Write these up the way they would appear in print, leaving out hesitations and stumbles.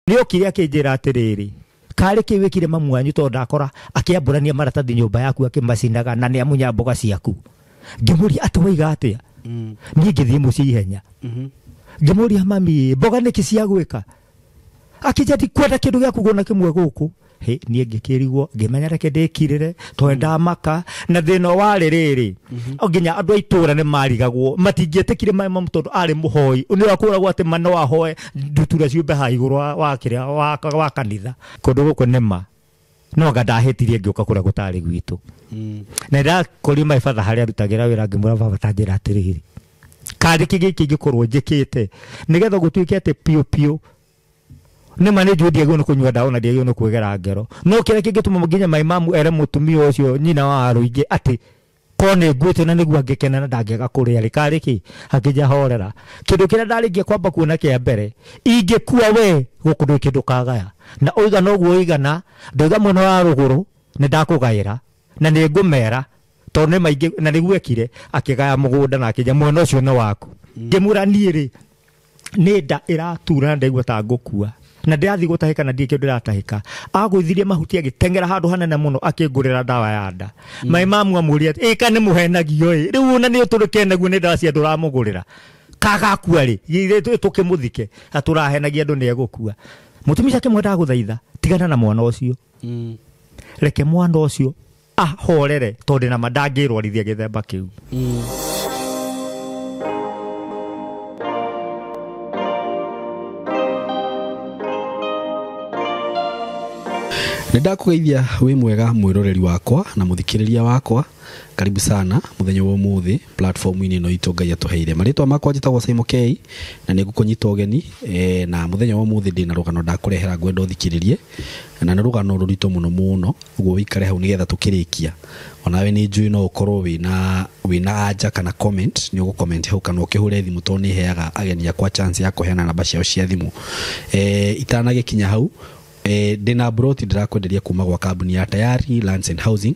Nĩokire akĩnjĩra atĩrĩrĩ, karĩ kĩ wĩkire mamu wanyu tondũ ndakora akĩambũrania maratathi nyũmba yaku akĩmacinaga na nĩamunya mboga ciaku. Ngĩmũria atĩ waiga atĩa? Niĩ ngĩthiĩ mũciĩ ihenya. Ngĩmũria mami, mboga nĩkĩ cia gwĩka? Akĩnjĩra ndikwenda kĩndũ gĩaku kuona kĩmwe gũkũ. Hĩ, niĩ ngĩkĩrigwo, ngĩmenya reke ndĩkirĩre tondũ ndamaka na thĩna warĩ rĩrĩ, nginya andũ a itũũra nĩ marigagwo, matingĩetĩkire maĩ mamu tondũ arĩ mũhoi. Nĩ wakwĩragwo atĩ ma no ahoe ndutura ciumbe haha igũrũ wa kĩrĩa, wa kanitha. Kũndũ gũkũ nĩ ma no anga ndahĩtirie ngĩũka kũrĩa gũtarĩ gwitũ. Na ndakorire my father harĩa arutagĩra wĩra, ngĩmwĩra baba ta njĩra atĩrĩrĩ, karĩ kĩ gĩkĩ ingĩkorwo njĩkĩte nĩgetha gũtuĩke atĩ piũ piũ nĩ ma nĩ njũĩ ndiagĩrĩirwo nĩ kũnyua ndawa na ndiagĩrĩirwo nĩ kwĩgera ngero, no kĩrĩa kĩngĩtũma nginya my mamu ere mũtumia ũcio nyina wa Rũingĩ atĩ korwo nĩ nguĩte na nĩguo angĩkena na ndangĩaga kũrĩa rĩ, karĩ kĩ? Akĩnjĩra horera, kĩndũ kĩrĩa ndarĩkia kwamba kuona kĩa mbere, ingĩkua we gũkũ ndũrĩ kĩndũ ũkagaya, na ũigana ũguo ũigana, ndoiga mwena wa rũgũrũ nĩ ndakũgaĩra na nĩ ngũmera tondũ nĩ maingĩ, na nĩguo ekire, akĩgaya mũgũnda na akĩnjĩra mwena ũcio nĩ waku. Ngĩmwĩra niĩ rĩ, nĩ nda ĩratura na ndaigua ta ngũkua na ndĩrathiĩ gũtahĩka na ndirĩ kĩndũ ndĩratahĩka. Agũithirie mahuti agĩteng'era handũ hanene mũno akĩngũrĩra ndawa ya nda. Maĩ mamu amũria atĩ, ĩka nĩ mũhenagio ĩ, rĩu ona nĩ ũtũrĩke naguo nĩ ndawa cia andũ ũramũgũrĩra, kagakua rĩ, githĩ tũkĩmũthike atũrahenagia andũ nĩ egũkua. Mũtumia ũcio akĩmwĩra ndagũthaitha tigana na mwana ũcio, reke mwana ũcio ahorere tondũ na ndangĩrwarithia gĩthemba kĩu. Nĩ ndakũgeithia wĩ mwega mwĩroreri wakwa na mũthikĩrĩria wakwa, karibu sana mũthenya wa ũmũthĩ platform-inĩ ĩno itũ Ngai atũheire. Marĩtwa makwa njĩtagwo Simon K na nĩ ngũkũnyita ũgeni, na mũthenya wa ũmũthĩ ndĩna rũgano ndakũrehera ngwenda ũthikĩrĩrie, na nĩ rũgano rũritũ mũno mũno, ũguo wĩikare hau nĩgetha tũkĩrĩkia. Onawe nĩ njũĩ no ũkorwo wĩna anja kana comment, nĩ ũgũ-comment hau kana ũkĩhũre thimũ tondũ nĩ heaga ageni akwa chance ya kũheana namba ciao cia thimũ. Itanagĩkinya hau, ndĩna broti ndĩrakwenderia kuma gwa kambuni ya Tayari Lands and Housing,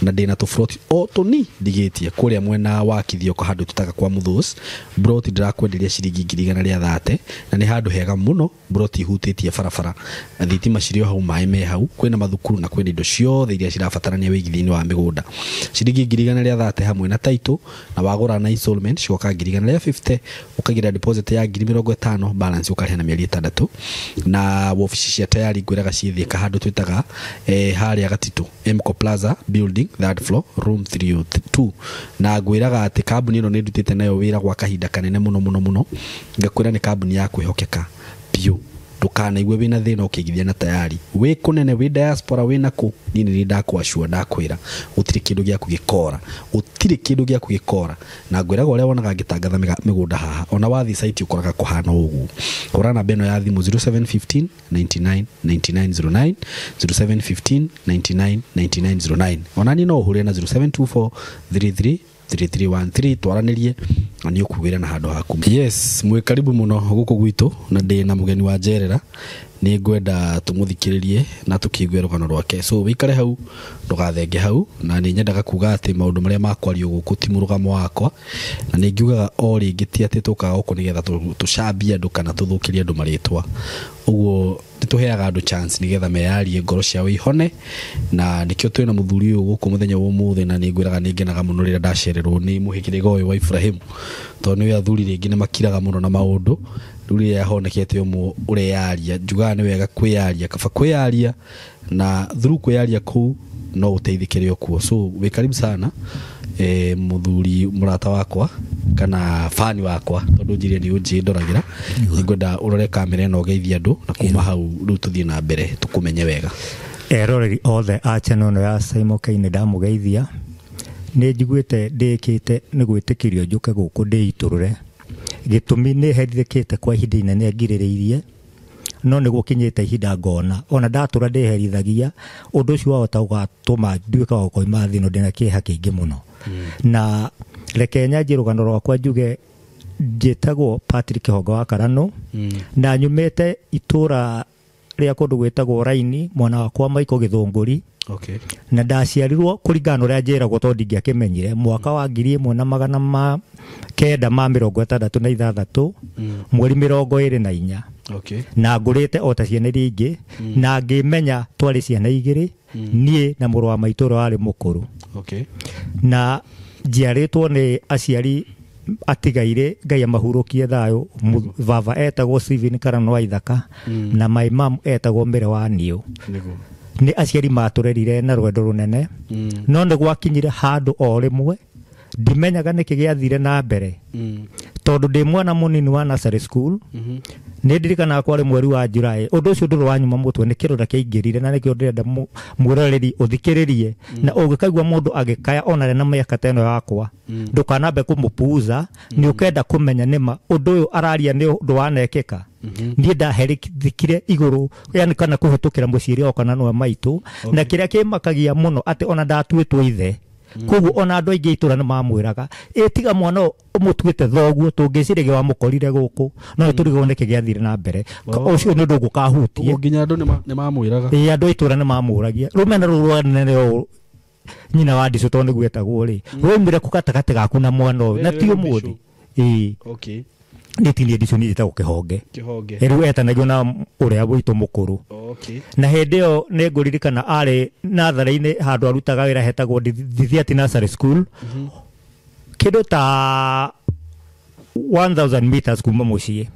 na ndĩna tũbroti o tũni ndigĩtie kũrĩa mwena wa Kithioko handũ tũtaga kwa Mũthũs. Broti ndĩrakwenderia ciringi ngiri igana rĩa thate, na nĩ handũ hega mũno, broti ihutĩtie barabara, thitima cirĩ o hau, maĩ me hau, kwĩna mathukuru na kwĩna indo ciothe iria cirabatarania wĩigithia-inĩ wa mĩgũnda. Ciringi ngiri igana rĩa thate hamwe na title, na wagũra na installment cigoka ngiri igana rĩa 50, ũkagira deposit ya ngiri mĩrongo ĩtano, balance ũkarĩha na mĩeri ĩtandatũ. Na wabici cia Tayari ngwĩraga ciĩ Thika handũ twĩtaga, harĩa Gatitũ, Mco Plaza building, third floor, room 302. Na ngwĩraga atĩ kambuni ĩno nĩ ndutĩte nayo wĩra gwa kahinda kanene mũno mũno mũno, ngakwĩra nĩ kambuni ya kwĩhokeka biũ. Ndũkanaigue wĩna thĩna ũkĩigithia na Tayari, wĩ kũnene, wĩ diaspora, wĩ nakũ, niĩ nĩ ndakũacua, ndakwĩra gũtirĩ kĩndũ gĩaku gĩkora, gũtirĩ kĩndũ gĩaku gĩkora. Na ngwĩraga ũrĩa wonaga ngĩtangatha mĩgũnda haha, ona wathiĩ site ũkoraga kũhana ũguo. Hũra namba ĩno ya thimũ 0715 99 99 09, 0715 99 99 09. Ona niĩ no ũhũre na 0724 33 3313, twaranĩrie na nĩ ũkugĩra na handũ haku. Yes, mwĩ karibu mũno gũkũ gwitũ, na ndĩ na mũgeni wa njerera, nĩ ngwenda tũmũthikĩrĩrie na tũkĩigue rũgano rwake. So wĩikare hau, ndũgathenge hau, na nĩ nyendaga kuga atĩ maũndũ marĩa makwario gũkũ ti mũrũgamo wakwa, na nĩ ngiugaga o rĩngĩ ti atĩ tũkaga gũkũ nĩgetha tũcambie andũ kana tũthũkĩrie andũ marĩtwa. Ũguo nĩ tũheaga andũ chance nĩgetha meyarie ngoro ciao ihone, na nĩkĩo twĩna mũthuri ũyũ gũkũ mũthenya wa ũmũthĩ, na nĩ ngwĩraga nĩ ngenaga mũno rĩrĩa ndacererwo nĩ mũhĩrĩga ũyũ wa Ibrahim, tondũ nĩ athuri rĩngĩ nĩ makiraga mũno na maũndũ. Rĩu rĩrĩa honekete ũmwe ũreyaria, njugaga nĩ wega kwĩyaria, kaba kwĩyaria, na through kwĩyaria kũu no ũteithĩkĩre o kuo. So wĩ karibu sana, mũthuri mũrata wakwa kana fani wakwa, tondũ njĩre nĩ ũnjĩndoragĩra, nĩngwenda ũrore kamera ĩno ũgeithie andũ, na kuma hau rĩu tũthiĩ na mbere tũkũmenye wega. Eroreri othe a channel ĩno ya Simon K nĩ ndamũgeithia. Nĩ njiguĩte ndĩkĩte nĩ gwĩtĩkĩrio njũke gũkũ ndĩitũrũre. Gĩtũmi nĩ herithĩkĩte kwa ihinda inene ngirĩrĩirie, no nĩ gũkinyĩte ihinda ngona ona ndatũra ndĩherithagia, ũndũ ũcio wahota gũgatũma nduĩke wa gũkoima thĩ ĩno ndĩna kĩeha kĩingĩ mũno. Na reke nyanjie rũgano rwakwa njuge njĩtagwo Patrick Kĩhongo wa Karanũ, na nyumĩte itũra rĩa kũndũ gwĩtagwo Raini, mwena wakwa Maiko Gĩthũngũri. Na ndaciarirwo kũringana na ũrĩa njĩragwo tondũ ndingĩakĩmenyire mwaka wa ngiri ĩmwe na magana ma kenda ma mĩrongo ĩtandatũ na ithathatũ, mweri mĩrongo ĩrĩ na inya. Okay. Na ngũrĩte o ta ciana iria ingĩ na ngĩmenya twarĩ ciana igĩrĩ niĩ na mũrũ wa maitũ ũrĩa warĩ mũkũrũ. Okay. Na njiarĩtwo nĩ aciari atigaire Ngai amahurũkie thayũ. Baba etagwo Stephen Karano wa Ithaka na my mom etagwo Mĩre wa Niũ. Nĩguo. Nĩ aciari matũrerire na rwendo rũnene no nĩ gwakinyire handũ o rĩmwe ndimenyaga nĩkĩ gĩathire na mbere tondũ ndĩ mwana mũnini wa nursery school nĩ ndirikanaga kwarĩ mweri wa July ũndũ ũcio ndũrĩ wanyuma mũtwe nĩ kĩronda kĩaingĩrire na nĩkĩo ndĩrenda mwĩroreri ũthikĩrĩrie na ũngĩkaigua mũndũ agĩkaya ona arĩ na mĩaka ta ĩno yakwa ndũkanambe kũmũpuuza nĩ ũkenda kũmenya nĩma ũndũ ũyũ araria nĩ ũndũ wanekĩka. Niĩ ndaherithikire igũrũ yani kana kũhĩtũkĩra mũciĩ o kana nĩwe maitũ na kĩrĩa kĩmakagia mũno atĩ ona ndatuĩtwo ithe koguo ona andũ aingĩ itũra nĩ mamwĩraga ĩ tiga mwana ũyũ ũmũtuĩte thoguo tũngĩciragia wamũkorire gũkũ no nĩtũrigwo nĩkĩ gĩathire na mbere. Ũcio nĩ ũndũ ngũkahutie. Ũguo nginya andũ nĩ mamwĩraga. Ĩ andũ a itũra nĩ mamũragia rũmena rũu rwanene ũũ nyina wa ndicũ tondũ nĩguo etagwo rĩ rwaumire kũ gatagatĩ gaku na mwana ũyũ na ti ũmũthĩ. Ĩ Okay. nĩ ti niĩ ndicũ niĩ njĩtagwo Kĩhonge. Kĩhonge. Rĩu etanagio na ũrĩa witũ mũkũrũ. Okay. Na hĩndĩ ĩyo nĩ ngũririkana arĩ natharĩ-inĩ handũ arutaga wĩra hetagwo Thithiati Nursery School kĩndũ ta 1000 meters kuma mũciĩ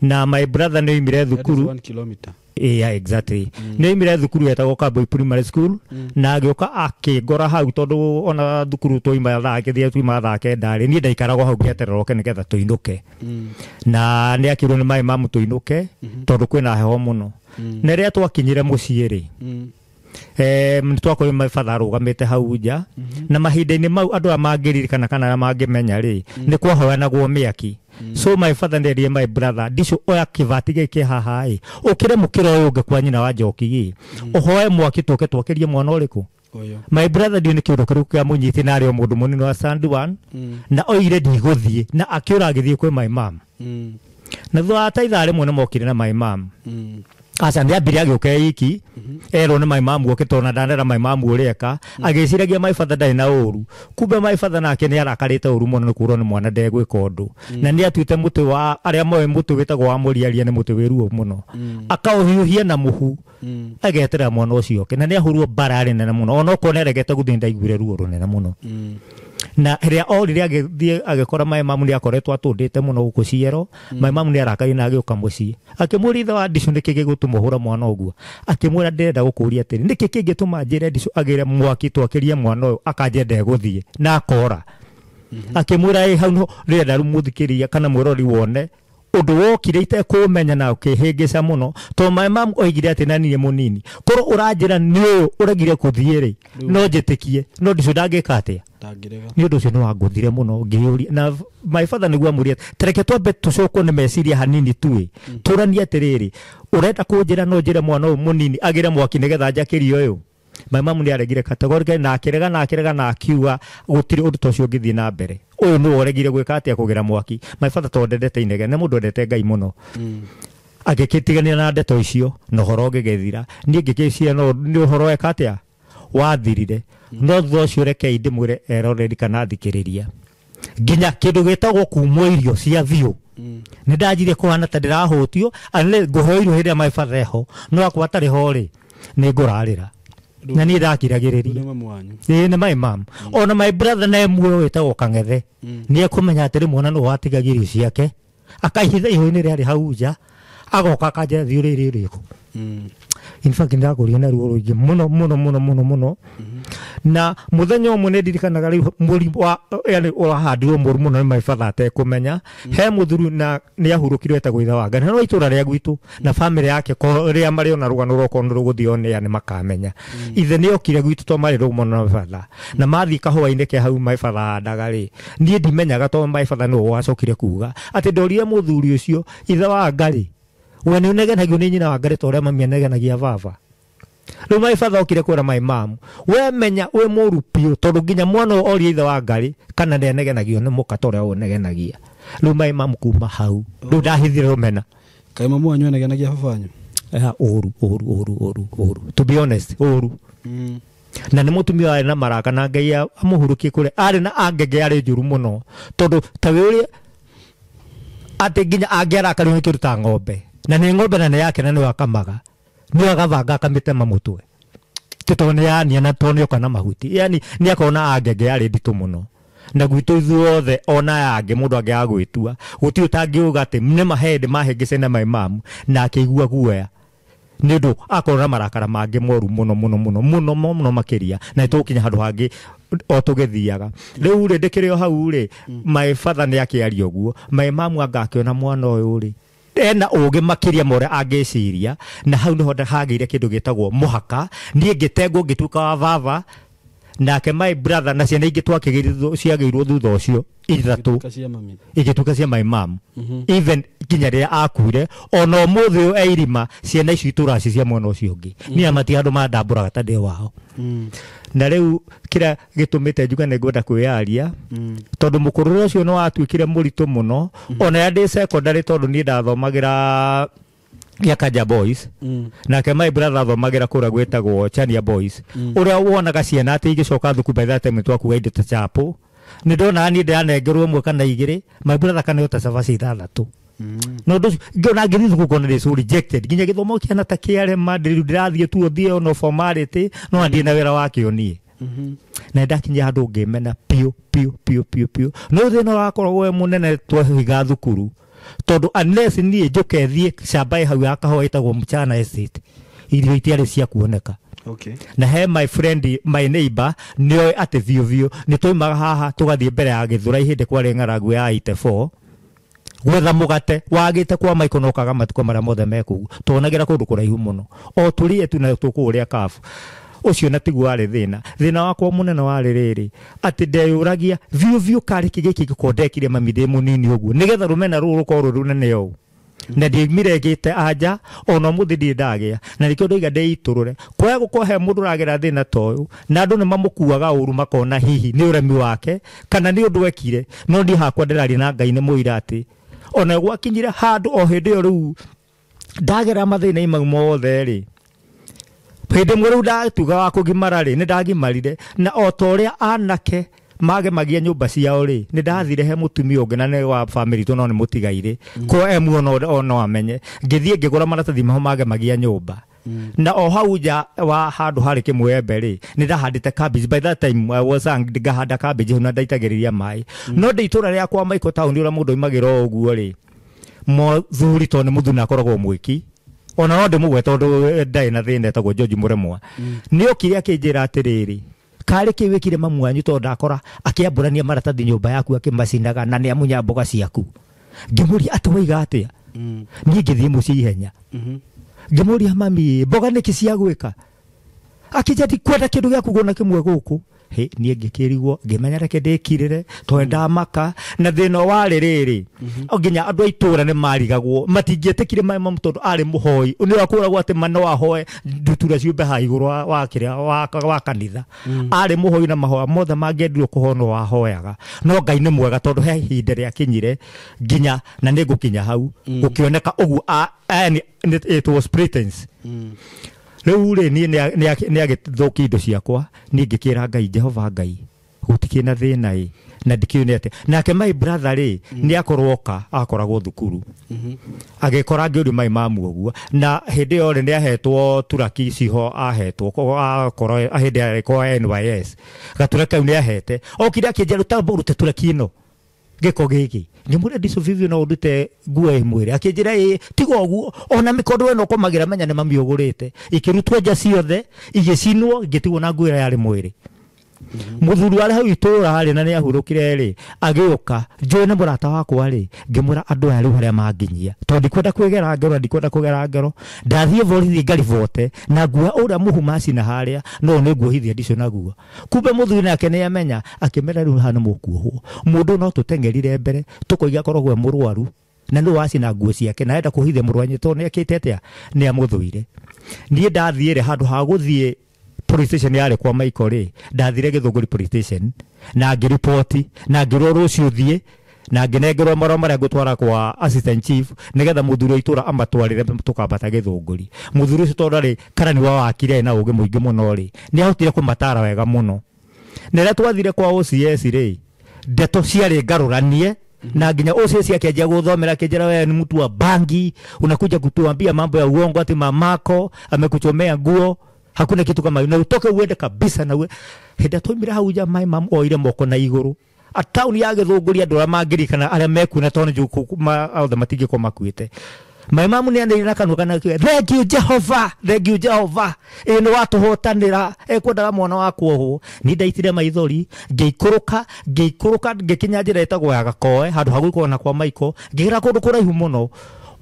na my brother nĩ oimire thukuru 1 kilometer. Yeah, exactly. Nĩ oimire thukuru yetagwo Kaboi Primary School na agĩũka akĩngora hau tondũ ona thukuru twaima thaa gĩthiĩ twaima thaa kenda rĩ niĩ ndaikaragwo hau ngĩeterera oke nĩgetha tũinũke na nĩ akĩrwo nĩ maĩ mamu tũinũke tondũ kwĩna heho mũno. Na rĩrĩa twakinyire mũciĩ rĩ nĩ twakorire my father arũgamĩte hau nja na mahinda-inĩ mau andũ aya mangĩririkana kana arĩa mangĩmenya rĩ nĩ kwahoyanagwo mĩaki. So my father nderire my brother ndicũ oya kĩbati gĩkĩ haha ĩ ũkĩre mũkĩra ũyũ ũngĩ kwa nyina wa Njoki ĩ ũhoe mwaki tũke twakĩrie mwana ũrĩkũ. My brother ndiũ nĩ kĩũndũ kĩrĩkũ kĩamũnyitire na arĩ o mũndũ mũnini wa stand one na oire ndigũthiĩ na akĩũra agĩthiĩ kwĩ my mom na thutha wa ta ithaa rĩmwe nĩ mokire na my mom. Aca nĩ ambire agĩũka iki erwo nĩ my mom oke tondũ ndanera my mom ũrĩa eka agĩciragia my father ndarĩ na ũru kumbe my father nake nĩ arakarĩte ũru mũno nĩ kũrwo nĩ mwana ndegwĩka ũndũ na nĩ atuĩte mũtĩ wa arĩa moĩ mũtĩ wĩtagwo wa mũriaria nĩ mũtĩ wĩ ruo mũno akaũhiũhia na mũhu ageterera mwana ũcio oke na nĩ ahũrwo mbara nene mũno ona okorwo nĩ aregete gũthiĩ ndaiguire ruo rũnene mũno. Na rĩrĩa orire agĩthiĩ agĩkora my mom nĩ akoretwo atũndĩte mũno gũkũ ciero my mom nĩ arakarire na agĩũka mũciĩ akĩmũria ithe wa ndicũ nĩkĩ gĩgũtũma ũhũra mwana ũguo akĩmwĩra ndĩrenda gũkũria atĩrĩ nĩkĩ kĩngĩtũma njĩre ndicũ agĩre mwaki twakĩrie mwana ũyũ akanjia ndegũthiĩ na akora akĩmwĩra ĩ hau rĩrenda rĩu mũthikĩria kana mwĩrori wone ũndũ wokire itekũmenya na ũkĩhĩngĩca mũno tondũ my mom oigire atĩ na niĩ mũnini korwo ũranjĩra nĩ ũyũ ũregire kũthiĩ rĩ no njĩtĩkie no ndicũ ndangĩka atĩa nĩ ũndũ ũcio nĩ wangũthire mũno ngĩyũria na my father nĩguo amũria tereke twambe tũcokwo nĩ meciria hanini tuĩ tũranie atĩrĩrĩ ũrenda kũnjĩra no njĩre mwana ũyũ mũnini agĩre mwaki nĩgetha njakĩrie ũyũ. My mom nĩ aregire categorically na akĩrega na akĩrega na akiuga gũtirĩ ũndũ ta ũcio ũngĩthiĩ na mbere ũyũ nĩwe ũregire gwĩka atĩa kũgĩra mwaki. My father tondũ ndendete inegene nĩ mũndũ endete Ngai mũno agĩkĩtiganĩra na ndeto icio na ũhoro ũgĩgĩthira niĩ ngĩkĩciria no nĩ ũhoro weka atĩa wathirire no thutha ũcio rekei ndĩmwĩre eroreri kana athikĩrĩria nginya kĩndũ gĩtagwo kumwo irio cia biũ nĩ ndanjirie kũhana ta ndĩrahũtio unless ngũheo irio hĩndĩ ĩrĩa my father eho no akwa atarĩ ho rĩ nĩ ngũrarĩra na niĩ ndakiragĩrĩria. Ĩĩ nĩ my mom ona my brother na muoyo wĩtagwo Kang'ethe nĩ ekũmenya atĩrĩ mwana nĩwe watigagia irio ciake akaihitha ihũ-inĩ rĩarĩ hau nja agoka akanjĩra thiĩ ũrĩe irio irĩkũ. In fact ndakũria na ruo rũingĩ mũno mũno mũno mũno mũno na mũthenya ũmwe nĩ ndirikanaga rĩu mũrimũ wa yani ũrahandirwo mũru mũno nĩ my father atekũmenya he mũthuri na nĩ ahurũkirwo etagwo ithe wa Ngai na no itũra rĩa gwitũ na famĩlĩ yake rĩrĩa marĩ ona rũgano rwakwa nĩ rũgũthiĩ one nĩ makamenya ithe nĩ okire gwitũ to marĩ rũmwe na my father na mathiĩ kahũa-inĩ ke hau my father handaga rĩ niĩ ndimenyaga to my father nĩwe wacokire kuga atĩ ndorire mũthuri ũcio ithe wa Ngai we nĩ ũnegenagio nĩ nyina wa Ngai ta ũrĩa mami anegenagia baba. Rĩu my father okire kwĩra my mom we menya wĩ mũru biũ tondũ nginya mwana ũyũ oria ithe wa Ngai kana nĩ anegenagio nĩ mũka ta ũrĩa ũnegenagia. Rĩu my mom kuma hau rĩu ndahithire rũmena. Kaĩ mamu wanyu anegenagia baba wanyu? Ũru ũru ũru ũru ũru to be honest ũru na nĩ mũtumia warĩ na maraka na Ngai amũhurũkie kũrĩa arĩ na angenge yarĩ njũru mũno tondũ ta wĩ ũrĩa atĩ nginya angĩarakario nĩ kĩndũ ta ng'ombe Na nĩ ng'ombe na nĩ yake na nĩwe akamaga. Nĩwe agabanga akamĩtema mũtwe. Tondũ nĩ yania na tondũ nĩoka na mahuti. Yani nĩ akona angenge yarĩ nditũ mũno. Na gwitũ ithuothe ona yangĩ mũndũ angĩaga gwĩtua gũtirĩ ũtangĩuga atĩ nĩ mahĩndĩ mahĩngĩce na my mom na akĩigua guoya nĩ ũndũ akorwo na marakara mangĩ moru mũno mũno mũno mũno mũno makĩria na nĩtũgũkinya handũ hangĩ o tũgĩthiaga. Rĩu rĩ ndĩkĩrĩ o hau rĩ my father nĩ akĩaria ũguo my mom anga akĩona mwana ũyũ rĩ ena ũgĩ makĩria ma ũrĩa angĩciria na hau nĩho hagĩire kĩndũ gĩtagwo mũhaka. Niĩ ngĩtengwo ngĩtuĩka wa baba nake my brother na ciana ingĩ twakĩgĩrwo ciagĩirwo thutha ũcio ithatũ igĩtuĩka cia my mom. Even nginya rĩrĩa akuire ona ũmũthĩ ũyũ e irima ciana icio itũraga ci cia mwena ũcio ũngĩ. Niĩ amati andũ mandambũraga ta ndĩ wao. Na rĩu kĩrĩa gĩtũmĩte njuge nĩ ngwenda kwĩyaria tondũ mũkũrũre ũcio nĩ watuĩkire mũritũ mũno ona rĩrĩa ndĩ secondary tondũ niĩ ndathomagĩra Gĩakanja Boys nake my brother athomagĩra kũrĩa gwĩtagwo Chania Boys ũrĩa wonaga ciana atĩ igĩcoka thukuru by that time twakuaga indo ta chapo nĩ ndonaga niĩ ndĩranengerwo ĩmwe kana igĩrĩ my brother kaneo ta cabaci ithathatũ. No ũndũ ũcio ngĩona ngĩthiĩ thukuru ngona ndĩ so rejected nginya gĩthomo kĩhana ta kĩarema rĩu ndĩrathiĩ tu thiĩ ono formality no ndirĩ na wĩra wakĩo niĩ. Na ndakinya handũ ngĩmena piũ piũ piũ piũ piũ. No thĩna wakoragwo wĩ mũnene twahiga thukuru tondũ unless niĩ njũke thiĩ camba ĩ hau ya kahũa ĩtagwo Mchana Estate irio itiarĩ cia kuoneka. Okay. Na he my friend my neighbor nĩoĩ atĩ biũ biũ nĩ twaumaga haha tũgathiĩ mbere ya Gĩthũrai hĩndĩ kwarĩ ng'aragu ya 84 gwetha mũgate wagĩte kwa Michael no kaga matukũ marĩa mothe me kũu tuonagĩra kũndũ kũraihu mũno o tũrĩe tu na tũkũrĩa kabu ũcio na tiguo warĩ thĩna. Thĩna wakwa mũnene warĩ rĩrĩ atĩ ndeyũragia biũ biũ karĩ kĩ gĩkĩ gĩkorwo ndekire mami ndĩ mũnini ũguo nĩgetha rũmena rũrũ rũkorwo rwĩ rũnene ũũ na ndiaumire ngĩte anja ona ũmũthĩ ndirĩ ndagĩa na nĩkĩo ndoiga ndĩitũrũre kwaga gũkorwo he mũndũ ũragera thĩna ta ũyũ na andũ nĩ mamũkuaga ũru makona hihi nĩ ũremi wake kana nĩ ũndũ ekire no niĩ hakwa ndĩraria na Ngai nĩ mũira atĩ ona gwakinyire handũ o hĩndĩ ĩyo rĩu ndagera mathĩna mau mothe rĩ hĩndĩ ĩmwe rĩu ndatuga wa kũgimara rĩ nĩ ndagimarire na o ta ũrĩa anake magemagia nyũmba ciao rĩ nĩ ndathire he mũtumia ũngĩ na nĩ wa family tũ no nĩ mũtigairĩ kwa emu ono amenye ngĩthiĩ ngĩgũra maratathi maho magemagia nyũmba na o hau nja wa handũ harĩ kĩmwembe rĩ nĩ ndahandĩte cabbage by that time I was young ngahanda cabbage na ndaitagĩrĩria maĩ no ndĩ itũra rĩa kwa Michael town ũrĩa mũndũ oimagĩra o ũguo rĩ mũthuri tondũ nĩ mũthuri na akoragwo mwĩki ona no ndĩmũgwe tondũ ndarĩ na thĩna etagwo George Mũremwa nĩ okire akĩnjĩra atĩrĩrĩ karĩ kĩ wĩkire mamu wanyu tondũ ndakora akĩambũrania maratathi nyũmba yaku akĩmacinaga na nĩamunya mboga ciaku. Ngĩmũria atĩ waiga atĩa niĩ ngĩthiĩ mũciĩ ihenya ngĩmũria mami mboga nĩkĩ cia gwĩka akĩnjĩra ndikwenda kĩndũ gĩaku ngona kĩmwe gũkũ. Hĩ niĩ ngĩkĩrigwo ngĩmenya reke ndĩkirĩre tondũ ndamaka na thĩna warĩ rĩrĩ nginya andũ a itũũra nĩ marigagwo matingĩetĩkire my mom tondũ arĩ mũhoi nĩ wakũragwo atĩ ma no ahoe ndutura ciumbe haha igũrũ wa kĩrĩa wa kanitha arĩ mũhoi na mahoya mothe mangĩendirwo kũhonwo wahoyaga no Ngai nĩ mwega tondũ he ihinda rĩakinyire nginya na nĩ ngũkinya hau gũkĩoneka ũguo it was pretense. Rĩu rĩ niĩ nĩ agĩthũkia indo ciakwa niĩ ngĩkĩra Ngai Jehova Ngai gũtikĩ na thĩna ĩ na ndikĩũĩ nĩ atĩa. Nake my brother rĩ nĩ akorwo oka akoragwo thukuru agĩkora ngĩũria my mom ũguo na hĩndĩ ĩyo rĩ nĩ ahetwo turaki ciho ahetwo akorwo hĩndĩ arĩ kwa NYS gaturaki kau nĩ ahete okire akĩnjĩra rũta rute turaki ĩno gĩko gĩkĩ ngĩmwĩra ndico vivyo no ũndute nguo ĩmwĩre akĩnjĩra ĩ tiga ũguo ona mĩkondo ĩno ũkomagĩra menya nĩ mami ũgũrĩte ikĩrutwo nja ciothe igĩcinwo ngĩtigwo na nguo ĩrĩa yarĩ mwĩrĩ. Mũthuri warĩ hau itũũra rĩ na nĩ ahurũkire rĩ agĩũka njũĩ nĩ mũrata wakwa rĩ ngĩmwĩra andũ aya rĩu harĩa manginyia tondũ ndikwenda kwĩgera ngero ndikwenda kũgera ngero ndathiĩ borithi ngaribote na nguo ũrĩa mũhu macina harĩa no nĩ nguohithia ndicio naguo. Kumbe mũthuri nake nĩ amenya akĩmera rĩu haha nĩ mũkuohwo mũndũ no tũteng'erire mbere tũkoiga akoragwo e mũrwaru na nĩ wacina nguo ciake na enda kũhithia mũrũ wa nyina tondũ nĩ ekĩte atĩa nĩ amũthũire. Niĩ ndathiĩ rĩ handũ ha gũthiĩ police station yarĩ kwa Michael rĩ ndathire Gĩthũngũri police station na ngĩriboti na ngĩrwo rũciũ thiĩ na ngĩnengerwo marũa marĩa ngũtwara kwa assistant chief nĩgetha mũthuri wa itũũra amatwarĩre tũkambata Gĩthũngũri. Mũthuri ũcio tondũ arĩ karani wa wakiri na ũgĩ mũingĩ mũno rĩ nĩ ahotire kũmatara wega mũno. Na rĩrĩa twathire kwa OCS rĩ ndeto ciarĩ ngarũranie Na nginya OCS akĩanjia gũthomera akĩnjĩra wewe ni mtu wa bangi, unakuja kutuambia mambo ya uongo ati mamako amekuchomea nguo, hakuna kitu kama na utoke uende kabisa. Na hĩndĩ twaumire hau nja my mom oire moko na igũrũ atauni ya Gĩthũngũri andũ arĩa mangĩririkana arĩa mekuo na tondũ nĩ othe matingĩkorwo makuĩte. My mom nĩ anĩrĩire na kanua kana akiuga thank you Jehovah, thank you Jehovah, ĩ nĩ watũhotanĩra, ekwendaga mwana wakwa ohwo. Niĩ ndaitire maithori ngĩikũrũka ngĩkinya njĩra ĩtagwo ya Gakoe handũ ha gũikorwo na kwa Maiko, ngĩgera kũndũ kũraihu mũno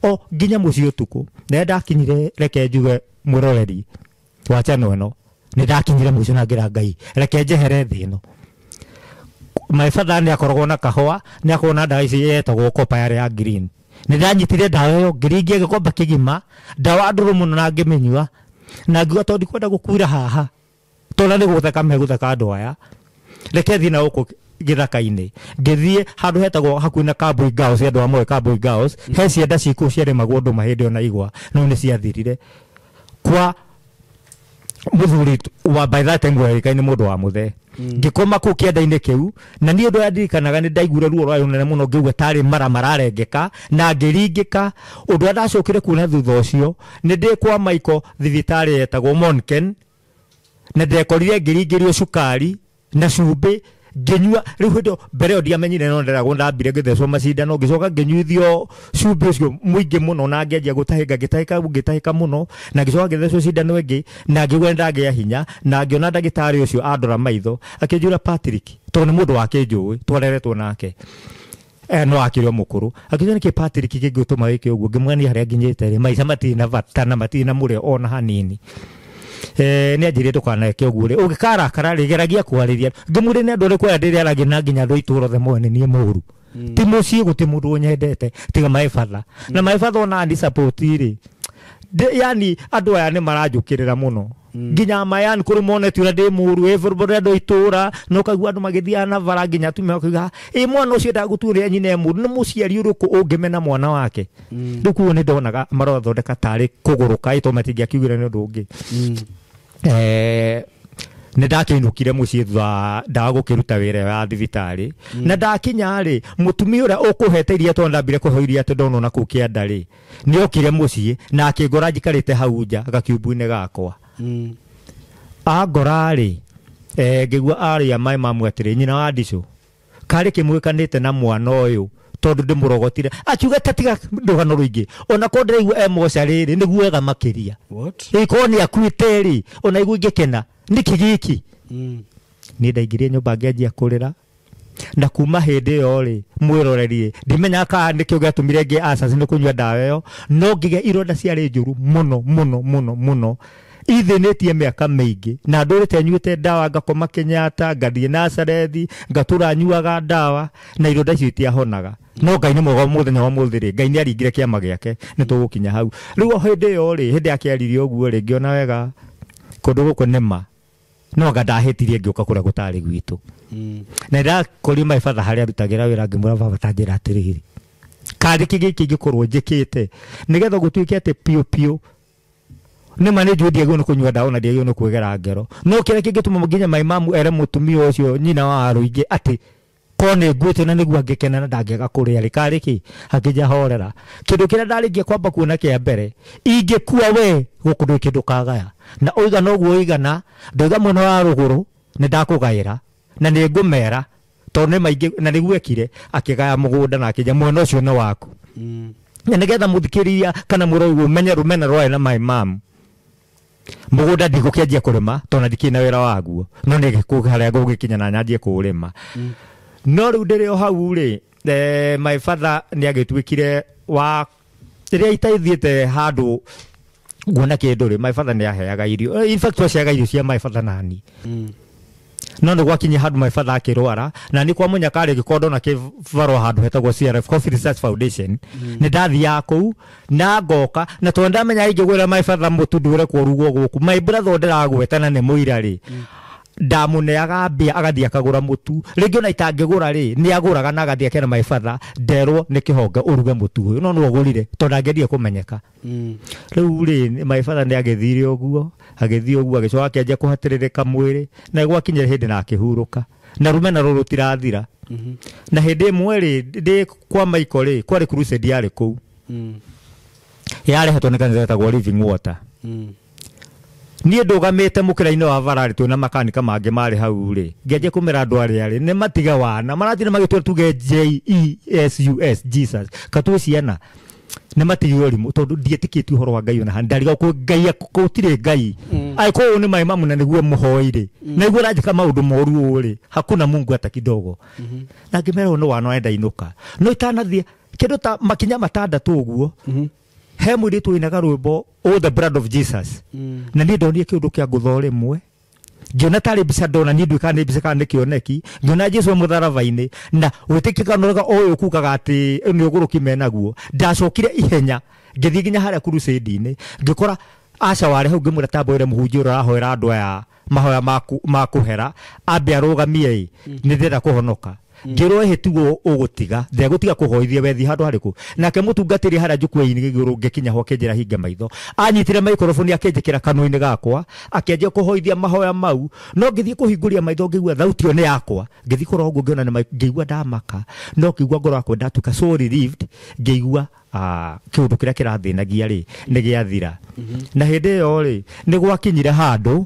o nginya mũciĩ ũtukũ. Na ndakinyire, reke njuge mwĩroreri wa channel ĩno, nĩ ndakinyire mũciĩ na ngĩra Ngai reke njehere thĩ ĩno. My father nĩ akoragwo na kahũa, nĩ akoragwo na ndawa ici yetagwo kopa yarĩ ya green. Nĩ ndanyitire ndawa ĩyo ngĩringia gĩkombe kĩgima, ndawa ndũrũ mũno na ngĩmĩnyua, na ngiuga tondũ ndikwenda gũkuĩra haha, tondũ nĩ gũtheka megũtheka andũ aya, reke thiĩ na gũkũ gĩthaka-inĩ. Ngĩthiĩ handũ hetagwo hakuhĩ na Kambui Girls, andũ a moĩ Kambui Girls, he cienda cikũ ciarĩmagwo ndũma hĩndĩ ĩyo na igwa, no nĩ ciathirire. Kwa mũthuri wa by that time werĩkaine mũndũ wa mũthee, ngĩkoma kũu kĩanda-inĩ kĩu, na niĩ ũndũ ũrĩa ndirikanaga nĩ ndaiguire ruo rwarĩ rũnene mũno, ngĩigua tarĩ mara mararengeka na ngĩringĩka. Ũndũ ũrĩa ndacokire kuona thutha ũcio nĩ ndĩ kwa Maiko thibitarĩ yetagwo Monken, na ndekorire ngĩringĩrio cukari na cumbĩ ngĩnyua. Rĩu hĩndĩ mbere ĩyo ndiamenyire no nderagwo, ndambire ngĩthecwo macindano, ngĩcoka ngĩnyuithio cumbĩ ũcio mũingĩ mũno na ngĩanjia gũtahĩka, ngĩtahĩka mũno, na ngĩcoka ngĩthecwo cindano ĩngĩ na ngĩigua nĩndagĩa hinya. Na ngĩona ndagĩtarĩ ũcio andora maitho akĩnjĩra Patrick, tondũ nĩ mũndũ wakĩnjũĩ twareretwo nake, no akĩrĩ o mũkũrũ, akĩnjĩra nĩkĩ Patrick kĩngĩtũma wĩke ũguo. Ngĩmwenia harĩa nginyĩte rĩ, maica matirĩ na bata na matirĩ na mũrĩo ona hanini. Nĩ anjĩrire ndũkaneke ũguo rĩ, ũngĩkarakara rĩ, geragia kwarĩria. Ngĩmwĩra nĩ andũ arĩkũ aya ndĩrĩaragia na nginya andũ a itũũra othe moĩ nĩ niĩ mũũru, ti mũciĩ gũtirĩ mũndũ ũnyendete tiga my father. Na my father ona ani support rĩ, yani andũ aya nĩ maranjũkĩrĩra mũno, nginya mayan kũrĩ monete ũrĩa ndĩ mũũru, everybody andũ a itũũra, na ũkaigua andũ magĩthiaga na bara nginya atumia makiuga ĩ mwana ũcio ndagũtua ũrĩa nyina e mũũru, nĩ mũciari ũrĩkũ ũngĩmena mwana wake? Rĩu koguo nĩ ndonaga marathondeka tarĩ kũgũrũka, ĩ tondũ matingĩakiugire nĩ ũndũ ũngĩ. Nĩ ndakĩinũkire mũciĩ thutha ndaga gũkĩruta wĩra wa thibitarĩ, na ndakinya rĩ, mũtumia ũrĩa ũkũhete iria tondũ ndambire kũheo iria tondũ ndonwo na kũu kĩanda rĩ, nĩ okire mũciĩ na akĩngora njikarĩte hau nja gakiumbu-inĩ gakwa. Angora rĩ, ngĩigua arĩa my mamu atĩrĩ, nyina wa Ndicũ karĩ kĩmwĩkanĩte na mwana ũyũ tondũ ndĩmũrogotire. Akiuga ta tiga rũgano rũingĩ, ona korwo ndĩraigua e mocarĩ rĩ, nĩguo wega makĩria. Ĩkorwo nĩ akuĩte rĩ, ona igua ingĩkena nĩkĩ gĩkĩ. Niĩ ndaingĩrire nyũmba ngĩanjia kũrĩra, na kuma hĩndĩ ĩyo rĩ, mwĩroreri ndimenyaga kana nĩkĩo gĩatũmire ngĩe ulcers nĩ kũnyua ndawa ĩyo, no ngĩgĩa ironda ciarĩ njũru mũno mũno mũno mũno, ithĩnĩtie mĩaka mĩingĩ, na ndũrĩte nyuĩte ndawa, ngakoma Kenyatta, ngathiĩ Nazarethi, ngatũra nyuaga ndawa, na ironda icio itiahonaga. No Ngai nĩ mwega, mũthenya wa mũthĩ rĩ, Ngai nĩ aringire kĩama gĩake, nĩ tũgũkinya hau. Rĩu o hĩndĩ ĩyo rĩ, hĩndĩ akĩaririe ũguo rĩ, ngĩona wega kũndũ gũkũ nĩ ma, no anga ndahĩtirie ngĩũka kũrĩa gũtarĩ gwitũ. Na ndakorire my father harĩa arutagĩra wĩra, ngĩmwĩra baba ta njĩra atĩrĩrĩ, karĩ kĩ gĩkĩ ingĩkorwo njĩkĩte nĩgetha gũtuĩke atĩ piũ piũ nĩ ma nĩ njũĩ ndiagĩrĩirwo nĩ kũnyua ndawa na ndiagĩrĩirwo nĩ kwĩgera ngero, no kĩrĩa kĩngĩtũma nginya my mamu ere mũtumia ũcio nyina wa Rũingĩ atĩ korwo nĩ nguĩte na nĩguo angĩkena na ndangĩaga kũrĩa rĩ, karĩ kĩ? Akĩnja horera. Kĩndũ kĩrĩa ndarĩkia kwamba kuona kĩa mbere, ingĩkua we gũkũ ndũrĩ kĩndũ ũkagaya, na ũigana ũguo ũigana, ndoiga mwena wa rũgũrũ nĩ ndakũgaĩra na nĩ ngũmera tondũ nĩ maingĩ, na nĩguo ekire, akĩgaya mũgũnda na akĩnja mwena ũcio nĩ waku. Na nĩgetha mũthikĩrĩria kana mũrori ũmenye rũmena rwarĩ na my mom, mũgũnda ndigũkĩanjia kũrĩma tondũ ndikĩrĩ na wĩra waguo, no nĩ harĩa ngũgĩkinya na nyanjie kũũrĩma. No rĩu ndĩrĩ o hau rĩ, my father nĩ agĩtuĩkire wa rĩrĩa itaithiĩte handũ nguona kĩndũ rĩ, my father nĩ aheaga irio. In fact twaciaga irio cia my father nani. No nĩ gwakinyia handũ my father akĩrwara, na nĩ kwa mũnyaka rĩ, ngĩkorwo ndona kĩbarũa handũ hetagwo CRF, Coffee Research Foundation. Nĩ ndathiaga kũu na ngoka, na tondũ ndamenya ingĩgũrĩra my father mũtu ndũre kũrugwo gũkũ, my brother ndĩragweta na nĩ mũira rĩ, ndamũneaga mbia agathiĩ akagũra mũtu. Rĩngĩ ona itangĩgũra rĩ, nĩ agũraga na agathiĩ akera my father nderwo nĩ kĩhonge ũruge mũtu ũyũ, no nĩwe ũgũrire tondũ ndangĩendire kũmenyeka. Rĩu rĩ, my father nĩ agĩthire ũguo, agĩthiĩ ũguo, agĩcoka akĩanjia kũhatĩrĩrĩka mwĩrĩ, na gwakinyire hĩndĩ na akĩhurũka, na rũmena rũrũ rũtirathira. Na hĩndĩ ĩmwe rĩ ndĩ kwa Michael rĩ kwarĩ crusade yarĩ kũu. Yarehetwo nĩ kanitha wetagwo Living Water. Niĩ ndũgamĩte mũkĩra-inĩ wa bararĩ twĩna makanika mangĩ marĩ hau rĩ ngĩanjia kũmera andũ arĩa rĩ nĩ matiga wana marathire magĩtwĩra tuge Jesus Jesus katue ciana nĩ matige ũrimũ tondũ ndietĩkĩtie ũhoro wa Ngai ona hanini ndariga kũ Ngai gũtirĩ Ngai angĩkorwo ũyũ nĩ maĩ mamu na nĩguo mũhoi rĩ na nĩguo ũranjĩka maũndũ moru ũũ rĩ hakuna Mungu hata kidogo. Na ngĩmera ũyũ nĩ wana enda inũka no itanathiĩ kĩndũ ta makinya matandatũ ũguo he mũirĩtu ũinaga rwĩmbo Oh the blood of Jesus. Na niĩ ndonire kĩũndũ kĩa ngũtho rĩmwe ngĩona tarĩ mbica ndona niĩ nduĩkaga nĩ mbica kana nĩ kĩoneki ngĩona Jesu mũtharaba-inĩ na gwĩtĩkĩka ũyũ kugaga atĩ nĩ ũgũrũki menaguo. Ndacokire ihenya ngĩthiĩ nginya harĩa crusade-inĩ ngĩkora aca warĩ hau ngĩmwĩra tamboire mũhunjia ũrĩa ũrahoera andũ aya mahoya ma kũhera ambe arũgamie ĩ nĩ ndĩrenda kũhonoka. Ngĩrwo ĩhĩ tiguo ũgũtiga ndegũtiga kũhoithia wethi handũ harĩkũ. Nake mũtungatĩri harĩa jukwaa-inĩ igũrũ ngĩkinya ho akĩnjĩra hinga maitho anyitire maikroboni akĩnjĩkĩra kanua-inĩ gakwa akĩanjia kũhoithia mahoya mau no ngĩthiĩ kũhingũria maitho ngĩigua thauti ĩyo nĩ yakwa ngĩthiĩ kũrora ũguo ngĩona nĩ ngĩigua ndamaka no ngĩigua ngoro yakwa ndatuĩka so relieved ngĩigua kĩũndũ kĩrĩa kĩrathĩnagia rĩ nĩ gĩathira. Na hĩndĩ ĩyo rĩ nĩ gwakinyire handũ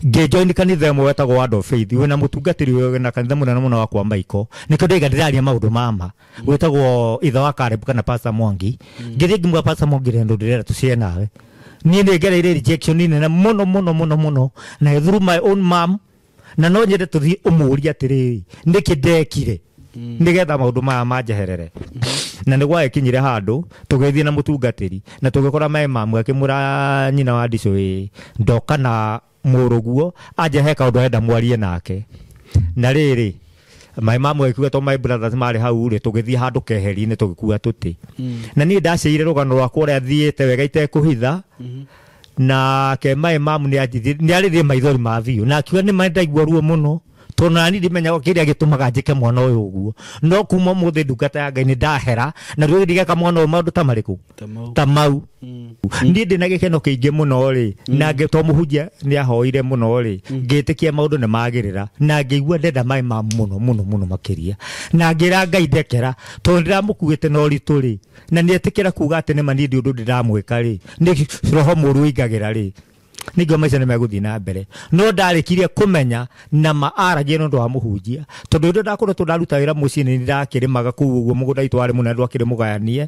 ngĩjoin kanitha ĩmwe wetagwo Word of Faith wĩna mũtungatĩri wĩna kanitha mũnene mũno wa kwa Michael nĩkĩo ndaiga ndĩraria maũndũ mama wĩtagwo ithe wa Caleb kana Pastor Mwangi. Ngĩthiĩ ngĩmwĩra Pastor Mwangi rĩ ndĩrenda tũcere nawe niĩ nĩ ngereire rejection nene mũno mũno mũno mũno na through my own mom na no nyende tũthiĩ ũmũrie atĩrĩrĩ nĩkĩ ndekire nĩgetha maũndũ maya manjeherere. Na nĩ gwagĩkinyire handũ tũgĩthiĩ na mũtungatĩri na tũgĩkora my mom akĩmwĩra nyina wa Ndicũ ĩ ndoka na mũrũguo anje he kaũndũ arenda mwarie nake. Na rĩrĩ my mom akiuga to my brothers marĩ hau rĩ tũgĩthiĩ handũ keheri-inĩ tũgĩkua tũtĩ. Na niĩ ndaceire rũgano rwakwa ũrĩa thiĩte wega itekũhitha nake my mom nĩ arĩrire maithori ma biũ na akiuga nĩ ndaigua ruo mũno tondũ nani ndimenyaga kĩrĩa gĩtũmaga njĩke mwana ũyũ ũguo no kuma ũmũthĩ ndungata ya Ngai nĩ ndahera na rĩu ndigeka mwana ũyũ maũndũ ta marĩkũ ta mau. Niĩ ndĩ na gĩkeno kĩingĩ mũno rĩ na to mũhunjia nĩ ahoire mũno rĩ ngĩtĩkia maũndũ nĩ magĩrĩra na ngĩigua ndenda maĩ ma mũno mũno mũno makĩria na ngĩra Ngai ndekera tondũ ndĩramũkuĩte na ũritũ rĩ na nĩetĩkĩra kuga atĩ nĩma niĩ ndi ũndũ ndĩramwĩka rĩ nĩ roho mũũru ũingagĩra rĩ ningĩ maica nĩ megũthiĩ na mbere. No ndarĩkirie kũmenya na ma aragia nĩ ũndũ wa mũhunjia tondũ rĩrĩa ndakoretwo ndaruta wĩra mũciĩ nĩ ndakĩrĩmaga kũu ũguo mũgũnda witũ warĩ mũnene ndwakĩrĩ mũgayanie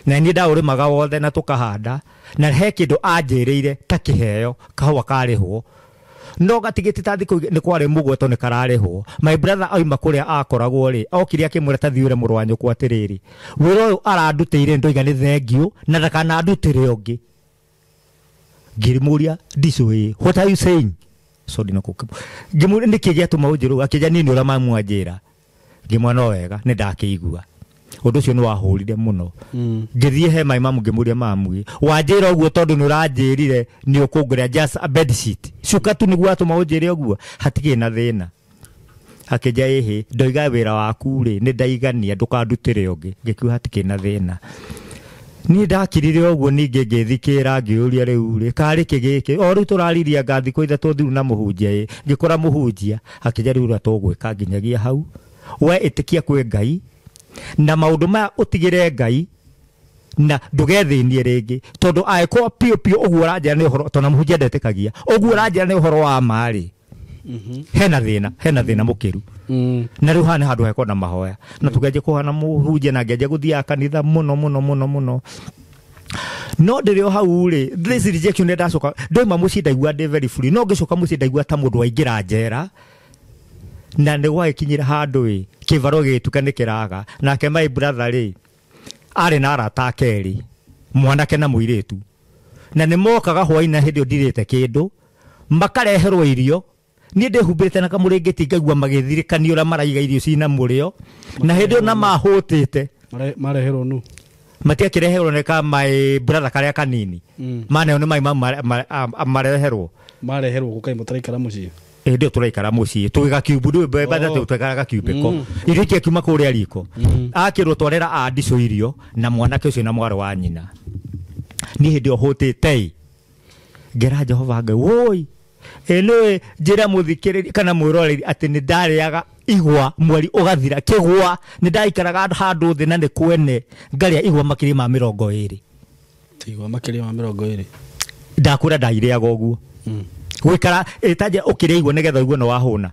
na niĩ ndaũrĩmaga wothe na tũkahanda na he kĩndũ anjĩrĩire ta kĩheo kahũa karĩhwo no gatigĩte ta thikũ nĩ kwarĩ mũgweto nĩ kararĩhwo. My brother auma kũrĩa akoragwo rĩ okire akĩmwĩra ta thiĩ ũre mũrũ wa nyũkwa atĩrĩrĩ wĩra ũyũ arandutĩire ndoiga nĩ thengiũ na ndakanandutĩre ũngĩ. Ngĩmũria Ndicũ ĩ what are you saying so ndinakũkĩmũ ngĩmũria nĩkĩ gĩatũma ũnjĩrwo akĩnja niĩ nĩ ũrĩa mamu anjĩra ngĩmwĩra no wega nĩ ndakĩigua. Ũndũ ũcio nĩ wahũrire mũno. Ngĩthiĩ he my mamu ngĩmũria mamu ĩ wanjĩra ũguo tondũ nĩ ũranjĩrire nĩ ũkũngũrĩra just a bed sheet cuka tu nĩguo watũma ũnjĩre ũguo hatigĩ na thĩna. Akĩnja ĩhĩ ndoiga wĩra waku rĩ nĩ ndaigania ndũkandutĩre ũngĩ ngĩkiuga hatikĩ na thĩna. Niĩ ndakirire ũguo ningĩ ngĩthikĩra ngĩũria rĩu rĩ karĩ kĩ gĩkĩ o rĩu tũraririe anga thikũ ithatũ thiru na mũhunjia ĩ ngĩkora mũhunjia akĩnja rĩu ũrĩa tũgwĩka nginyagia hau we ĩtĩkia kwĩ Ngai na maũndũ maya ũtigĩre Ngai na ndũgethĩnie rĩngĩ tondũ angĩkorwo piũ piũ ũguo ũranjĩra nĩ ũhoro tondũ na mũhunjia ndetĩkagia ũguo ũranjĩra nĩ ũhoro wa ma rĩ hena thĩna mũkĩru. Na rĩu haha nĩ handũ hekwo na mahoya na tũkĩanjia kũhana mũhunjia na ngĩanjia gũthiaga kanitha mũno mũno mũno mũno no ndĩrĩ o hau rĩ this rejection nĩ ndacoka ndoima mũciĩ ndaigua ndĩ very free no ngĩcoka mũciĩ ndaigua ta mũndũ waingĩra njera na nĩ gwagĩkinyĩra handũ ĩ kĩbaro gĩgĩtuka nĩ kĩraga. Nake my brother rĩ arĩ na arata ake erĩ mwanake na mũirĩtu na nĩ mokaga hwaĩ-inĩ hĩndĩ ĩyo ndirĩte kĩndũ makareherwo irio niĩ ndĩhumbĩrĩte na kamũrĩngĩti ngaigua magĩthirĩkania ũrĩa maraiga irio cina mũrĩo na hĩndĩ ĩyo na mahũtĩte mareherwo nũ matiakĩreherwo nĩ ka my brother karĩa kanini maneo nĩ mai mareherwo mareherwo gũkaĩ mũtaraikara mũciĩ hĩndĩ ĩyo tũraikara mũciĩ tũgĩgakiumbu ndũĩ mbembe tũikaraga kiumbĩko irio ikiuma kũrĩa riko akĩrwo twarĩra a Ndicũ irio na mwanake ũcio na mwarĩ wa nyina. Niĩ hĩndĩ ĩyo hũtĩte ĩ ngĩra Jehova Ngai woi ĩ nĩũĩ njĩra mũthikĩrĩria kana mwĩroreri atĩ nĩ ndarĩaga Igwa mweri ũgathira kĩgwa nĩ ndaikaraga handũ thĩ na nĩ kwene ngarĩa igwa makĩria ma 20. Igwa makĩria ma 20 ndakwĩra ndairĩaga ũguo. Gwĩkara ĩtanje ũkĩrĩa igwa nĩgetha ũigue nĩ wahũna.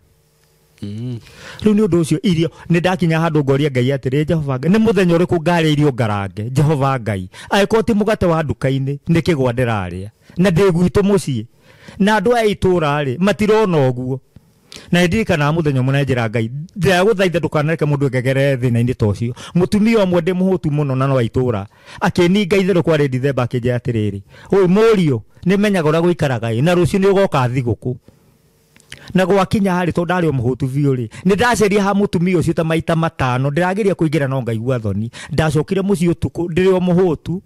Rĩu nĩ ũndũ ũcio irio nĩ ndakinya handũ ngoria Ngai atĩrĩ, Jehova Ngai nĩ mũthenya ũrĩkũ ngarĩa irio ngarange? Jehova Ngai angĩkorwo ti mũgate wa nduka-inĩ nĩ kĩgwa ndĩrarĩa na ndĩ gwitũ mũciĩ na andũ aya itũũra rĩ matirona ũguo. Na ndirikanaga mũthenya ũmwe na njĩra Ngai ndĩragũthaitha ndũkanareke mũndũ engegere thĩna-inĩ ta ũcio. Mũtumia ũmwe ndĩ mũhũtu mũno na no wa itũũra akĩninga itherũ kwarĩ Dithemba akĩnjĩra atĩrĩrĩ, ũyũ mũriũ nĩmenyaga ũrĩa gũikaraga ĩ na rũciũ nĩ ũgoka thigũkũ. Na gwakinya harĩ tondũ ndarĩ o mũhũtu biũ rĩ nĩ ndaceria ha mũtumia ũcio ta maita 5 ndĩrageria kũingĩra no ngaigua thoni. Ndacokire mũciĩ ũtukũ ndĩrĩ o mũhũtu.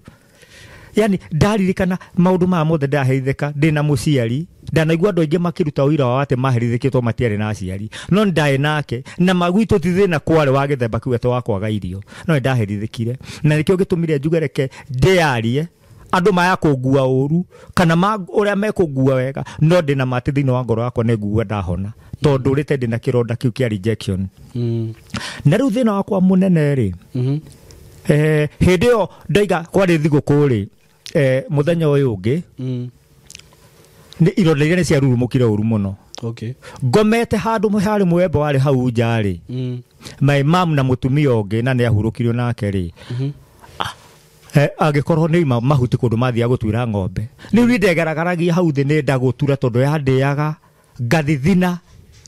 Yani ndaririkana maũndũ maya mothe ndaherithĩka ndĩna mũciari. Ndanaigua andũ aingĩ makĩruta ũira wao atĩ maherithĩkĩtwo matiarĩ na aciari, no nĩ ndarĩ nake na magwitũ ti thĩna kwarĩ wa gĩthemba kĩu atĩ wa kwaga irio, no nĩ ndaherithĩkire. Na nĩkĩo gĩtũmire njuge reke ndĩyarie andũ maya kũngua ũru kana ũrĩa mekũngua wega, no ndĩna ma atĩ thĩinĩ wa ngoro yakwa nĩ ngugua ndahona tondũ rĩte ndĩna kĩronda kĩu kĩa rejection. Na rĩu thĩna wakwa mũnene rĩ, hĩndĩ ĩyo ndaiga kwarĩ thigũkũ rĩ, mũthenya ũyũ ũngĩ nĩ ironda iria nĩ ciarurumũkire ũru mũno. Ngomete handũ harĩ mwembe warĩ hau nja rĩ, my mom na mũtumia ũngĩ na nĩ ahurũkirio nake rĩ, angĩkorwo nĩ mahuti kũndũ mathiaga gũtuĩra ng'ombe. Rĩu niĩ ndegaragaragia hau thĩ nĩ ndagũtura tondũ yandĩaga ngathithina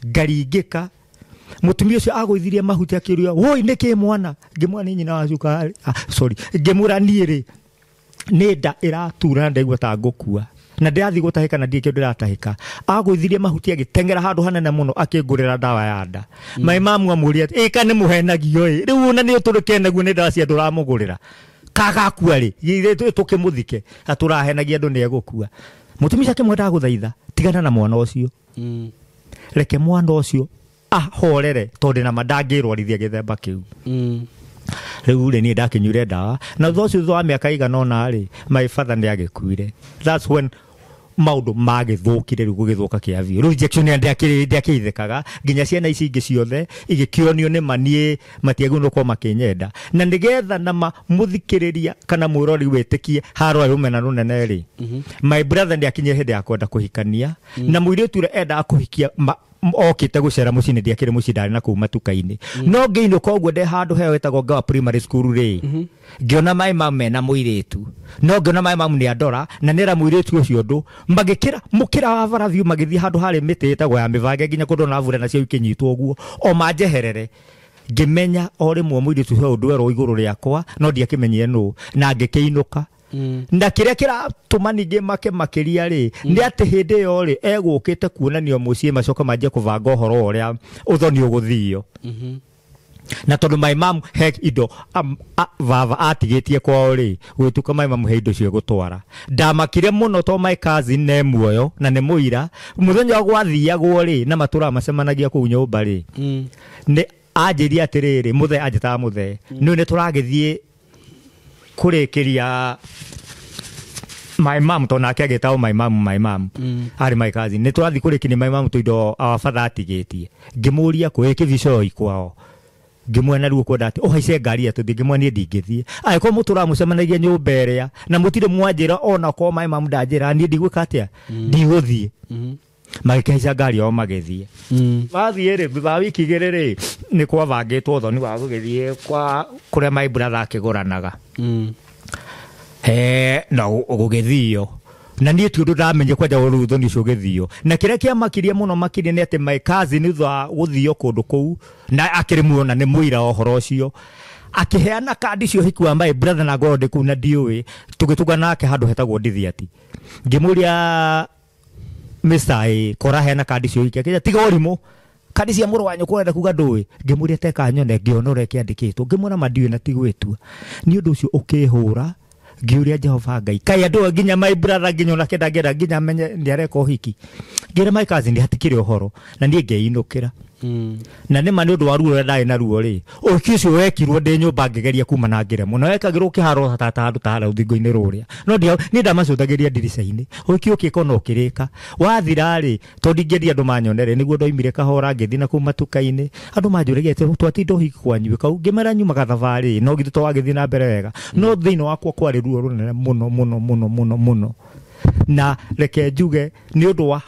ngaringĩka. Mũtumia ũcio agũithirie mahuti akĩũria woi nĩkĩ mwana? Ngĩmwĩra nĩ nyina wa cukari, sorry, ngĩmwĩra niĩ rĩ nĩ nda ĩratura na ndaigua ta ngũkua na ndĩrathiĩ gũtahĩka na ndirĩ kĩndũ ndĩratahĩka. Agũithirie mahuti agĩteng'era handũ hanene mũno akĩngũrĩra ndawa ya nda. My mom amũria atĩ ĩka nĩ mũhenagio ĩ rĩu ona nĩ ũtũrĩke naguo nĩ ndawa cia andũ ũramũgũrĩra kagakua rĩ githĩ tũkĩmũthike atũrahenagia andũ nĩ egũkua. Mũtumia ũcio akĩmwenda gũthaitha tigana na mwana ũcio, reke mwana ũcio ahorere tondũ na mandangĩrwarithia gĩthemba kĩu. Rĩu rĩ niĩ ndakĩnyuire ndawa na thutha ũcio thutha wa mĩaka ĩigana ũna rĩ my father nĩ agĩkuire. That's when maũndũ magĩthũkire rĩu gũgĩthũka kĩa biũ. Rĩu injection ĩyo ndĩakĩithĩkaga nginya ciana ici ingĩ ciothe igĩkĩonio nĩ ma niĩ matiagĩrĩirwo gũkorwo makĩnyenda. Na nĩgetha nama mũthikĩrĩria kana mwĩrori wĩtĩkie harũa rũmena rũnene rĩ, my brother nĩakinyire hĩndĩ ya kwenda kũhikania na mũirĩtu ũrĩa endaga kũhikia okĩte gũcera mũciĩ nĩ ndiakĩrĩ mũciĩ ndarĩ na kũu matuka-inĩ. No ngĩinũka ũguo ndĩ handũ heo ĩtagwo Ngawa Primary School rĩ, ngĩona my mom mena mũirĩtu, no ngĩona my mom nĩ andora na nĩera mũirĩtu ũcio ũndũ. Magĩkĩra mũkĩra wa bara biũ magĩthiĩ handũ harĩ mĩtĩ ĩtagwo ya mĩbange nginya kũndũ na mbura nacio ikĩnyitwo ũguo o manjeherere. Ngĩmenya o rĩmwe mũirĩtu ũcio ũndũ werwo igũrũ rĩakwa no ndiakĩmenyire nũ na ngĩkĩinũka. Na kĩrĩa kĩratũma ningĩ make makĩria rĩ nĩ atĩ hĩndĩ ĩyo rĩ egũkĩte kuonanio mũciĩ macoka manjie kũbanga ũhoro ũrĩa ũthoni ũgũthio. Na tondũ my mom he indo baba atigĩtie kwao rĩ gwĩtuka my mom he indo cio gũtwara. Ndamakire mũno to my cousin nĩ muoyo na nĩ mũira. Mũthenya wa gwathiagwo rĩ na matũra macemanagia kũu nyũmba rĩ nĩ anjĩrie atĩrĩrĩ, mũthee anjĩtaga mũthee, nĩ nĩ tũragĩthiĩ kũrĩkĩria my mom to nake agĩtagwo my mom, my mom arĩ my cousin, nĩ tũrathiĩ kũrĩkĩria my mom tũindo our father atigĩtie. Ngĩmũria kũ ĩkĩbicoi kwao, ngĩmwĩra narua ũkwenda atĩ ũhaice ngari atũthiĩ, ngĩmwĩra niĩ ndingĩthiĩ angĩkorwo mũtũraga mũcemanagia nyũmba ĩrĩa na mũtirĩ mwanjĩra ona korwo my mom ndanjĩra niĩ ndigwĩka atĩa, ndigũthiĩ. Magĩkĩhaica ngari yao magĩthiĩ. Mathiĩ rĩ thutha wa wiki 2 rĩ nĩ kwabangĩtwo ũthoni wa gũgĩthiĩ kwa kũrĩa my brother akĩgũranaga. Na gũgĩthio na niĩ ti ũndũ ndamenye kwanja ũrĩa ũthoni ũcio ũgĩthio. Na kĩrĩa kĩamakirie mũno makĩria nĩ atĩ my cousin thutha wa gũthio kũndũ kũu na akĩrĩ muoyo na nĩ mũira wa ũhoro ũcio akĩheana kandi cio ũhiki wa my brother na ngorwo ndĩ kũu na ndiũĩ, tũgĩtũngana nake handũ hetagwo Ndithiati. Ngĩmũria Mr. A kora heana kandi cio ũhiki, akĩnjĩra tiga ũrimũ, kandi cia mũrũ wa nyũkwa ũrenda kuga ndũĩ. Ngĩmũria teka nyone, ngĩona ũrĩa kĩandĩkĩtwo, ngĩmwĩra ma ndiũĩ na ti gwĩtua. Nĩ ũndũ ũcio ũkĩhũra ngĩũria Jehova Ngai kaĩ andũ nginya my brother nginya onake ndangĩenda nginya amenye nĩ areka ũhiki. Ngĩra my cousin hatikĩrĩ ũhoro na niĩ ngĩinũkĩra. Na nĩ ma nĩ ũndũ wa ruo rũrĩa ndarĩ naruo rĩ, ũhiki ũcio wekirwo ndĩ nyũmba ngĩgeria kuma na ngĩremwo, na wekagĩrwo kĩharo ta handũ ta harĩa rũthingo-inĩ rũrĩa, no niĩ ndamacũthagĩria ndirica-inĩ. Ũhiki ũkĩka ona ũkĩrĩka, wathira rĩ, tondũ ndingĩendia andũ manyonere, nĩguo ndoimire kahora ngĩthiĩ na kũu matuka-inĩ, andũ manjũragia atĩ twatinda ũhiki kwanyu kau, ngĩmera nyumaga thabarĩ, no githĩ to wagĩthiĩ na mbere wega. No thĩinĩ wakwa kwarĩ ruo rũnene mũno mũno mũno mũno mũno, na reke njuge nĩ ũndũ wa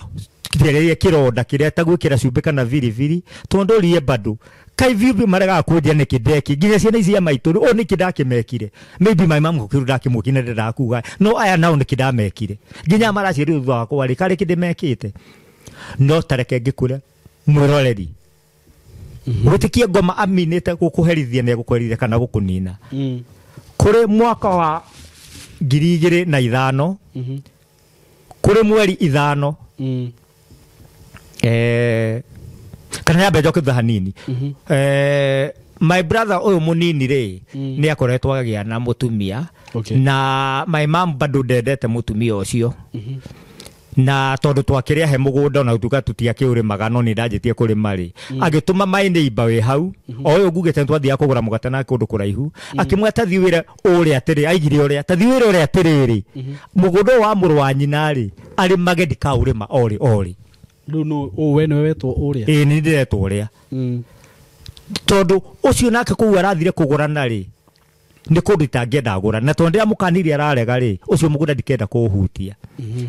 kĩgeria kĩronda kĩrĩa ta gwĩkĩra cumbĩ kana biribiri, tondũ rie bado kai bibi maregaga kũnjia nĩkĩ ndeki nginya ciana ici cia maitũ rĩ, o nĩkĩ ndakĩmekire, maybe my mom gũkĩrwo ndakĩmwĩkire na ndendaga kuga, no aya nao nĩkĩ ndamekire, nginya maraciarirwo thutha wakwa rĩ, karĩ kĩ ndĩmekĩte. No tareke ngĩkũre mwĩroreri, gwĩtĩkia ngoma aminĩte gũkũherithia nĩ egũkũherithia kana gũkũnina. Kũrĩ mwaka wa 2005, kũrĩ mweri 5, kana nyambe njoke thutha hanini. My brother ũyũ mũnini rĩ, nĩ akoretwo agĩa na mũtumia, na my mom bado ndendete mũtumia ũcio, na tondũ twakĩrĩa he mũgũnda ona gũtuĩka tũtiakĩũrĩmaga, no nĩ ndanjĩtie kũrĩma rĩ, agĩtũma my neighbor wĩ hau, o ũyũ ngugĩte nĩ twathiaga kũgũra mũgate na kũndũ kũraihu, akĩmwĩra tathiĩ wĩre ũrĩa atĩrĩ, aigire ũrĩa tathiĩ wĩre ũrĩa atĩrĩrĩ, mũgũnda ũyũ wa mũrũ wa nyina rĩ, arĩmage ndikaũrĩma orĩ orĩ. Rĩu nũ ũũ we nĩwe wetwo ũrĩa? Ĩĩ, nĩ ndĩretwo ũrĩa. Tondũ ũcio nake kũu arathire kũgũrana rĩ, nĩ kũndũ itangĩenda gũra, na tondũ ndĩramũkanirie ararega rĩ, ũcio mũgũnda ndikenda kũũhutia.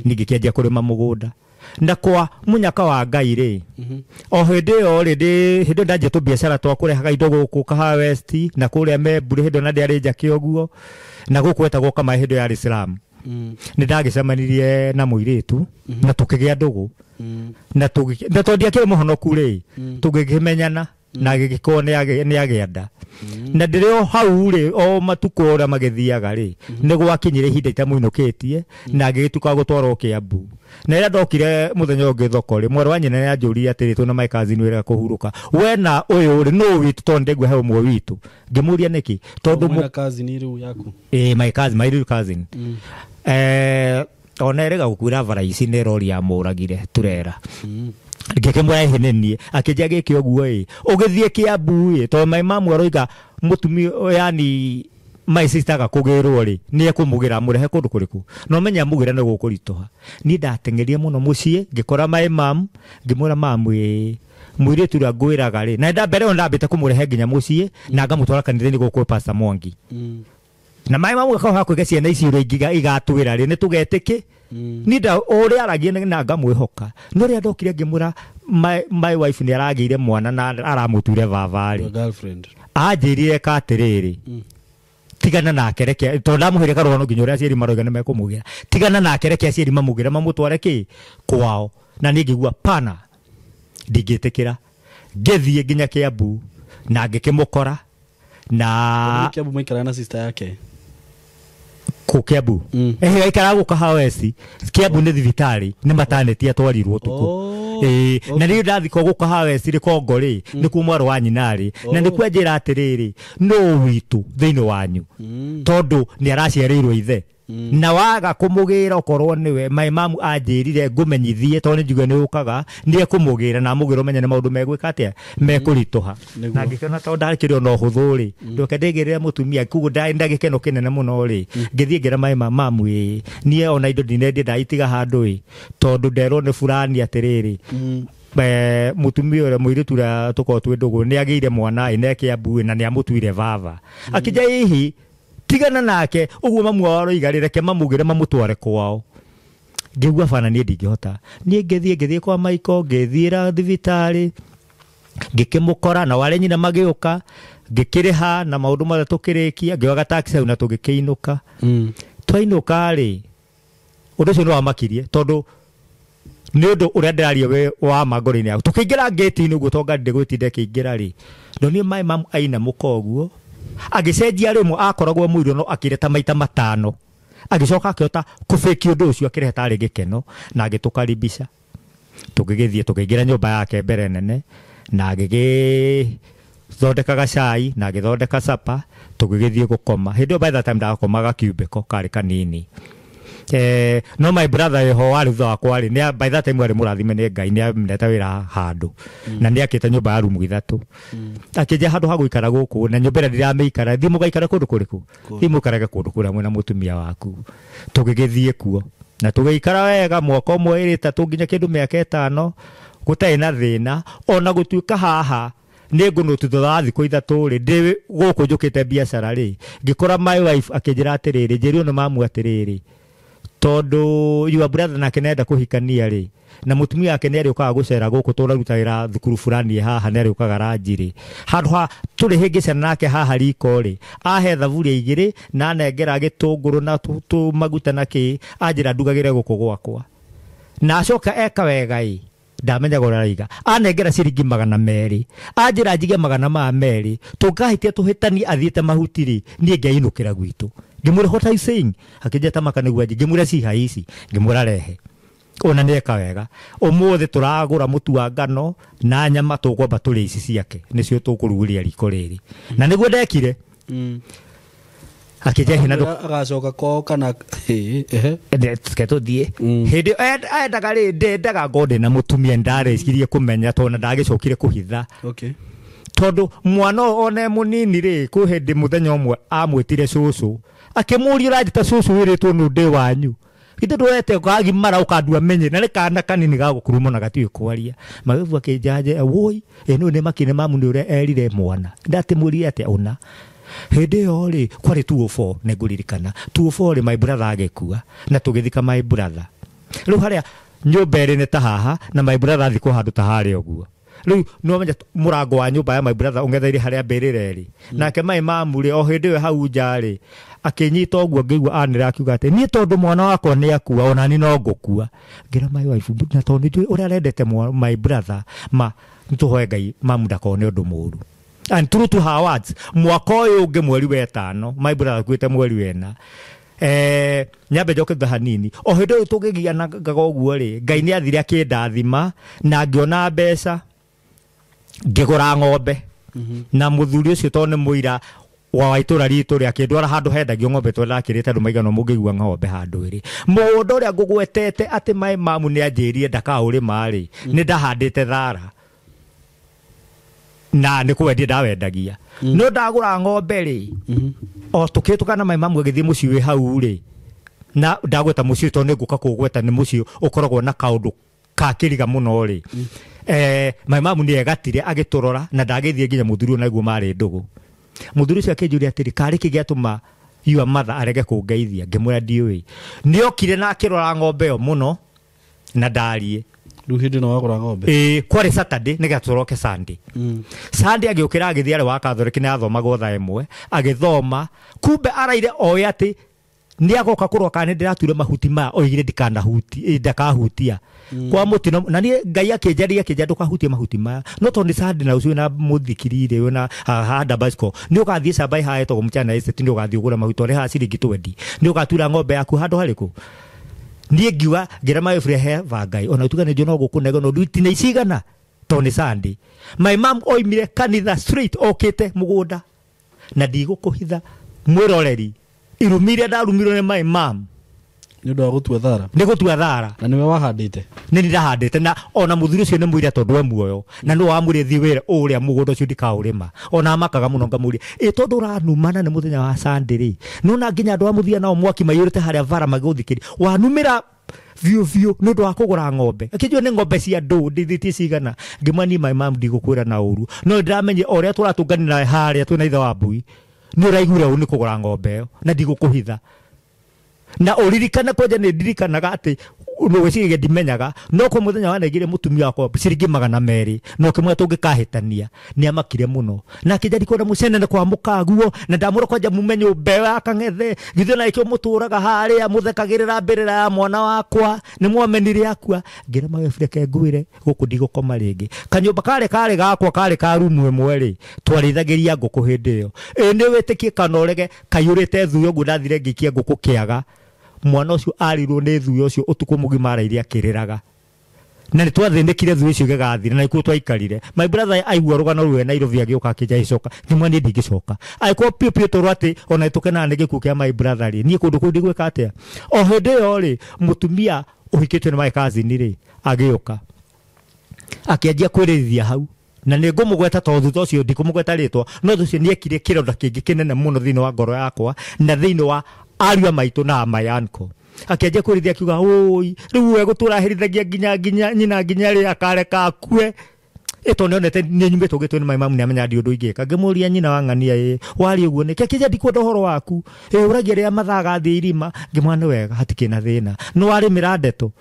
Ningĩ kĩanjia kũrĩma mũgũnda. Na kwa mũnyaka wa Ngai rĩ, o hĩndĩ ĩyo rĩ, hĩndĩ ĩyo ndanjia tũbiacara twa kũrehaga indo gũkũ Kahawa West na kũrĩa Membure, hĩndĩ ĩyo na ndĩarĩ njake ũguo, na gũkũ gwetagwo Kamaĩ hĩndĩ ĩyo yarĩ slum. Nĩ ndagĩcemanirie na mũirĩtu, na tũkĩgĩa ndũgũ, na tondũ ndiakĩrĩ mũhonoku rĩ, tũgĩkĩmenyana, na gĩgĩkorwo nĩ agĩa nda. Na ndĩrĩ o hau rĩ, o matukũ ũrĩa magĩthiaga rĩ, nĩ gwakinyire ihinda itamũinũkĩtie, na ngĩgĩtuĩka gũtwarwo Kĩambu. Na rĩrĩa ndokire mũthenya ũngĩ thoko rĩ, mwarĩ wa nyina nĩ anjũririe atĩrĩ, twĩna my cousin wĩra kũhurũka, we na ũyũ rĩ, nũ witũ? Tondũ ndĩngua he ũmwe witũ. Ngĩmũria nĩkĩ? Tondũ Mwĩna cousin rĩu yaku? Ĩĩ, my cousin, my real cousin. Ona erĩga gũkuĩra bara ici nĩ rori yamũragire turera. Ngĩkĩmwĩra ĩhĩ nĩ niĩ, akĩnjia gĩkĩ ũguo ĩ, ũgĩthiĩ Kĩambu ĩ, tondũ my mom aroiga mũtumia, yani my sister agakũgĩrwo rĩ, nĩ ekũmũgĩra amũrehe kũndũ kũrĩkũ, na ũmenye amũgĩra nĩ gũkũritũha. Niĩ ndateng'erire mũno mũciĩ, ngĩkora my mom, ngĩmwĩra mom ĩ, mũirĩtu ũrĩa ngwĩraga rĩ, na mbere ĩyo ndambĩte kũmũrehe nginya mũciĩ, na ngamũtwara kanitha-inĩ gũkũ Pastor Mwangi. Na my mom gakao hakuhĩ ciana ici ũrĩa igatwĩra rĩ, nĩ tũgetĩkĩ. Niĩ nda ũrĩa aragia na ngamwĩhoka. No rĩrĩa ndokire ngĩmwĩra my wife nĩ aragĩire mwana na aramũtuire baba rĩ. Your girlfriend. Anjĩrire ka atĩrĩrĩ, tigana nake reke, tondũ ndamũheire karũgano nginya ũrĩa aciari maroiga nĩ mekũmũgĩra. Tigana nake reke aciari mamũgĩre mamũtware kĩ kwao. Na niĩ ngĩigua pana ndingĩtĩkĩra. Ngĩthiĩ nginya Kĩambu na ngĩkĩmũkora na Kĩambu maikaraga na sister yake. Kũ Kĩambu? Aikaraga gũkũ Kahawa West. Kĩambu nĩ thibitarĩ, nĩ maternity atwarirwo ũtukũ. Na rĩu ndathiĩ gũkũ Kahawa West rĩ, Kongo rĩ, nĩkuo mwarĩ wa nyina rĩ, na nĩkuo anjĩra atĩrĩrĩ, nũ witũ thĩinĩ wanyu? Tondũ nĩ araciarĩirwo ithe. Na waga kũmũgĩra okorwo nĩwe, my mom anjĩrire ngũmenyithie, tondũ nĩ njigue nĩ ũkaga, nĩ ekũmũgĩra na amũgĩre ũmenye nĩ maũndũ megwĩka atĩa, mekũritũha. Na ngĩkĩona tondũ ndakĩrĩ ona ũhũthũ rĩ, ndoke ndĩgĩrĩre mũtumia, koguo ndarĩ na gĩkeno kĩnene mũno rĩ, ngĩthiĩ ngĩra my mom, mamu ĩ, niĩ ona indo ndinendie ndaitiga handũ ĩ, tondũ nderwo nĩ fulani atĩrĩrĩ, mũtumia ũrĩa mũirĩtu ũrĩa tũkoragwo twĩ ndũgũ nĩ agĩire mwana ĩ, na e Kĩambu ĩ, na nĩ amũtuire baba. Akĩnjĩra hihi tigana nake, ũguo mamu wao aroiga rĩ, reke mamũgĩre mamũtware kwao. Ngĩigua bana niĩ ndingĩhota. Niĩ ngĩthiĩ kwa Michael, ngĩthiĩra thibitarĩ, ngĩkĩmũkora, na warĩ nyina magĩũka, ngĩkĩrĩha na maũndũ mothe tũkĩrĩkia, ngĩoya taxi hau na tũgĩkĩinũka. Twainũka rĩ, ũndũ ũcio nĩ wamakirie, tondũ nĩ ũndũ ũrĩa ndĩraria wĩ wa ma ngoro-inĩ yaku. Tũkĩingĩra ngĩti-inĩ ũguo, tondũ ngari ndĩgwĩtinda ĩkĩingĩra rĩ, ndonire my mom ainamũka ũguo, agĩcenjia rĩmwe akoragwo mũirũ no akĩrĩa ta maita matano. Agĩcoka akĩhota kũbĩkia ũndũ ũcio akĩrehe tarĩ gĩkeno na agĩtũkaribisha. Tũgĩgĩthiĩ tũkĩingĩra nyũmba yake mbere nene na agĩgĩthondeka gacai na agĩthondeka sapa, tũgĩgĩthiĩ gũkoma. Hĩndĩ ĩyo by that time ndakomaga kiumbĩko karĩ kanini. No my brother ho warĩ thutha wakwa rĩ, by that time arĩ mũrathime nĩ Ngai, nĩ amenete wĩra handũ na nĩ akĩte nyũmba ya rumu 3. Akĩnja handũ ha gũikara gũkũ na nyũmba ĩrĩa ndiramĩikara, thiĩ mũgaikara kũndũ kũrĩkũ? Thiĩ mũikarage kũndũ kũrĩa mwĩna mũtumia waku. Tũgĩgĩthiĩ kuo na tũgĩikara wega mwaka ũmwe, 2, 3 nginya kĩndũ mĩaka 5 gũtarĩ na thĩna. Ona gũtuĩka haha nĩ ngũnũtu thutha wa thikũ 3 rĩ, ndĩ gũkũ njũkĩte biacara rĩ, ngĩkora my wife akĩnjĩra atĩrĩrĩ, njĩrwo nĩ mamu atĩrĩrĩ, tondũ your brother nake nĩarenda kũhikania rĩ, na mũtumia wake nĩarĩũkaga gũcera gũkũ tũraruta wĩra thukuru fulani haha, nĩarĩũkaga ranji rĩ, handũ ha tũrĩ hĩngĩcana nake haha riko rĩ, ahe thaburia 2 na anengera gĩtũngũrũ na tũmaguta na kĩ, anjĩra ndugagĩre gũkũ gwakwa. Na acoka eka wega ĩ, ndamenyaga ũrĩa araiga, anengera ciringi 200, anjĩra njige 200, tũngahĩtia tũhĩtanie athiĩte mahuti rĩ, niĩ ngeinũkĩra gwitũ. Ngĩmwĩra what are you saying? Akĩnjĩra maka nĩguo anjĩ, ngĩmwĩra ciha ici, ngĩmwĩra rehe. Ona nĩeka wega. Ũmũthĩ tũragũra mũtu wa ngano na nyama tũkwamba tũrĩe ici ciake, nĩcio tũkũrugĩria riko rĩrĩ. Na nĩguo ndekire. Akĩnjĩra hena agacoka kwao kana ehe. Reke tũthiĩ. Hĩndĩ ĩyo endaga rĩ, ndendaga ngorwo ndĩna mũtumia, ndarĩcirie kũmenya tondũ na ndagĩcokire kũhitha. Tondũ mwana ũyũ ona e mũnini rĩ, kwĩ hĩndĩ mũthenya ũmwe amwĩtire cũcũ, akĩmũria ũranjĩta cũcũ wĩrĩtwo nũ ndĩ wanyu? Githĩ ndwete ũkagimara ũkandua menye, na nĩ kana kanini ga gũkuruma na gatiũĩ kwaria. Magebu akĩnjanja, woi, ĩ nũ nĩ makĩne mamu nĩ ũrĩa erire mwana. Ndatĩmũrire atĩa ũna. Hĩndĩ ĩyo rĩ, kwarĩ 204, nĩngũririkana. 204 rĩ, my brother agĩkua, na tũgĩthika my brother. Rĩu harĩa nyũmba ĩrĩ nĩ ta haha, na my brother athikwo handũ ta harĩa ũguo. Rĩu nĩwamenya mũrango wa nyũmba ya my brother ũng'etheire harĩa mbĩrĩra ĩrĩ. Nake my mamu rĩ, o hĩndĩ ĩyo hau nja rĩ, akĩnyita ũguo ngĩigua anĩrĩra akiuga atĩ niĩ tondũ mwana wakwa nĩ akua, ona niĩ no ngũkua. Ngĩra my wife, na tondũ nĩnjũĩ ũrĩa arendete my brother, ma nĩtũhoe Ngai mamu ndakone ũndũ mũũru. And true to her words, mwaka ũyũ ũngĩ mweri wa 5, my brother akuĩte mweri wa 4. Nyambe njoke thutha hanini. O hĩndĩ ĩyo tũgĩgianaga ũguo rĩ, Ngai nĩ athire akĩndathima na ngĩona mbeca, ngĩgũra ng'ombe. Na mũthuri ũcio tondũ nĩ mũira wa itũra ritũ rĩ, akĩndwara handũ hendagio ng'ombe tondũ ndakĩrĩte andũ maigana mũngĩigua ng'ombe handũ ĩrĩ. Mũgũnda ũrĩa ngũgwetete atĩ my mamu nĩ anjĩrire ndakaũrĩma rĩ, nĩ ndahandĩte thara na nĩ kwendia ndawendagia. No ndagũra ng'ombe rĩ, o tũkĩhĩtũka na my mamu agĩthiĩ mũciĩ wĩ hau rĩ, na ndagweta mũciĩ tondũ nĩ ngũka kũũgweta, nĩ mũciĩ ũkoragwo na kaũndũ ka kĩriga mũno rĩ. My mamu nĩ egatire agĩtũrora na ndagĩthiĩ nginya mũthuri ũyũ naguo marĩ ndũgũ. Mũthuri ũcio akĩnjũria atĩrĩ, karĩ kĩ gĩatũma your mother arege kũngeithia? Ngĩmwĩra ndiũĩ. Nĩokire na akĩrora ng'ombe ĩyo mũno na ndariĩ. Rĩu hĩndĩ ĩno wagũra ng'ombe? Ĩĩ, kwarĩ Saturday nĩgetha tũroke Sunday. Sunday agĩũkĩra agĩthiĩ arĩ wa Catholic, nĩ athomagwo thaa 1, agĩthoma, kumbe araire oĩ atĩ nĩ agoka kũrora kana nĩ ndĩrature mahuti maya, oigire ndakahutia. Kwa mũtino, na niĩ Ngai akĩnjaria, akĩnjĩra ndũkahutie mahuti maya. No tondũ nĩ Sunday na ũcio wĩna mũthikiri rĩ, wĩna handa bicycle, nĩ ũgathiĩ camba ĩhaha ĩtagwo Mchana Estate, nĩ ũgathiĩ ũgũre mahuti, ũrĩhaga ciringi 20. Nĩ ũgatura ng'ombe yaku handũ harĩkũ? Niĩ ngiuga, ngĩra my friend, he ba Ngai, ona ũtuga nĩ njũĩ no gũkũnega, no nduti cigana, tondũ nĩ Sunday. My mom oimire kanitha straight okĩte mũgũnda, na ndigũkũhitha mwĩroreri, irumi iria ndarumirwo nĩ my mom Nĩ ũndũ wa gũtua thara? Nĩ gũtua thara. Na nĩwe wahandĩte? Nĩ niĩ ndahandĩte, na ona mũthuri ũcio nĩ mũira tondũ e muoyo, na nĩwe wamwĩrire thiĩ wĩre ũrĩa mũgũnda ũcio ndikaũrĩma. Ona amakaga mũno ngamũria, ĩ tondũ ũranumana nĩ mũthenya wa Sunday rĩ, nĩwona nginya andũ a mũthia nao mwaki maiyũrĩte harĩa bara magĩgũthikĩria, wanumĩra biũ biũ nĩ ũndũ wa kũgũra ng'ombe. Akĩnjũria nĩ ng'ombe cia ndũ, ndĩthĩtie cigana. Ngĩmwĩra niĩ my mom ndigũkwĩra na ũru, no nĩndĩramenyire o ũrĩa tũratũnganĩra harĩa twĩna ithe wa mbui, nĩ ũraiguire ũru nĩ kũgũra ng'ombe ĩyo, na ndigũkũhitha. Na ũririkane kwanja nĩ ndirikanaga atĩ gwĩciria ndimenyaga, no kwĩ mũthenya wanengire mũtumia wakwa ciringi 200, na ũkĩmwĩra tũngĩkahĩtania, nĩ amakire mũno. Na akĩnja ndikwenda mũcenene kwa mũkaguo, na ndamwĩra kwanja mume nyũmba ĩyo ya Kang'ethe, githĩ ona ĩkĩo mũtũraga harĩa mũthekagĩrĩra mbĩrĩra ya mwana wakwa, nĩ mwamenire akua. Ngĩra my wife, reke ngwĩre, gũkũ ndigũkoma rĩngĩ. Kanyũmba karĩa karĩ gakwa karĩ ka rumu ĩmwe rĩ, twarĩithagĩria ngũkũ hĩndĩ ĩyo. Ĩ nĩ wĩtĩkie kana ũrege, kaiyũrĩte thuya ũguo ndathire ngĩikia ngũkũ kĩaga. Mwana ũcio arirwo nĩ thuya ũcio ũtukũ mũgima araire akĩrĩraga. Na nĩ twathĩnĩkire thũ icio gĩgathira na ikuo twaikarire. My brother aigua rũgano rũu e Nairobi agĩũka akĩnja icoka. Ngĩmwĩra niĩ ndingĩcoka. Angĩkorwo piũ piũ tũrwo atĩ ona tũkenaga nĩ gĩkuũ kĩa my brother rĩ, niĩ kũndũ kũu ndigwĩka atĩa? O hĩndĩ ĩyo rĩ, mũtumia ũhikĩtio nĩ my cousin rĩ, agĩũka. Akĩanjia kwĩrĩrithia hau. Na nĩ ngũmũgweta tondũ thutha ũcio ndikũmũgweta rĩtwa, no thutha ũcio nĩ ekire kĩronda kĩngĩ kĩnene mũno thĩinĩ wa ngoro yakwa na thĩinĩ wa ariũ a maitũ na my uncle. Akĩanjia kwĩrithia akiuga ũi rĩu we gũtũra herithagia nginya nginya nyina nginya rĩ akareka akue. Ĩto nĩonete nĩ nyumĩte ũgĩtwo nĩ my mum nĩamenya ndi ũndũ ingĩka. Ngĩmũria nyina wa ng'ania ĩ waria ũguo nĩkĩ? Akĩnjia ndikwenda ũhoro waku. Ĩ ũragia rĩrĩa mathaa gathiĩ irima. Ngĩmwĩra nĩ wega hatikĩrĩ na thĩna. Nĩ warĩmĩra ndeto.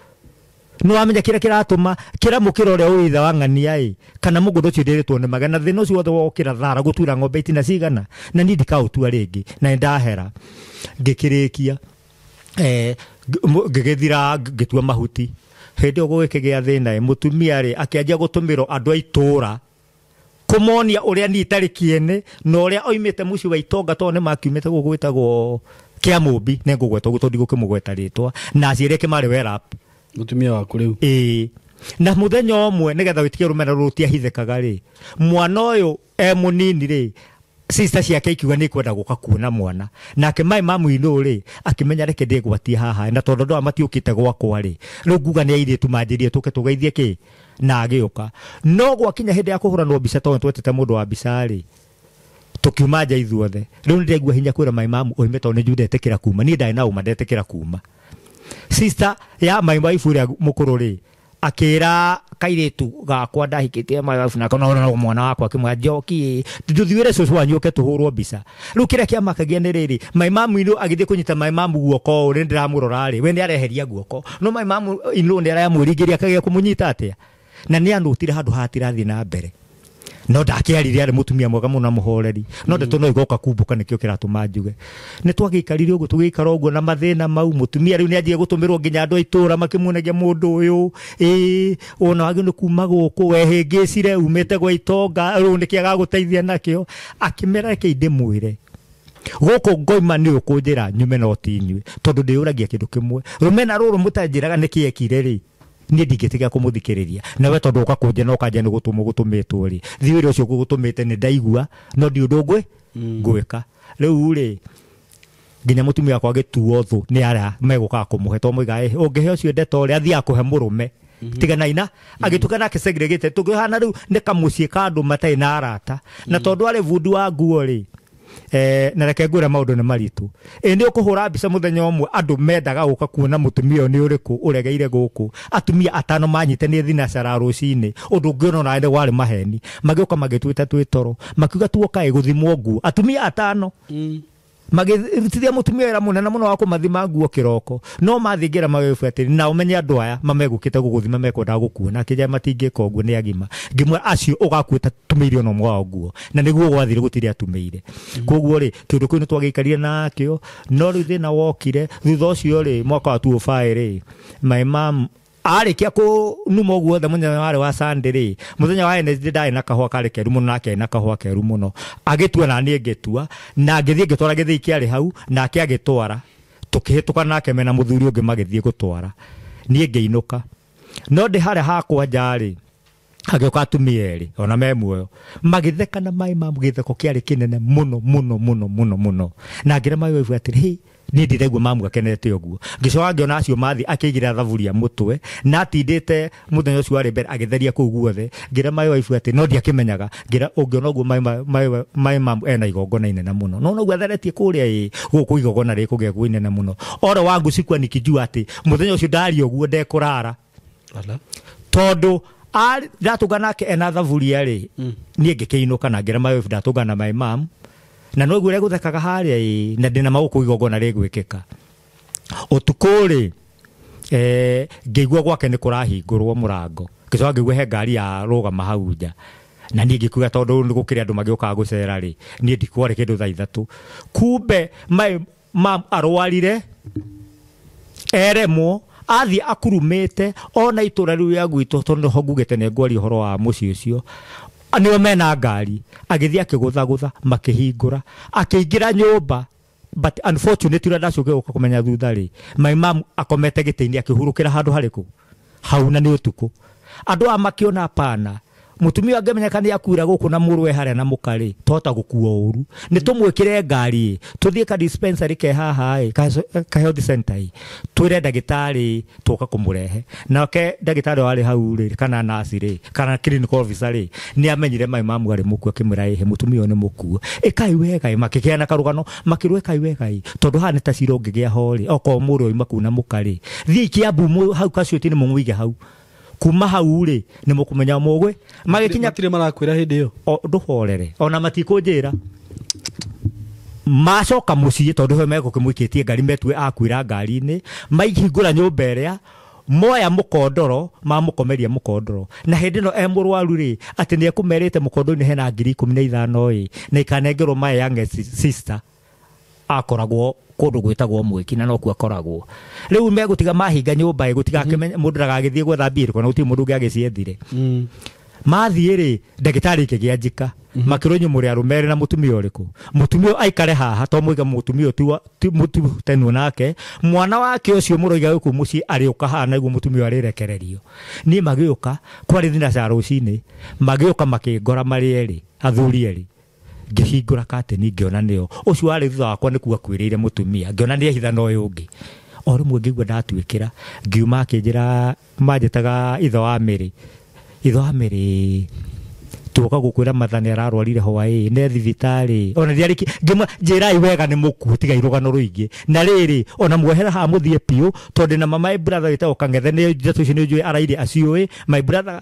Nĩ wamenya kĩrĩa kĩratũma kĩra mũkĩra ũrĩa ũrĩ ithe wa ng'ania ĩ kana mũgũnda ũcio ndĩrĩtwo nĩ magana thĩna ũcio wothe wokĩra thara gũtura ng'ombe itina cigana na niĩ ndikaũtua rĩngĩ na nĩ ndahera. Ngĩkĩrĩkia ngĩgĩthira ngĩtua mahuti. Hĩndĩ ĩyo gũgĩkĩgĩa thĩna ĩ mũtumia rĩ akĩanjia gũtũmĩrwo andũ a itũũra kũmonia ũrĩa niĩ itarĩ kĩene na ũrĩa oimĩte mũciĩ wa itonga tondũ nĩ makiumĩte gũkũ gwĩtagwo Kĩamũmbi nĩ ngũgweta ũguo tondũ ndigũkĩmũgweta rĩtwa na aciari ake marĩ werap. Mũtumia waku rĩu. Ĩĩ. Na mũthenya ũmwe nĩgetha wĩtĩkie rũmena rũtiahithĩkaga rĩ, mwana ũyũ e mũnini rĩ, sister ciake ikiuga nĩ kwenda gũka kuona mwana. Nake my mum inũ rĩ, akĩmenya reke ndĩgwatie haha, na tondũ andũ aya matiũkĩte gwakwa rĩ, rĩu nguga nĩ airĩtu manjĩrire tũke tũgeithie kĩ, na agĩũka. No gwakinya hĩndĩ ya kũhũranwo mbica tondũ twetete mũndũ wa mbica rĩ, tũkiuma nja ithuothe. Rĩu nĩndĩraigua hinya kwĩra my mum oime tondũ nĩ njũĩ ndetĩkĩra kuma. Niĩ ndarĩ na ũma ndetĩkĩra kuma. Sister ya my wife ũrĩa mũkũrũ rĩ, akĩra kairĩtu gakwa ndahikĩtie my wife nako no mwana wakwa akĩmwĩra Njoki ndũthiĩre cũcũ wanyu ũke tũhũrwo mbica. Rĩu kĩrĩa kĩamakagia nĩ rĩrĩ, my mum inũ agĩthiĩ kũnyita my mum guoko ũrĩ ndĩramũrora rĩ, we nĩ areheria guoko no my mum inũ nĩ aramwĩringĩria akagĩa kũmũnyita atĩa, na nĩ anũtire handũ hatirathiĩ na mbere. No ndakĩarire arĩ mũtumia mwega mũno na mũhoreri no ndeto no igoka kumbũka nĩkĩo kĩratũma njuge. Nĩ twagĩikarire ũguo tũgĩikara ũguo na mathĩna mau. Mũtumia rĩu nĩanjie gũtũmĩrwo nginya andũ a itũũra makĩmuonagia mũndũ ũyũ ĩĩ ona wagĩ nĩ kuma gũkũ wehĩngĩcire umĩte gwa itonga rĩu nĩkĩ agagũteithia nakĩo. Akĩmera reke ndĩmwĩre gũkũ ngoima nĩ ũkũnjĩra nyume no ti inyuĩ tondũ ndĩyũragia kĩndũ kĩmwe rũmena rũrũ mũtanjĩraga nĩkĩ ekire rĩ niĩ ndingĩtiga kũmũthikĩrĩria nawe tondũ ũka kũnjĩra na ũkanjĩra nĩ gũtũmwo gũtũmĩtwo rĩ thiĩ wĩra ũcio ngũgũtũmĩte nĩ ndaigua no ndi ũndũ ngwĩka. Rĩu rĩ nginya mũtumia wakwa agĩtuo thũ nĩ arĩa megũkaga kũmũhe tondũ moigaga ũngĩhe ũcio ndeto rĩ athiaga kũhe mũrũme tiga naina agĩtuka nake segregated tũkĩhana rĩu nĩ kamũciĩ ka andũ matarĩ na arata na tondũ arĩ bundi wa nguo rĩ na reke ngwĩre maũndũ nĩ maritũ. Ĩ nĩ ũkũhũra mbica mũthenya ũmwe andũ mendaga gũka kuona mũtumia ũyũ nĩ ũrĩkũ ũregeire gũkũ. Atumia atano manyite nĩ thinacara rũcinĩ ũndũ ũngĩona onawe nĩ warĩ maheni magĩũka magĩtwĩta twĩ toro makiuga tuoka ĩ gũthimwo nguo atumia atano magĩtithia mũtumia wĩra mũnene mũno wa kũmathima nguo kĩroko no mathiĩ ngĩra magĩũbu atĩrĩ na ũmenye andũ aya mamegũkĩte gũgũthima mekwendaga gũkuona akĩnjĩra matingĩka ũguo nĩ agima. Ngĩmwĩra acio ũgakuĩta tumĩire ona ũmwe wao nguo na nĩguo gwathire gũtirĩ atumĩire. Koguo rĩ kĩũndũ kĩu nĩtwagĩikarire nakĩo no rĩu thĩna wokire thutha ũcio rĩ mwaka wa 2005 rĩ my mum arĩkia kũnuma ũguo othe mũthenya warĩ wa Sunday rĩ mũthenya wa Wednesday ndarĩ na kahũa karĩ keru mũno nake arĩ na kahũa keru mũno agĩtua na niĩ ngĩtua na ngĩthiĩ ngĩtwara gĩthĩi kĩarĩ hau nake agĩtwara tũkĩhĩtũka nake mena mũthuri ũngĩ magĩthiĩ gũtwara niĩ ngĩinũka no ndĩ harĩa hakwa nja rĩ agĩũka atumia erĩ ona me muoyo magĩtheka na maĩ ma gĩtheko kĩarĩ kĩnene mũno mũno mũno mũno mũno na ngĩra my wife atĩrĩ hĩ niĩ ndiraigua mamu akenete ũguo. Ngĩcoka ngĩona acio mathiĩ akĩigĩrĩra thaburia mũtwe na atindĩte mũthenya ũcio warĩ mbere agĩtheria kũu guothe. Ngĩra my wife atĩ no ndiakĩmenyaga ngĩra ũngĩona ũguo my mum ena igongona inene mũno no noguo atheretie kũrĩa ĩ gũkũ igongona rĩkũgĩa kuo inene mũno oro wangu sikuwa nikijua atĩ mũthenya ũcio ndaria ũguo ndekũrara tondũ ndatũngana nake ena thaburia rĩ niĩ ngĩkĩinũka na ngĩra my wife ndatũngana na my mum na no ũguo gũthekaga harĩa ĩ na ndĩna magũkũ igongona rĩgwĩkĩka. Ũtukũ rĩ ngĩigua gwake nĩ kũrahingũrwo mũrango ngĩcoka ngĩigua he ngari ya rũgama hau nja na niĩ ngĩkuga tondũ nĩ gũkĩrĩ andũ magĩũkaga gũcera rĩ niĩ ndikwarĩ kĩndũ thaa ithatũ kumbe my mum arwarire eremwo athiĩ akurumĩte ona itũra rĩu rĩa gwitũ tondũ nĩho ngugĩte nĩ ngwaria ũhoro wa mũciĩ ũcio nĩo mena ngari agĩthiĩ akĩgũthagũtha makĩhingũra akĩingĩra nyũmba but unfortunately ũrĩa ndacokire gũka kũmenya thutha rĩ my mum akomete gĩtĩ-inĩ akĩhurũkĩra handũ harĩkũ hau na nĩ ũtukũ. Andũ aya makĩona pana mutumia angĩmenyeka nĩ akuira gũkũ na mũrũwe harĩa na mũkarĩ tota gũkua ũru nĩ tũmwĩkĩre ngari tũthiĩ ka dispensary ke haha ĩ ka health center ĩ twĩre ndagĩtarĩ tũka kũmũrehe nake ndagĩtarĩ warĩ hau rĩ kana nurse rĩ kana clinical officer rĩ nĩ amenyire mai mamu arĩ mũkuo akĩmwĩra ĩhĩ mũtumia ũyũ nĩ mũkuo ĩkai wega ĩ makĩgĩa karũgano makĩrwo ĩkai wega ĩ tondũ haha nĩ ta cira ũngĩgĩa ho rĩ okorwo mũrũ oima kuu na mũkarĩ thiĩ Kiambu hau kacuĩti-inĩ mũmũige hau kuma hau rĩ nĩ mũkũmenya mũgwe magĩkinya matire marakwĩra hĩndĩ ĩyo ndũhorere ona matikũnjĩra macoka mũciĩ tondũ he megũkĩmũikĩtie ngari metue akuĩra ngari-inĩ maihingũra nyũmba ĩrĩa moya mũkondoro mamũkomeria mũkondoro na hĩndĩ ĩno e mũrwaru rĩ atĩ nĩ ekũmerĩte mũkondoro-inĩ hena 15,000 ĩ na ikanengerwo my youngest sister akoragwo kũndũ gwĩtagwo Mwĩki na nokuo akoragwo rĩu megũtiga mahinga nyũmba ĩ gũtigakĩmenya mũndũ ndagagĩthiĩ gwetha mbia na gũtirĩ mũndũ ũngĩ agĩciethire mathiĩ rĩ ndagĩtarĩ ikĩgĩa njika makĩrwo inyuĩ mũrĩ arũme erĩ na mũtumia ũrĩkũ mũtumia aikare haha to mũiga mũtumia ũyũ mũtutenwo nake mwana wake ũcio mũroiga gũkũ mũciĩ arĩũka haha naguo mũtumia arĩrekererio niĩ magĩũka kwarĩ thinacara rũcinĩ magĩũka makĩngora marĩ erĩ athuri erĩ ngĩhingũra kateni ngĩona nĩo ũcio warĩ thutha wakwa nĩ kuga kwĩrĩire mũtumia ngĩona nĩ ehitha na ũyũ ũngĩ o rĩmwe ngĩigua ndatuĩkĩra ngiuma akĩnjĩra manjĩtaga ithe wa Mĩrĩ ithe wa Mĩrĩ tuoka gũkwĩra Matha nĩ ararwarire hwaĩ nĩ thibitarĩ ona ndiarĩki ngĩmwĩra njĩrai wega nĩ mũkuo tigai rũgano rũingĩ na rĩrĩ ona muohera haha mũthiĩ biũ tondũ na my brother wĩtagwo Kang'ethe nĩ ndeto icio nĩ njũĩ araire aciũĩ my brother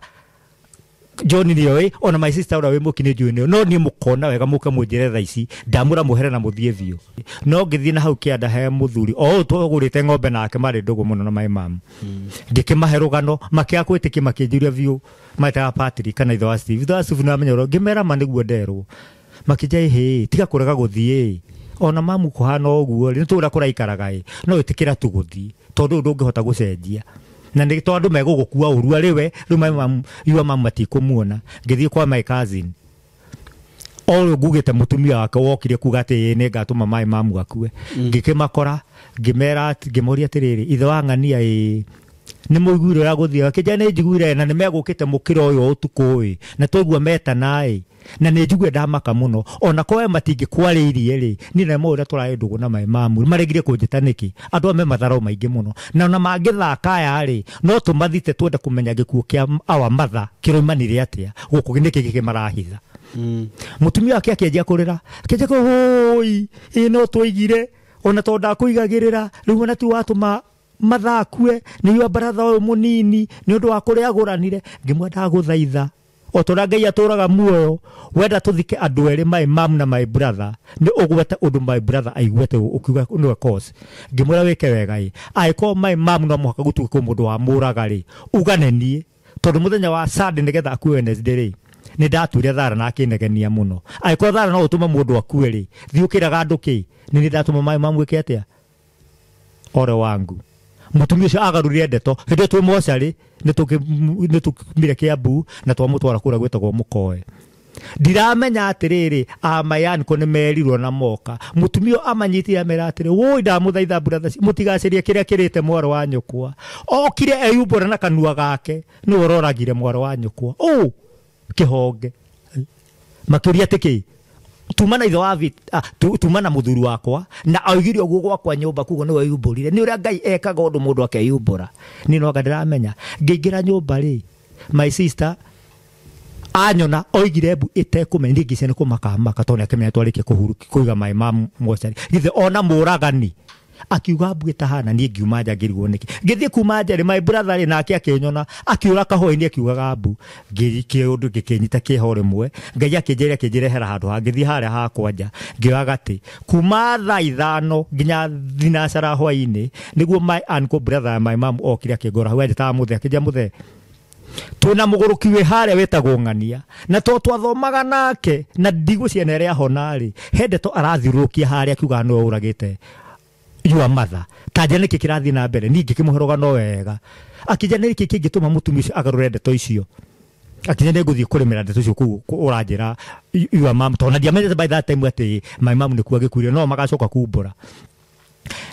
John nĩoĩ ona my sister ũrĩa wĩ mũki nĩ njũĩ nĩoĩ no niĩ mũkona wega mũke mũnjĩre thaa ici ndamũra muohere na mũthiĩ biũ no ngĩthiĩ na hau kĩanda he mũthuri o ũyũ twagũrĩte ng'ombe nake marĩ ndũgũ mũno na my mom ngĩkĩmahe rũgano makĩaga kwĩtĩkia makĩnjũria biũ metaga Patrick kana ithe wa Steve ithe wa Steve nĩamenya ũrĩa ngĩmera ma nĩguo nderwo makĩnja ĩhĩ tiga kũrega gũthiĩ ona mamu kũhana ũguo rĩ nĩ tũĩ ũrĩa kũraikaraga ĩ no ĩtĩkĩra tu gũthiĩ tondũ ũyũ ndũngĩhota gũcenjia na nĩ tondũ megũgũkua ũru arĩ we rĩu my mom your mom matikũmuona ngĩthiĩ kwa my cousin o ũyũ ngugĩte mũtumia wake wokire kuga atĩ nĩ ngatũma my mamu akue ngĩkĩmakora ngĩmera ngĩmoria atĩrĩrĩ ithe wa ng'ania ĩ nĩ mũiguire ũrĩa gũthiaga kĩnja nĩ njiguire na nĩ megũkĩte mũkĩra ũyũ ũtukũ ĩ na twaigua metana ĩ na nĩ njigue ndamaka mũno ona korwo matingĩkwarĩirie rĩ niĩ na ũrĩa tũrarĩ ndũgũ na my mamu maregire kũnjĩta nĩkĩ andũ aya me matharau maingĩ mũno na ona mangĩthaka aya rĩ no tũmathite twende kũmenya gĩkuũ kĩa our mother kĩroimanire atĩa gũkũ nĩkĩ gĩkĩ marahitha mũtumia wake akĩanjia kũrĩra akĩanjia kũhũi ĩ no twaigire ona tondũ ndakũigagĩrĩra rĩu ona ti watũma mathakue nĩ yua baratha ũyũ mũnini nĩ ũndũ wa kũrĩa agũranire ngĩmwenda ndagũthaitha o tũrĩa Ngai atũraga muoyo wenda tũthike andũ erĩ my mom na my brother nĩ ũgwete ũndũ my brother aiguĩte ũkiuga nĩwe cause ngĩmwĩra wĩke wega ĩ angĩkorwo my mom no mũhaka gũtuĩke kwĩ mũndũ wamũraga rĩ ugane niĩ tondũ mũthenya wa Sunday nĩgetha akue Wednesday rĩ nĩ ndatuire thara na akĩnegenia mũno angĩkorwo thara no ũtũme mũndũ akue rĩ thiĩ ũkĩraga andũ kĩ nĩ nĩ ndatũma my mom wĩke atĩa ore wangu mũtumia ũcio agarũrire ndeto hĩndĩ ĩyo twĩ mocarĩ nĩ tũkimire Kiambu na twamũtwara kũrĩa gwĩtagwo Mũkoe ndiramenya atĩrĩrĩ amayanko nĩ merirwo na moka mũtumia ũyũ amanyitire amera atĩrĩ woi ndamũthaitha brother mũtigacarie kĩrĩa kĩrĩte mwarĩ wa nyũkwa okire eyumbũra na kanua gake nĩwe ũroragire mwarĩ wa nyũkwa ũ kĩhonge makĩũria atĩ kĩ tuma na ithe wa tuma na mũthuri wakwa na oigire ũguo gwakwa nyũmba koguo nĩwe yumbũrire nĩ ũrĩa Ngai ekaga ũndũ mũndũ akeyumbũra niĩ no anga ndĩramenya ngĩingĩra nyũmba rĩ my sister anyona oigire mbu ĩtekũmenya niĩ ngĩcia nĩ kũmakamaka tondũ nĩakĩmenya twarĩkia kũiga my mom mocarĩ githĩ ona mũragani akiuga mbu ĩtahana niĩ ngiuma nja ngĩrigwo nĩkĩ ngĩthiĩ kuma nja rĩ my brother rĩ nake akĩnyona akiũra kahũa-inĩ akiugaga mbu kĩũndũ gĩkĩnyita kĩho rĩmwe Ngai akĩnjĩra akĩnjĩrehera handũ hangĩ ngĩthiĩ harĩa hakwa nja ngĩoya gatĩ kuma thaa 5 nginya thinacara hwaĩ-inĩ nĩguo my uncle brother my mom okire akĩngora hau anjĩtaga mũthee akĩnjĩra mũthee twĩna mũgũrũki wĩ harĩa wĩtagwo ng'ania na to twathomaga nake na ndigũciana ĩrĩa ahona rĩ he ndeto arathiũrũrũkia harĩa akiugaga nĩwe ũragĩte your mother ta njĩra nĩkĩ kĩrathiĩ na mbere niĩ ngĩkĩmũhe rũgano wega akĩnjĩra nĩkĩ kĩngĩtũma mũtumia ũcio agarũre ndeto icio akĩnjĩra nĩngũthiĩ kũrĩmĩra ndeto icio kũu ũranjĩra your mom tondũ ndiamenyete by that time atĩ my mom nĩkuo agĩkuire no magacoka kumbũra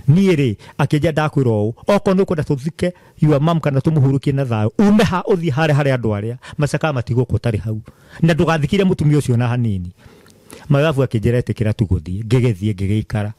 Niĩ rĩ akĩnja ndakwĩra ũũ, okorwo nĩ ũkwenda tũthike your mum kana tũmũhurũkie na thayũ, ume ha ũthiĩ harĩa harĩa andũ arĩa macakaga matigũkwo ũtarĩ hau, na ndũgathikire mũtumia ũcio na hanini. Mababu akĩnjĩra ĩtĩkĩra tu gũthiĩ, ngĩgĩthiĩ ngĩgĩikara.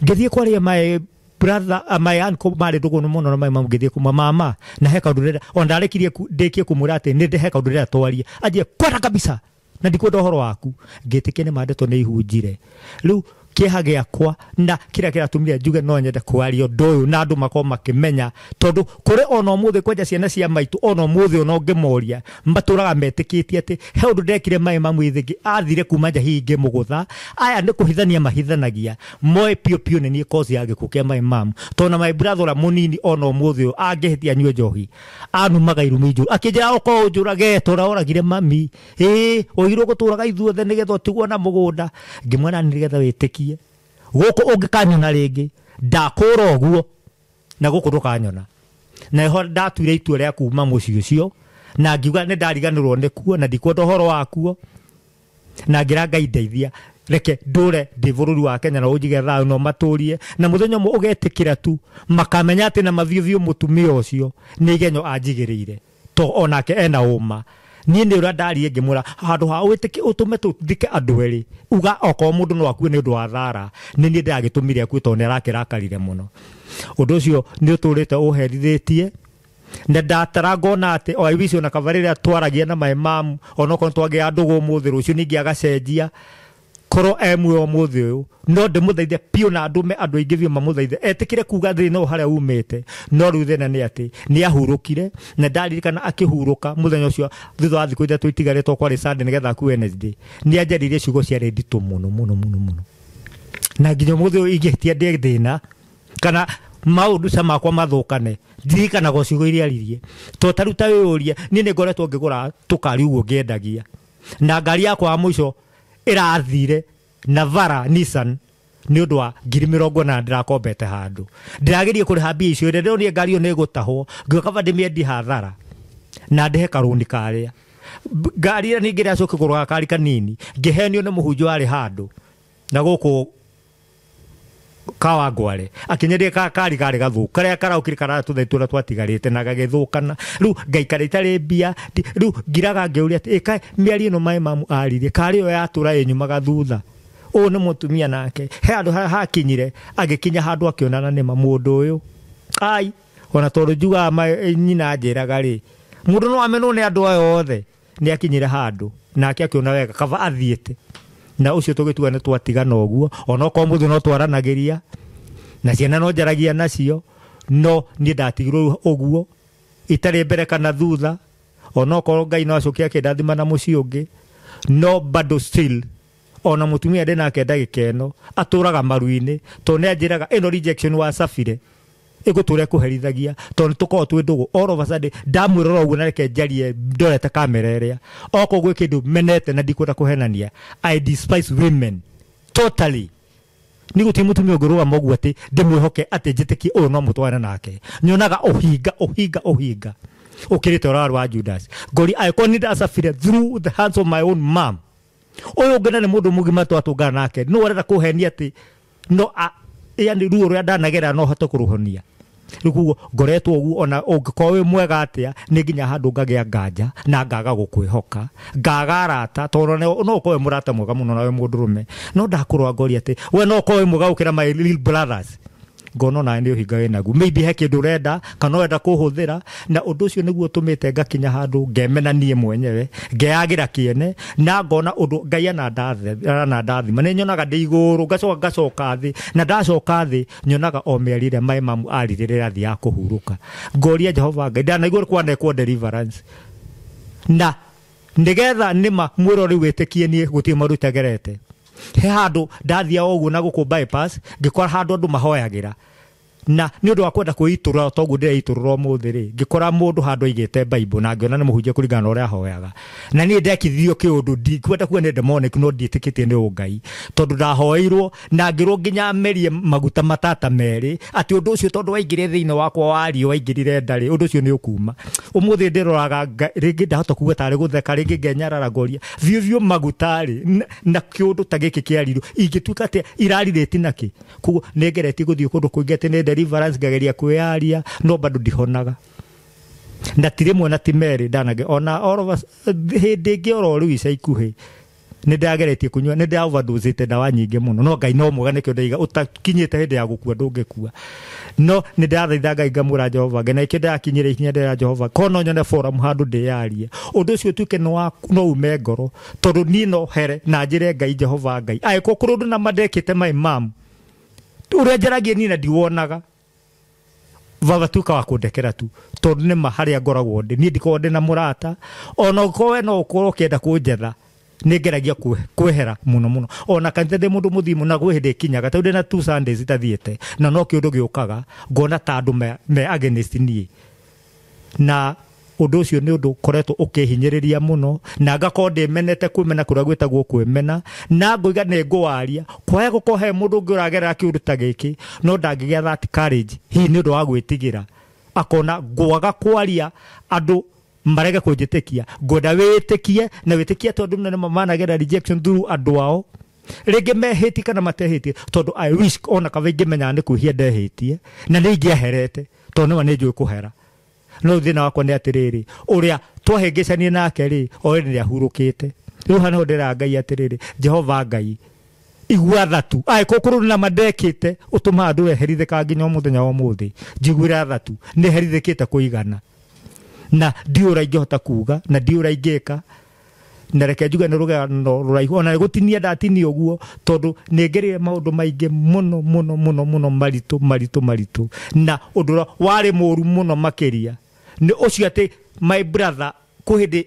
Ngĩthiĩ kwaria my brother, my uncle marĩ ndũgũ mũno na my mum, ngĩthiĩ kuma mama na he kaũndũ ndĩrenda, ona ndarĩkirie ndĩkie kũmwĩra atĩ nĩ he kaũndũ ndĩrenda twarie, anjie kwenda kabisa na ndikwenda ũhoro waku. Ngĩtĩkia nĩ ma ndeto nĩ ihunjire. Rĩu kĩeha gĩakwa na kĩrĩa kĩratũmire njuge no nyende kwaria ũndũ ũyũ na andũ makorwo makĩmenya, tondũ kũrĩ ona ũmũthĩ kwanja ciana cia maitũ ona ũmũthĩ ona ũngĩmoria matũraga metĩkĩtie atĩ he ũndũ ndekire maĩ mamu ithĩngĩ athire kuma nja hihi ngĩmũgũtha. Aya nĩ kũhithania mahithanagia moe piũ piũ nĩ niĩ cause ya gĩkuũ kĩa maĩ mamu, tondũ na my brother ũrĩa mũnini ona ũmũthĩ ũyũ angĩhĩtia anyue njohi anumaga irumi njũru akĩnjĩra okorwo ũnjũrage tũra oragire mami, ĩĩ oirwo gũtũraga ithuothe nĩgetha ũtigwo na mũgũnda. Ngĩmwĩra nĩgetha wĩtĩkie gũkũ ũngĩkanyona rĩngĩ ndakũra ũguo na gũkũ ndũkanyona. Na ho ndatuire itua rĩa kuma mũciĩ ũcio na ngiuga nĩ ndariganĩrwo nĩkuo na ndikwenda ũhoro wakuo, na ngĩra Ngai ndeithia reke ndũre ndĩ bũrũri wa Kenya na ũnjige thayũ na ũmatũrie, na mũthenya ũmwe ũgetĩkĩra tu makamenya atĩ na mathiũ biũ mũtumia ũcio nĩ igenyo anjigĩrĩire, to onake ena ũma. Niĩ nĩ ũrĩa ndarie ngĩmwĩra handũ ha wĩtĩkie ũtũme tũthike andũ erĩ, uga okorwo mũndũ no akue nĩ ũndũ wa thara, nĩ niĩ ndĩragĩtũmire akue tondũ nĩ arakĩrakarire mũno. Ũndũ ũcio nĩ ũtũrĩte ũherithĩtie na ndatara ngona atĩ o I wish ona kaba rĩrĩa twaragia na my mum onokorwo twagĩa ndũgũ ũmũthĩ rũciũ ningĩ agacenjia korwo e muoyo ũmũthĩ ũyũ no ndĩmũthaithe piũ na ndũme andũ aingĩ biũ mamũthaithe etĩkĩre kuga thĩna ũyũ harĩa umĩte. No rĩu thĩna nĩ atĩ nĩ ahurũkire, na ndaririkana akĩhurũka mũthenya ũcio thutha wa thikũ ithatũ itigarĩtwo kwarĩ Sunday nĩgetha akue Wednesday, nĩ anjaririe ciugo ciarĩ nditũ mũno mũno mũno mũno, na nginya ũmũthĩ ũyũ ingĩhĩtia ndĩe thĩna kana maũndũ ca makwa mathũkane ndirikanaga ciugo iria aririe. To ta rĩu ta wĩyũrie, niĩ nĩ ngoretwo ngĩgũra tũkari ũguo ngĩendagia, na ngari yakwa ya mũico ĩrathire Navara Nissan nĩ ũndũ wa 80,000 ndĩrakombete handũ, ndĩrageria kũrĩha mbia icio ĩrĩa ndĩronire ngari ĩyo nĩ ĩgũtahwo, ngĩũka kaba ndĩmĩendie hathara na ndĩhe karũni karĩa ngari ĩrĩa ningĩ ndĩracokia kũgũra gakari kanini, ngĩhenio nĩ mũhunjia warĩ handũ na gũkũ Kawangware akinyeria kari karĩ gathũku karĩa karaũkire karatũthe tũrĩa twatigarĩte na gagĩthũkana. Rĩu ngaikara itarĩ mbia, rĩu ngiraga ngĩũria atĩ ĩka mĩario ĩno maĩ mamu aririe karĩ ĩyo yatũra ĩnyumaga thutha ũyũ nĩ mũtumia nake he handũ hakinyire agĩkinya handũ akĩonana nĩma mũndũ ũyũ ai ona tondũ njugaga nyina anjĩraga rĩ mũndũ no amenwo nĩ andũ aya othe, nĩ akinyire handũ nake akĩona wega kaba athiĩte, na ũcio tũgĩtua nĩ twatigana ũguo, onokorwo mũthĩ no twaranagĩria na ciana no njaragia nacio, no niĩ ndatigirwo ũguo itarĩ mbere kana thutha, onokorwo Ngai no acoke akĩndathima na mũciĩ ũngĩ, no bado still ona mũtumia ndĩ nake ndagĩka ĩno atũraga maru-inĩ, tondũ nĩ anjĩraga ĩno rejection wa Safire ĩgũtũra ĩkũherithagia, tondũ nĩ tũkoragwo twĩ ndũgũ all of a sudden ndamwĩrora ũguo na reke njarie ndorete kamera ĩrĩa okorwo gwĩ kĩndũ menete na ndikwenda kũhenania, I despise women totally. Nĩ gũtirĩ mũtumia ũngĩrũgama ũguo atĩ ndĩmwĩhoke atĩ njĩtĩkie ũyũ no mũtwarane nake, nyonaga ũhinga ũhinga ũhinga ũkĩrĩte ũrĩa wa Judas. Ngori angĩkorwo nĩ ndacabire through the hands of my own mom, ũyũ ũngĩ na nĩ mũndũ mũgima twatũngana nake no arenda kũhenia atĩ no yani ruo rũrĩa ndanagera no hote kũrũhonia. Rĩu koguo ngoretwo ũguo ona ũngĩkorwo wĩ mwega atĩa nĩ nginya handũ ngagĩa nganja na ngaga gũkwĩhoka, ngaga arata, tondũ no ũkorwo wĩ mũrata mwega mũno na wĩ mũndũrũme, no ndakũrũa ngoria atĩ we no ũkorwo wĩ mwega gũkĩra my little brothers, ngona onawe nĩ ũhinga wĩnaguo, maybe he kĩndũ ũrenda kana ũrenda kũhũthĩra, na ũndũ ũcio nĩguo ũtũmĩte ngakinya handũ ngemena niĩ mwenyewe, ngeyagĩra kĩene na ngona ũndũ Ngai anandathima, nĩ nyonaga ndĩ igũrũ ngacoka ngacoka thĩ, na ndacoka thĩ nyonaga o mĩario ĩrĩa maĩ mamu aririe rĩrĩa athiaga kũhurũka, ngoria Jehova Ngai ndanaigua kwanekwo deliverance, na nĩgetha nĩma mwĩrori wĩtĩkie niĩ gũtirĩ maũndũ itagerete. He handũ ndathiaga ũguo na gũkũ bypass ngĩkora handũ andũ mahoyagĩra, Na nĩ ũndũ wa kwenda kwĩitũrũra toguo ndĩreitũrũra ũmũthĩ rĩ, ngĩkora mũndũ handũ aigĩte Bible na ngĩona nĩ mũhunjia kũringana na ũrĩa ahoyaga. Na niĩ ndekithirio kĩũndũ, ndikwenda kuga nĩ demonic, no ndiĩtĩkĩtie nĩ ũngai, tondũ ndahoeirwo na ngĩrwo nginya merie maguta matata merĩ atĩ ũndũ ũcio tondũ waingĩrire thĩinĩ wakwa wario waingĩrire ndarĩ, ũndũ ũcio nĩ ũkuma. Ũmũthĩ ndĩroraga rĩngĩ ndahota kuga tarĩ gũtheka, rĩngĩ ngenyarara ngoria biũ biũ maguta rĩ na kĩũndũ ta gĩkĩ kĩarirwo ingĩtuĩka atĩ irarirĩti nakĩ. Koguo nĩngeretie gũthiĩ kũndũ kũingĩ atĩ nĩ deliverance ngageria kwĩyaria no bado ndihonaga. Na ti rĩmwe na ti merĩ ndanage ona all of us hĩndĩ ĩngĩ oro rĩu ica ikuhĩ nĩ ndageretie kũnyua, nĩ nda overdosete ndawa nyingĩ mũno, no Ngai no mwega nĩkĩo ndaiga ũtakinyĩte hĩndĩ ya gũkua ndũngĩkua. No nĩ ndathaitha Ngai ngamwĩra Jehova Ngai, na ikĩo ndakinyĩra ikinya ndĩra Jehova ko no nyone forum handũ ndĩyarie ũndũ ũcio ũtuĩke no ume ngoro, tondũ niĩ no here na njĩre Ngai Jehova Ngai angĩkorwo kũrĩ ũndũ na mandekĩte my mom ũrĩa njaragia niĩ na ndiwonaga, baba tuĩka wa kũndekera tu, tondũ nĩ ma harĩa ngoragwo ndĩ niĩ ndikoragwo ndĩ na mũrata, ona ũkorwo we no ũkorwo ũkĩenda kũnjetha nĩ ngeragia kwehera mũno mũno. Ona kanitha ndĩ mũndũ mũthimu na gwĩ hĩndĩ ĩkinyaga tondũ ndĩ na 2 Sundays itathiĩte na no kĩũndũ gĩũkaga ngona ta andũ me against niĩ, na ũndũ ũcio nĩ ũndũ ũkoretwo ũkĩhinyĩrĩria mũno na ngakorwo ndĩmenete kwĩmena kũrĩa gwĩtagwo kwĩmena, na ngoiga nĩ ngũwaria kwaya gũkorwo he mũndũ ũngĩ ũragerera kĩũndũ ta gĩkĩ no ndangĩgĩa that courage, hihi nĩ ũndũ wa gwĩtigĩra akona ngwaga kwaria andũ marege kũnjĩtĩkia, ngwenda wĩtĩkie na wĩtĩkie tondũ nĩ managera rejection through andũ ao rĩngĩ mehĩtie kana matehĩtie, tondũ I wish ona kaba ingĩmenyaga nĩ kwĩhia ndehĩtie na nĩ ingĩaherete, tondũ nĩma nĩ njũĩ kũhera. No thĩna wakwa nĩ atĩrĩrĩ, ũrĩa twahĩngĩcanie nake rĩ, o ĩndĩ nĩahurũkĩte. Rĩu haha nĩho ndĩra Ngai atĩrĩrĩ, Jehova Ngai igua tha tu, angĩkorwo kũrĩ na mandekĩte ũtũmaga andũ eherithĩka nginya mũthenya wa ũmũthĩ, njiguĩra tha tu, nĩ herithĩkĩte kũigana na ndiũ ũrĩa ingĩhota kuga na ndiũ ũrĩa ingĩka, na reke njuge nĩ rũgano rũraihu ona gũtinia ndatinia ũguo, tondũ nĩ ngereire maũndũ maingĩ mũno mũno mũno mũno maritũ maritũ maritũ, na ũndũ ũrĩa warĩ mũru mũno makĩria nĩ ũcio atĩ my brother kwĩ hĩndĩ,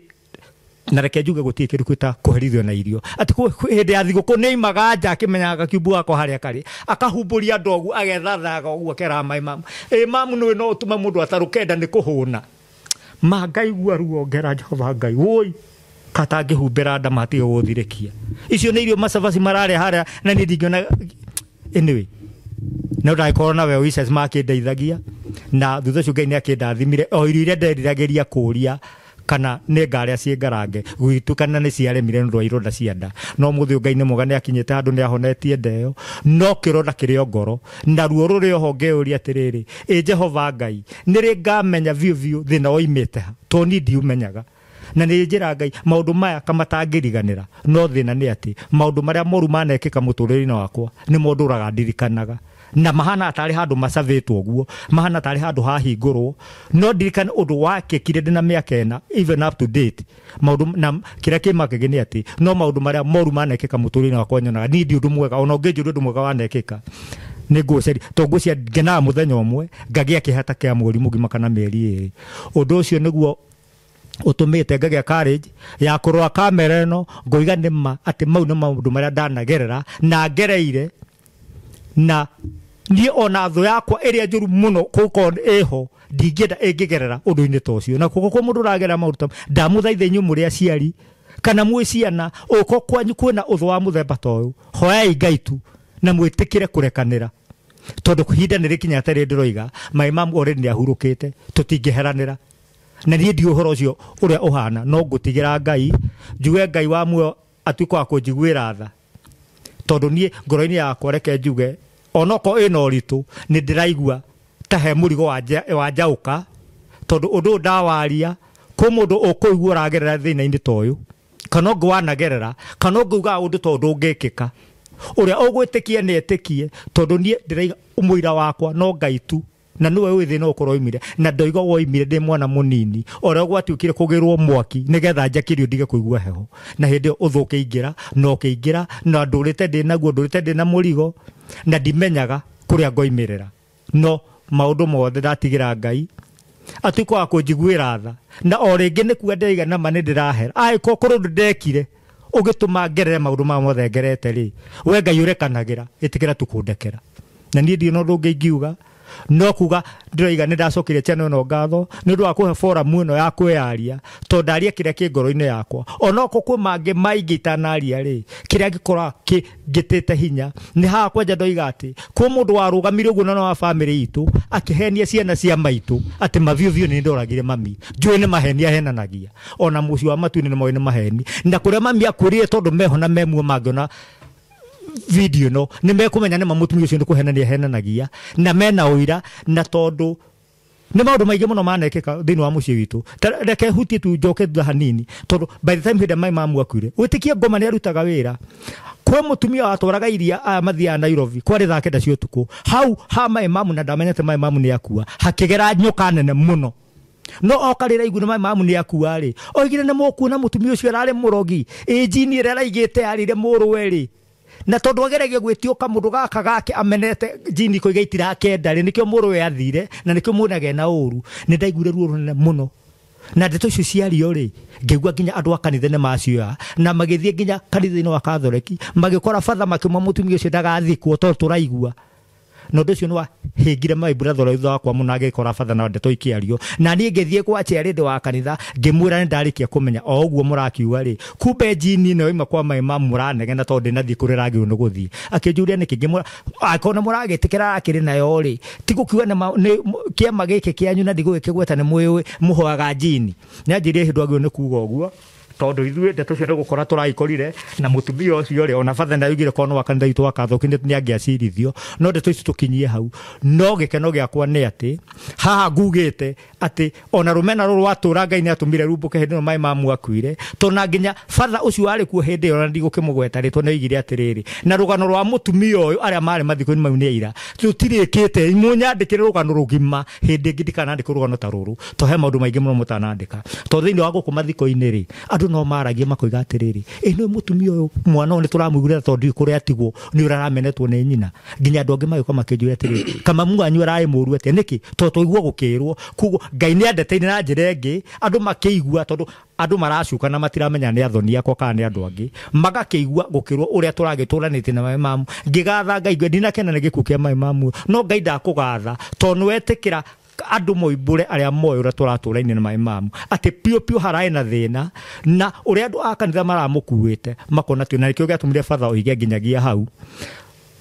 na reke njuge gũtirĩ kĩndũ kwĩta kũherithio na irio, atĩ kwĩ hĩndĩ ya thigũkũ nĩ aimaga nja akĩmenyaga gakiumbu gakwa harĩa karĩ, akahumbũria andũ ũguo agethathaga ũguo akeraga my mom, ĩ mamu nĩũĩ no ũtũme mũndũ atarũke nda nĩ kũhũna. Ma ngaigua ruo ngera Jehova Ngai woi katangĩhumbĩra nda matige gũthirĩkia, icio nĩ irio macabaci mararĩa harĩa na niĩ ndingĩona. Anyway, no ndagĩkorwo na well wishes makĩndeithagia, na thutha ũcio Ngai nĩ akĩndathimire o irio iria nderiragĩria kũria kana nĩ ngarĩa ciĩ ngarange gũgĩtuĩka nĩ ciaremire nĩ ũndũ wa ironda cia nda, no mũthĩ ũyũ Ngai nĩ mwega nĩ akinyĩte handũ nĩ ahonetie nda ĩyo, no kĩronda kĩrĩ o ngoro na ruo rũrĩ oho ngeyũria atĩrĩrĩ, ĩ Jehova Ngai nĩ rĩ ngamenya biũ biũ thĩna woimĩte ha, tondũ niĩ ndiũmenyaga. Na nĩ njĩra Ngai maũndũ maya kamatangĩriganĩra, no thĩna nĩ atĩ maũndũ marĩa moru manekĩka mũtũrĩre-inĩ wakwa nĩ mo ndũraga ndirikanaga, na mahana tarĩ handũ macavĩtwo ũguo, mahana tarĩ handũ hahingũrwo, no ndirikane ũndũ wakĩkire ndĩ na mĩaka 4 even up to date. Maũndũ na kĩrĩa kĩmakĩgĩ nĩ atĩ no maũndũ marĩa moru manekĩka mũtũrĩre-inĩ wakwa nyonaga niĩ ndi ũndũ mwega, ona ũngĩnjũria ũndũ mwega wanekĩka nĩ ngũceria, tondũ ngwĩciria ngenaga mũthenya ũmwe ngagĩa kĩhata kĩa mweri mũgima kana mĩeri 2. Ũndũ ũcio nĩguo ũtũmĩte ngagĩa courage ya kũrora kamera ĩno ngoiga nĩ ma atĩ mau nĩ maũndũ marĩa ndanagerera na ngereire, na niĩ ona thũ yakwa ĩrĩa njũru mũno gũkorwo ĩho ndingĩenda ĩngĩgerera ũndũ-inĩ ta ũcio. Na koguo mũndũ ũragerera maũndũ ta ndamũthaitha inyuĩ mũrĩ aciari kana mwĩ ciana, ũko kwanyu kwĩna ũthũ wa mũthemba ta ũyũ, hoyai Ngai tu na mwĩtĩkĩre kũrekanĩra, tondũ ihinda nĩ rĩkinyĩte rĩrĩ ndĩroiga my mom already nĩ ahurũkĩte, tũtingĩheranĩra na niĩ ndiũĩ ũhoro ũcio ũrĩa ũhana, no ngũtigĩra Ngai njuge Ngai wa muoyo atuĩke wa kũnjiguĩra tha, tondũ niĩ ngoro-inĩ yakwa reke njuge onokorwo ĩna ũritũ nĩ ndĩraigua ta he mũrigo wa njaũka, tondũ ũndũ ũyũ ndawaria kwĩ mũndũ ũkũigua ũragerera thĩna-inĩ ta ũyũ, kana ũngĩ wanagerera, kana ũngĩ ugaga ũndũ ta ũyũ ndũngĩkĩka, ũrĩa ũgwĩtĩkia nĩ etĩkie, tondũ niĩ ndĩraiga mũira wakwa no Ngai tu, na nĩwe ũĩ thĩna ũkorwo oimire, na ndoiga woimire ndĩ mwana mũnini ũrĩa gwatuĩkire kũgĩrwo mwaki nĩgetha njakĩrio ndige kũigua heho, na hĩndĩ ĩyo ũthũ ũkĩingĩra na ũkĩingĩra, na ndũrĩte ndĩ naguo, ndũrĩte ndĩ na mũrigo, na ndimenyaga kũrĩa ngoimĩrĩra, no maũndũ mothe ndatigĩra Ngai atuĩke wa kũnjiguĩra tha, na o rĩngĩ nĩ kuga ndĩraiga nama nĩ ndĩrahera, angĩkorwo kũrĩ ũndũ ndekire ũgĩtũma ngerere maũndũ maya mothe ngerete rĩ, we Ngai ũrekanagĩra, ĩtĩkĩra tu kũndekera. Na niĩ ndirĩ na ũndũ ũngĩ ingiuga, No kuga ndĩroiga nĩ ndacokirie channel ĩno ngatho nĩ ũndũ wa kũhe forum ĩno ya kwĩyaria, tondũ ndaria kĩrĩa kĩ ngoro-inĩ yakwa. Onoko kwĩ mangĩ maingĩ itanaria rĩ, kĩrĩa ngĩkora ngĩtĩte hinya nĩ haha kwanja ndoiga atĩ kwĩ mũndũ warũgamire ũguo na wa famĩlĩ itũ akĩhenia ciana cia maitũ atĩ mabiũ biũ nĩ ndoragire mami. Njũĩ nĩ maheni ahenanagia, ona mũciĩ wa matu-inĩ nĩ moĩ nĩ maheni, na kũrĩa mami akwĩrire tondũ meho na memuo mangĩona video no nĩ mekũmenya nĩ ma mũtumia ũcio nĩ kũhenania ahenanagia, na mena ũira, na tondũ nĩ maũndũ maingĩ mũno manekĩka thĩinĩ wa mũciĩ witũ. Reke hutie tu njoke thutha hanini, tondũ by the time hĩndĩ my mamu akuire, wĩtĩkie ngoma nĩ arutaga wĩra. Kwĩ mũtumia watwaraga iria aya mathiaga Nairobi kwarĩ thaa 9 cia ũtukũ, hau ha my mamu, na ndamenyete my mamu nĩ akua, hakĩgera nyoka nene mũno. No oka rĩrĩa aiguire my mamu nĩ akua rĩ, oigire nĩ mũkuona mũtumia ũcio ararĩ mũrogi, ĩ njini ĩrĩa araigĩte arĩire mũrũwe rĩ, na tondũ ageragia gwĩtio kamũndũ gaka gake amenete njini kũiga itirakenda rĩ, nĩkĩo mũrũwe athire na nĩkĩo muonage na ũru. Nĩ ndaiguire ruo rũnene mũno, na ndeto icio ciario rĩ, ngĩigua nginya andũ a kanitha nĩ macioya, na magĩthiĩ nginya kanitha-inĩ wa Katholeki magĩkora batha makĩmwa mũtumia ũcio ndagathikwo tondũ tũraigua. Na ũndũ ũcio nĩ wahĩngire my brother ũrĩa thutha wakwa mũno, agĩkora batha na ndeto ikĩario. Na niĩ ngĩthiĩ kwa chairlady wa kanitha ngĩmwĩra nĩ ndarĩkia kũmenya o ũguo mũrakiuga rĩ, kumbe njini ĩno yoima kwa my mamu mũranegena tondũ ndĩnathiĩ kũrĩa ragĩrĩirwo nĩ gũthiĩ. Akĩnjũria nĩkĩ, ngĩmwĩra angĩkorwo nĩ mũragĩtĩkĩra akĩrĩ nayo rĩ, ti gũkiuga nĩ kĩama gĩkĩ kĩanyu na ndigũgĩkĩgweta nĩ mwĩũĩ mũhoaga njini. Nĩ anjĩrire hĩndĩ agĩrĩirwo nĩ kuga ũguo, tondũ ithuĩ ndeto icio nĩ gũkora tũraikorire na mũtumia ũcio rĩ, ona batha nĩ augire korwo nĩ wa kanitha witũ wa Katholeki nĩ angĩacirithio, no ndeto icio tũkinyie hau. No gĩkeno gĩakwa nĩ atĩ haha ngugĩte atĩ ona rũmena rũrũ rwatũra Ngai nĩ atũmire rumbũke hĩndĩ ĩno my mamu akuire, tondũ na nginya batha ũcio warĩ kuo hĩndĩ ĩyo, na ndigũkĩmũgweta rĩtwa, nĩ oigire atĩrĩrĩ, na rũgano rwa mũtumia ũyũ arĩa marĩ mathiko-inĩ mau nĩ aira, tũtirĩkĩte, mũnyandĩkĩre rũgano rũgima hĩndĩ ĩngĩ ndikanandĩke rũgano ta rũrũ, tondũ he maũndũ maingĩ mũno mũtanandĩka. Tondũ thĩinĩ wa gũkũ mathiko-inĩ rĩ, andũ no maragia makoiga atĩrĩrĩ, ĩ nĩ mũtumia ũyũ mwana ũyũ nĩ tũramũiguĩra tondũ ndiũĩ kũrĩa atigwo, nĩ ũrĩa aramenetwo nĩ nyina. Nginya andũ angĩ magĩũka makĩnjũria atĩrĩrĩ, kamamu wanyu ararĩ mũũru atĩa? Nĩkĩ? Tondũ twaigua gũkĩrwo. Koguo Ngai nĩ andeteire na njĩra ĩngĩ, andũ makĩigua, tondũ andũ maracuka na matiramenya nĩ athoni akwa kana nĩ andũ angĩ, magakĩigua gũkĩrwo ũrĩa tũragĩtũranĩtie na my mamu. Ngĩgatha Ngai, ndinakena nĩ gĩkuũ kĩa my mamu, no Ngai ndakũgatha tondũ nĩ wetĩkĩra andũ moimbũre arĩa moĩ ũrĩa tũratũraine na my mamu, atĩ piũ piũ haraĩ na thĩna, na ũrĩa andũ a kanitha maramũkuĩte makona atĩ, na nĩkĩo gĩatũmire batha oige nginyagia hau,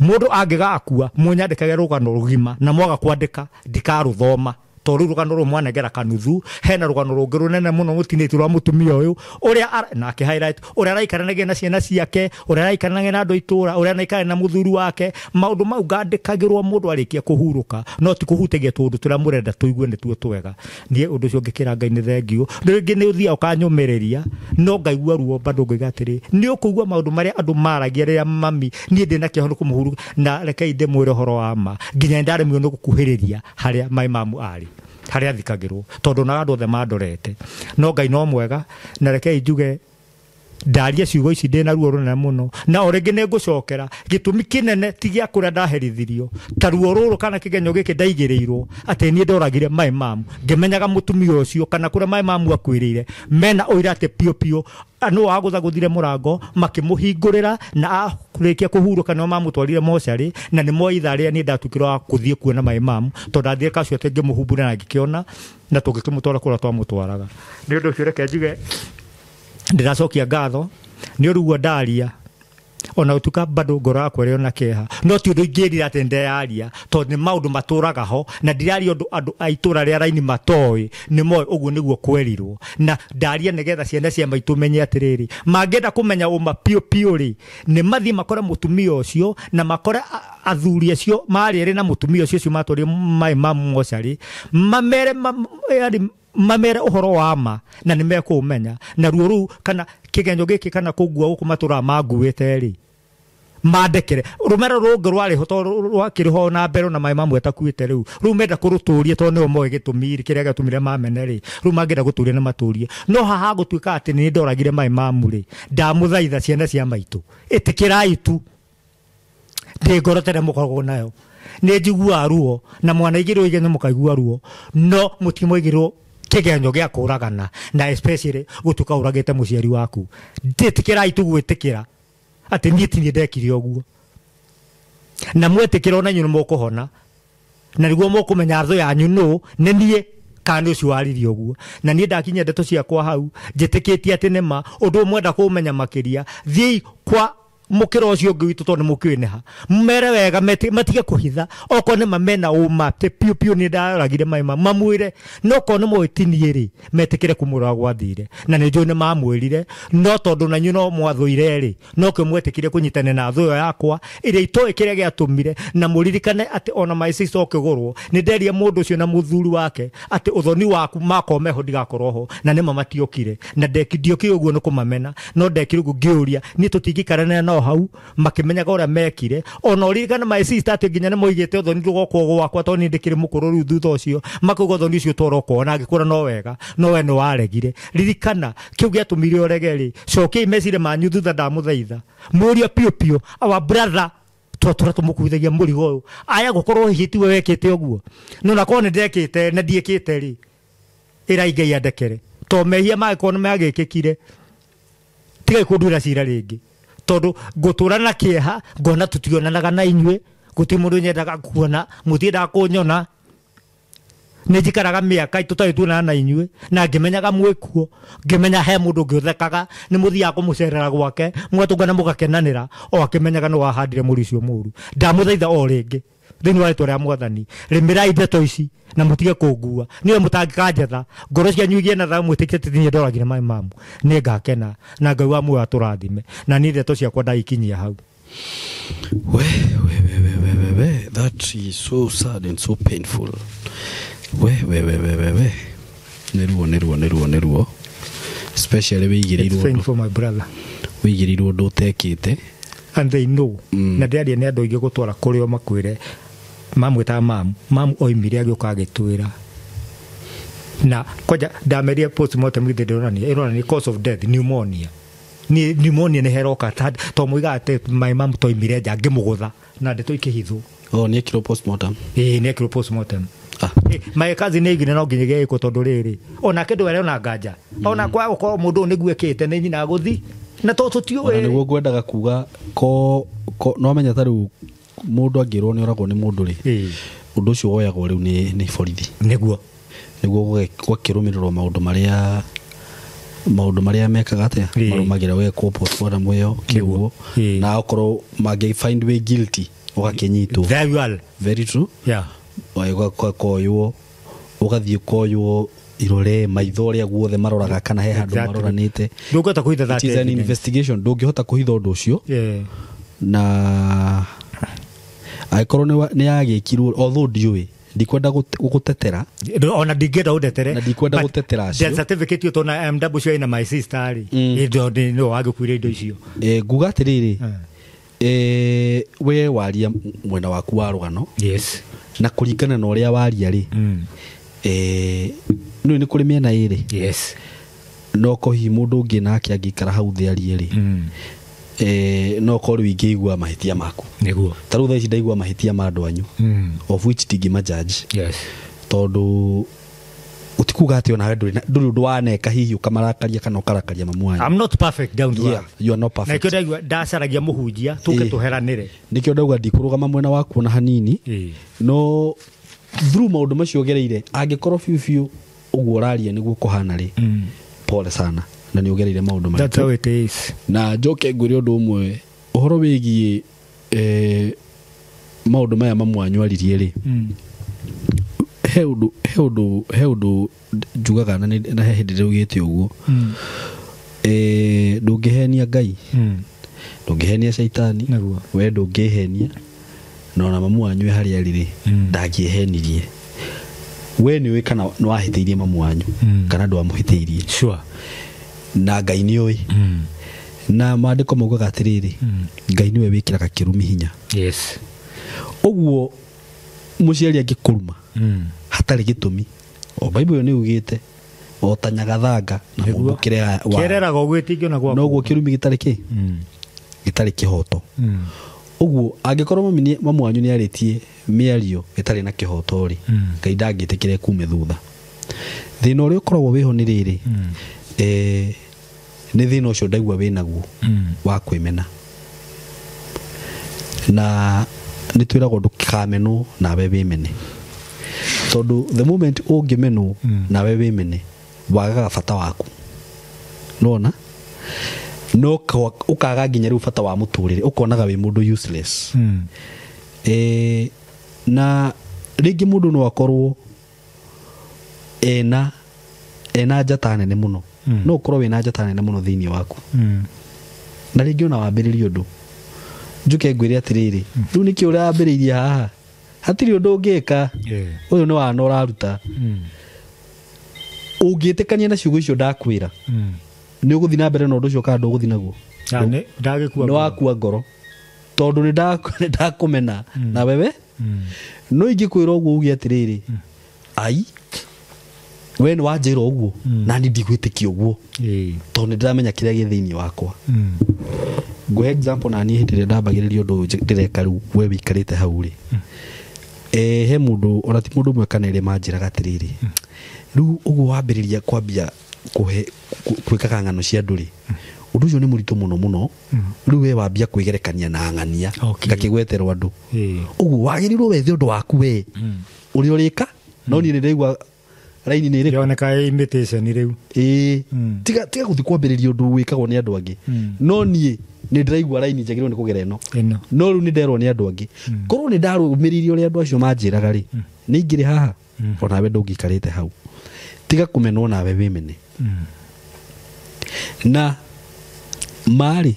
mũndũ angĩgakua mũnyandĩkage rũgano rũgima, na mwaga kwandĩka ndikarũthoma, tondũ rĩu rũgano rũrũ mwanengera kanuthu. Hena rũgano rũngĩ rũnene mũno mũtinĩtie rwa mũtumia ũyũ ũrĩa nake highlight, ũrĩa araikaranagia na ciana ciake, ũrĩa araikaranagia na andũ a itũũra, ũrĩa araikaranagia na mũthuri wake. Maũndũ mau ngandĩkagĩrwo mũndũ arĩkia kũhurũka, no ti kũhutagia tũũndũ tũrĩa mũrenda tũigue nĩtuo twega. Niĩ ũndũ ũcio ngĩkĩra Ngai nĩ thengiũ. Rĩngĩ nĩ ũthiaga ũkanyũmĩrĩria, no ngaigua ruo bado ngoiga atĩrĩ, nĩ ũkũigua maũndũ marĩa andũ maragia rĩrĩa mami niĩ ndĩna kĩeha nĩ kũmũhurũka. Na rekei ndĩmwĩre ũhoro wa ma, nginya nĩ ndaremirwo nĩ gũkuhĩrĩria harĩa my mamu arĩ, harĩa athikagĩrwo, tondũ na andũ othe mandorete. No Ngai no mwega, na rekei njuge ndaria ciugo ici ndĩna ruo rũnene mũno, na o rĩngĩ nĩ ngũcokera. Gĩtũmi kĩnene ti gĩa kũrĩa ndaherithirio, ta ruo rũrũ kana kĩgenyo gĩkĩ ndaigĩrĩirwo atĩ niĩ ndoragire my mamu, ngĩmenyaga mũtumia ũcio kana kũrĩa my mamu akuĩrĩire mena ũira atĩ piũ piũ nũ wagũthagũthire mũrango makĩmũhingũrĩra, na arĩkia kũhurũka nĩo mamũtwarire mocarĩ, na nĩ moĩ ithaa rĩrĩa niĩ ndatuĩkire wa gũthiĩ kuona my mamu, tondũ ndathire kacio atĩ ngĩmũhumbũra na ngĩkĩona, na tũngĩkĩmũtwara kũrĩa twamũtwaraga. Nĩ ũndũ ũcio reke njuge ndĩracokia ngatho nĩ ũndũ ũguo ndaria, ona ũtuka bado ngoro yakwa ĩrĩ ona kĩeha, no ti ũndũ ingĩrira atĩ ndeyaria, tondũ nĩ maũndũ matũraga ho, na ndiraria ũndũ andũ a itũra rĩa raini matoĩ, nĩ moĩ ũguo nĩguo kwerirwo. Na ndaria nĩgetha ciana cia maitũ menye atĩrĩrĩ, mangĩenda kũmenya ũma piũ piũ rĩ, nĩ mathiĩ makore mũtumia ũcio, na makore athuri acio marĩ erĩ na mũtumia ũcio ũcio matwarire my mamu mocarĩ, mamere yaani mamere ũhoro wa ma, na nĩ mekũũmenya. Na ruo rũu kana kĩgenyo gĩkĩ kana kũngua gũkũ matũraga manguĩte rĩ, mandekere rũmero rũngĩ rwarĩ ho, tondũ rwakĩrĩ ho na mbere na my mamu etakuĩte rĩu. Rĩu menda kũrũtũria tondũ nĩo moĩ gĩtũmi kĩrĩa gĩatũmire mamene rĩ, rĩu mangĩenda gũtũria nĩ matũrie. No haha gũtuĩka atĩ nĩ ndoragire my mamu rĩ, ndamũthaitha ciana cia maitũ, ĩtĩkĩrai tu ndĩ ngoro tene mũkoragwo nayo, nĩ njiguaga ruo, na mwanaigĩrwo igenyo mũkaigua ruo, no mũtimũigĩrwo kĩgenyo gĩa kũragana, na especially gũtuĩka ũragĩte mũciari waku. Ndĩtĩkĩrai tu gwĩtĩkĩra atĩ niĩ ti niĩ ndekire ũguo, na mwetĩkĩra ona inyuĩ nĩ mũkũhona. Na nĩguo mũkũmenya thũ yanyu nũ nĩ niĩ kana ũcio waririe ũguo. Na niĩ ndakinyia ndeto ciakwa hau njĩtĩkĩtie atĩ nĩma ũndũ mwenda kũmenya makĩria thiĩi kwa mukira ucio ũngĩ witũ tondũ nĩ mũkĩũĩ nĩha mere wega matige kũhitha okorwo nĩ ma mena ũma atĩ piũ piũ nĩ ndaragire maĩ ma mamwĩre no okorwo nĩ moĩ ti niĩ rĩ metĩkĩre kũmwĩra gwathire na nĩ njũĩ nĩ mamwĩrire no tondũ nanyu no mwathũire rĩ no kĩo mwetĩkire kũnyitana na thũ ĩyo yakwa ĩrĩa itoĩ kĩrĩa gĩatũmire na mũririkane atĩ ona my sister ũkĩgũrwo nĩ nderie mũndũ ũcio na mũthuri wake atĩ ũthoni waku makorwo meho ndigakorwo ho na nĩma matiokire na ndiokire ũguo nĩ kũmamena no ndekire ũguo ngĩũria niĩ tũtingĩikaranĩra nao hau makimenyaga ũrĩa mekire ona ũririkane my sister atĩ nginya nĩ moigĩte ũthoni ndũgokwo gwakwa tondũ niĩ ndĩkĩrĩ mũkũrũ rĩu thutha ũcio makauga ũthoni ũcio twarokwo na angĩkũra no wega no we nĩ waregire ririkana kĩu gĩatũmire ũrege rĩ cokiai meciria manyu thutha ndamũthaitha mũrie piũ piũ our brother twatũra tũmũkuithagia mũrigo ũyũ aya gũkorwo hihi tiwe wekĩte ũguo no na korwo nĩ ndekĩte na ndiĩkĩte rĩ ĩrai Ngai andekere to mehia mangĩkorwo nĩ magĩkĩkire tigai kũnduĩra cira rĩngĩ tondu ngutura na kieha ngona tutionanaga na inyue guti mundu nyendaga kuona mutiendaga kunyona ni njikaraga miaka tutari tuonana na inyue na ngimenyaga mwikuo ngimenya he mundu ngiuthekaga ni muthiaga kumucerera gwake mugatungana mugakenanira o akimenyaga no wahandire muri ucio muru ndamuthaitha o ringi thiini wa ritwa ria mwathani rimirai ndeto ici na mutige kungua niwe mutangĩkanjetha ngoro cianyu igie na thayũ mwĩtĩkĩte atĩ niĩ ndoragire maĩ mamu nĩ ngakena na Ngai wa muoyo atũrathime na niĩ ndeto ciakwa ndaikinyia hau. We we we we we we that is so sad and so painful. We we we we we we nĩruo nĩruo nĩruo nĩruo especially wĩigĩrĩirwo It's painful my brother wĩigĩrĩirwo ũndũ ũtekĩte and they know na ndĩaria nĩ andũ aingĩ gũtwara kũrĩ o makwĩre mamwĩtaga mamu mamu oimire agĩũka agĩtwĩra na kwanja ndamerie postmortem githĩ ndĩronania ĩronania cause of death pneumonia ni pneumonia nĩ heroka to moigaga atĩ my mamu toimire nja ngĩmũgũtha na ndeto ikĩhithwo. Oh, nĩ ekirwo postmortem. Ĩĩ nĩ ekirwo postmortem. My cousin nĩ aigire no nginya gĩgĩkwo tondũ rĩrĩ onake ndwere ona nganja ona kwaga gũkorwo mũndũ ũyũ nĩguo ekĩte nĩ nyina agũthi na to tũtiũĩ ona nĩguo ngwendaga kuga ko no menya ta rĩu mũndũ angĩrwo nĩ oragwo nĩ mũndũ rĩ ũndũ ũcio woyagwo rĩu nĩ borithi nĩguo nĩguo gwakĩrũmĩrĩrwo maũndũ marĩa mekaga atĩa marũmagĩra wekwo postmortem ĩyo kĩguo na okorwo mangĩ find way guilty ũgakĩnyitwo. Very well. Very true. Yeah. Ũgakoywo ũgathiĩ ũkoywo irore maitho ũrĩa guothe maroraga kana he handũ maroranĩte ndũngĩhota kũhitha that it is an investigation ndũngĩhota kũhitha ũndũ ũcio na angĩkorwo nĩ yagĩkirwo although ndiũĩ ndikwenda gũgũtetera ona ndingĩenda ũndetere na ndikwenda gũtetera acio death certificate ĩyo tona MW cio ĩna my sister rĩ ĩndo no wagĩkuire indo icio nguga atĩrĩrĩ we waria mwena waku wa rũgano yes na kũringana na ũrĩa waria rĩ nĩ nĩ kũrĩ mĩena ĩrĩ yes no ko hihi mũndũ ũngĩ nake angĩikara hau thĩ arie rĩ no korwo rĩu ingĩigua mahĩtia maku nĩguo ta rĩu thaa ici ndaigua mahĩtia ma andũ anyu of which ndingĩmajudge yes tondũ ũtikuga atĩ onawe ndũrĩ ũndũ waneka hihi ũkamarakaria kana ũkarakaria mamu wanyu. I'm not perfect down to earth. You are not perfect. Na nĩkĩo ndaigua ndacaragia mũhunjia tũke tũheranĩre nĩkĩo ndauga ndikũrũgama mwena waku ona hanini no through maũndũ macio ũgereire angĩkorwo biũ biũ ũguo ũraria nĩguo kũhana rĩ pole sana na nĩ ũgereire maũndũ maritũ. That's how it is. Na njoke ngwĩre ũndũ ũmwe ũhoro wĩgiĩ maũndũ maya mamu wanyu aririe rĩ he ũndũ njugaga na he hĩndĩ ndĩraugĩte ũguo ndũngĩhenia Ngai ndũngĩhenia caitani we ndũngĩhenia na ona mamu wanyu harĩa arĩ rĩ ndangĩhenirie we nĩũĩ kana nĩwahĩtĩirie mamu wanyu kana ndwamũhĩtĩirie sure na Ngai nĩũĩ na maandĩko maugaga atĩrĩrĩ Ngai nĩwe wĩkĩraga kĩrumi hinya yes ũguo mũciari angĩkũruma hatarĩ gĩtũmi o Bible ĩyo nĩugĩte o ta nyagathanga na mũmbũkĩre wa kĩereraga ũguo ĩtingĩona gwaku noguo kĩrumi gĩtarĩ kĩ gĩtarĩ kĩhoto ũguo angĩkorwo mamu wanyu nĩarĩtie mĩario ĩtarĩ na kĩhoto rĩ Ngai ndangĩtĩkĩre kume thutha thĩna ũrĩa ũkoragwo wĩho nĩ rĩrĩ nĩ thĩna ũcio ndaigua wĩnaguo wa kwĩmena na nĩ twĩragwo ndũkamenwo nawe wĩmene Tondũ the moment ũngĩmenwo nawe wĩmene, wagaga bata waku. Nona no ũkaga nginya rĩu bata wa mũtũrĩre, ũkonaga wĩ mũndũ useless. Na rĩngĩ mũndũ no akorwo ena njata nene mũno. No ũkorwo wĩna njata nene mũno thĩinĩ waku. Na rĩngĩ ona wambĩrĩrie ũndũ, njuke ngwĩre atĩrĩrĩ, rĩu nĩkĩ ũrambĩrĩirie haha, hatirĩ ũndũ ũngĩka, ũyũ nĩ wana ũraruta. Ũngĩtĩkania na ciugo icio ndakwĩra, nĩ ũgũthiĩ na mbere na ũndũ ũcio kana ndũgũthiĩ naguo? Ndagĩkua. Nĩ wakua ngoro tondũ nĩ ndakũmena na wewe. No ingĩkwĩra ũguo uge atĩrĩrĩ, ai we nĩ wanjĩra ũguo na niĩ ndigwĩtĩkia ũguo tondũ nĩ ndĩramenya kĩrĩa gĩ thĩinĩ wakwa. Ngũhe example, na niĩ hĩndĩ ĩrĩa ndambagĩrĩria ũndũ ũyũ ndĩreka rĩu, we wĩikarĩte hau rĩ, he mũndũ ona ti mũndũ ũmwe kana erĩ manjĩraga atĩrĩrĩ, rĩu ũguo wambĩrĩria kwambia kũhe gwĩkaga ng'ano cia andũ rĩ, ũndũ ũcio nĩ mũritũ mũno mũno. Rĩu we wambia kwĩgerekania na ng'ania ngakĩgweterwo andũ ũguo wagĩrĩirwo wethe ũndũ waku we ũrĩa ũrĩka, no niĩ nĩ ndĩraigua raini nĩ ĩrĩkũ. Yoneka imitation rĩu. Ĩĩ, tiga gũthiĩ kwambĩrĩria ũndũ wĩkagwo nĩ andũ angĩ. No niĩ nĩ ndĩraigua raini njagĩrĩirwo nĩ kũgera ĩno. Ĩno. No rĩu nĩ nderwo nĩ andũ angĩ, korwo nĩ ndarũmĩrĩirie ũrĩa andũ acio manjĩraga rĩ, nĩ ingĩrĩ haha onawe ndũngĩikarĩte hau. Tiga kũmenwo nawe wĩmene. Na marĩ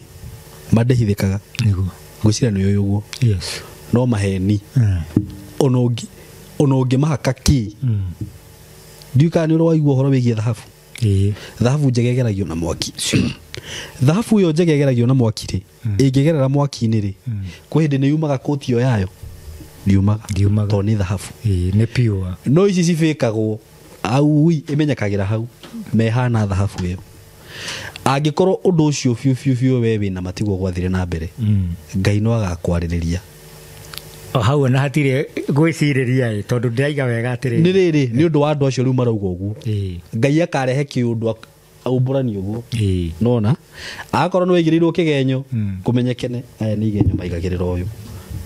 mandĩhithĩkaga. Nĩguo. Ngwĩciria nĩ ũyũ ũguo. Yes. No maheni ona ũngĩmahaka kĩ, ndiũĩ kana nĩ ũrĩ waigua ũhoro wĩgiĩ thahabu. Thahabu njega ĩgeragio na mwaki. Thahabu ĩyo njega ĩgeragio na mwaki rĩ, ĩngĩgerera mwaki-inĩ rĩ, kwĩ hĩndĩ nĩ yumaga kũti ĩyo yayo? Ndiumaga. Ndiumaga. Tondũ nĩ thahabu. Ĩĩ, nĩ pure. No ici cibĩkagwo aui ĩmenyekagĩra hau mehana thahabu ĩyo. Angĩkorwo ũndũ ũcio biũ biũ biũ we wĩna matiguo gwathire na mbere, Ngai no agakwarĩrĩria. O hau ona hatirĩ gwĩcirĩria ĩ, tondũ ndĩraiga wega atĩrĩrĩ. Nĩ rĩrĩ, nĩ ũndũ wa andũ acio rĩu marauga ũguo, Ngai akarehe kĩũndũ aumbũrani ũguo. Nona akorwo nĩ waigĩrĩirwo kĩgenyo, kũmenyekene aya nĩ igenyo maigagĩrĩra ũyũ.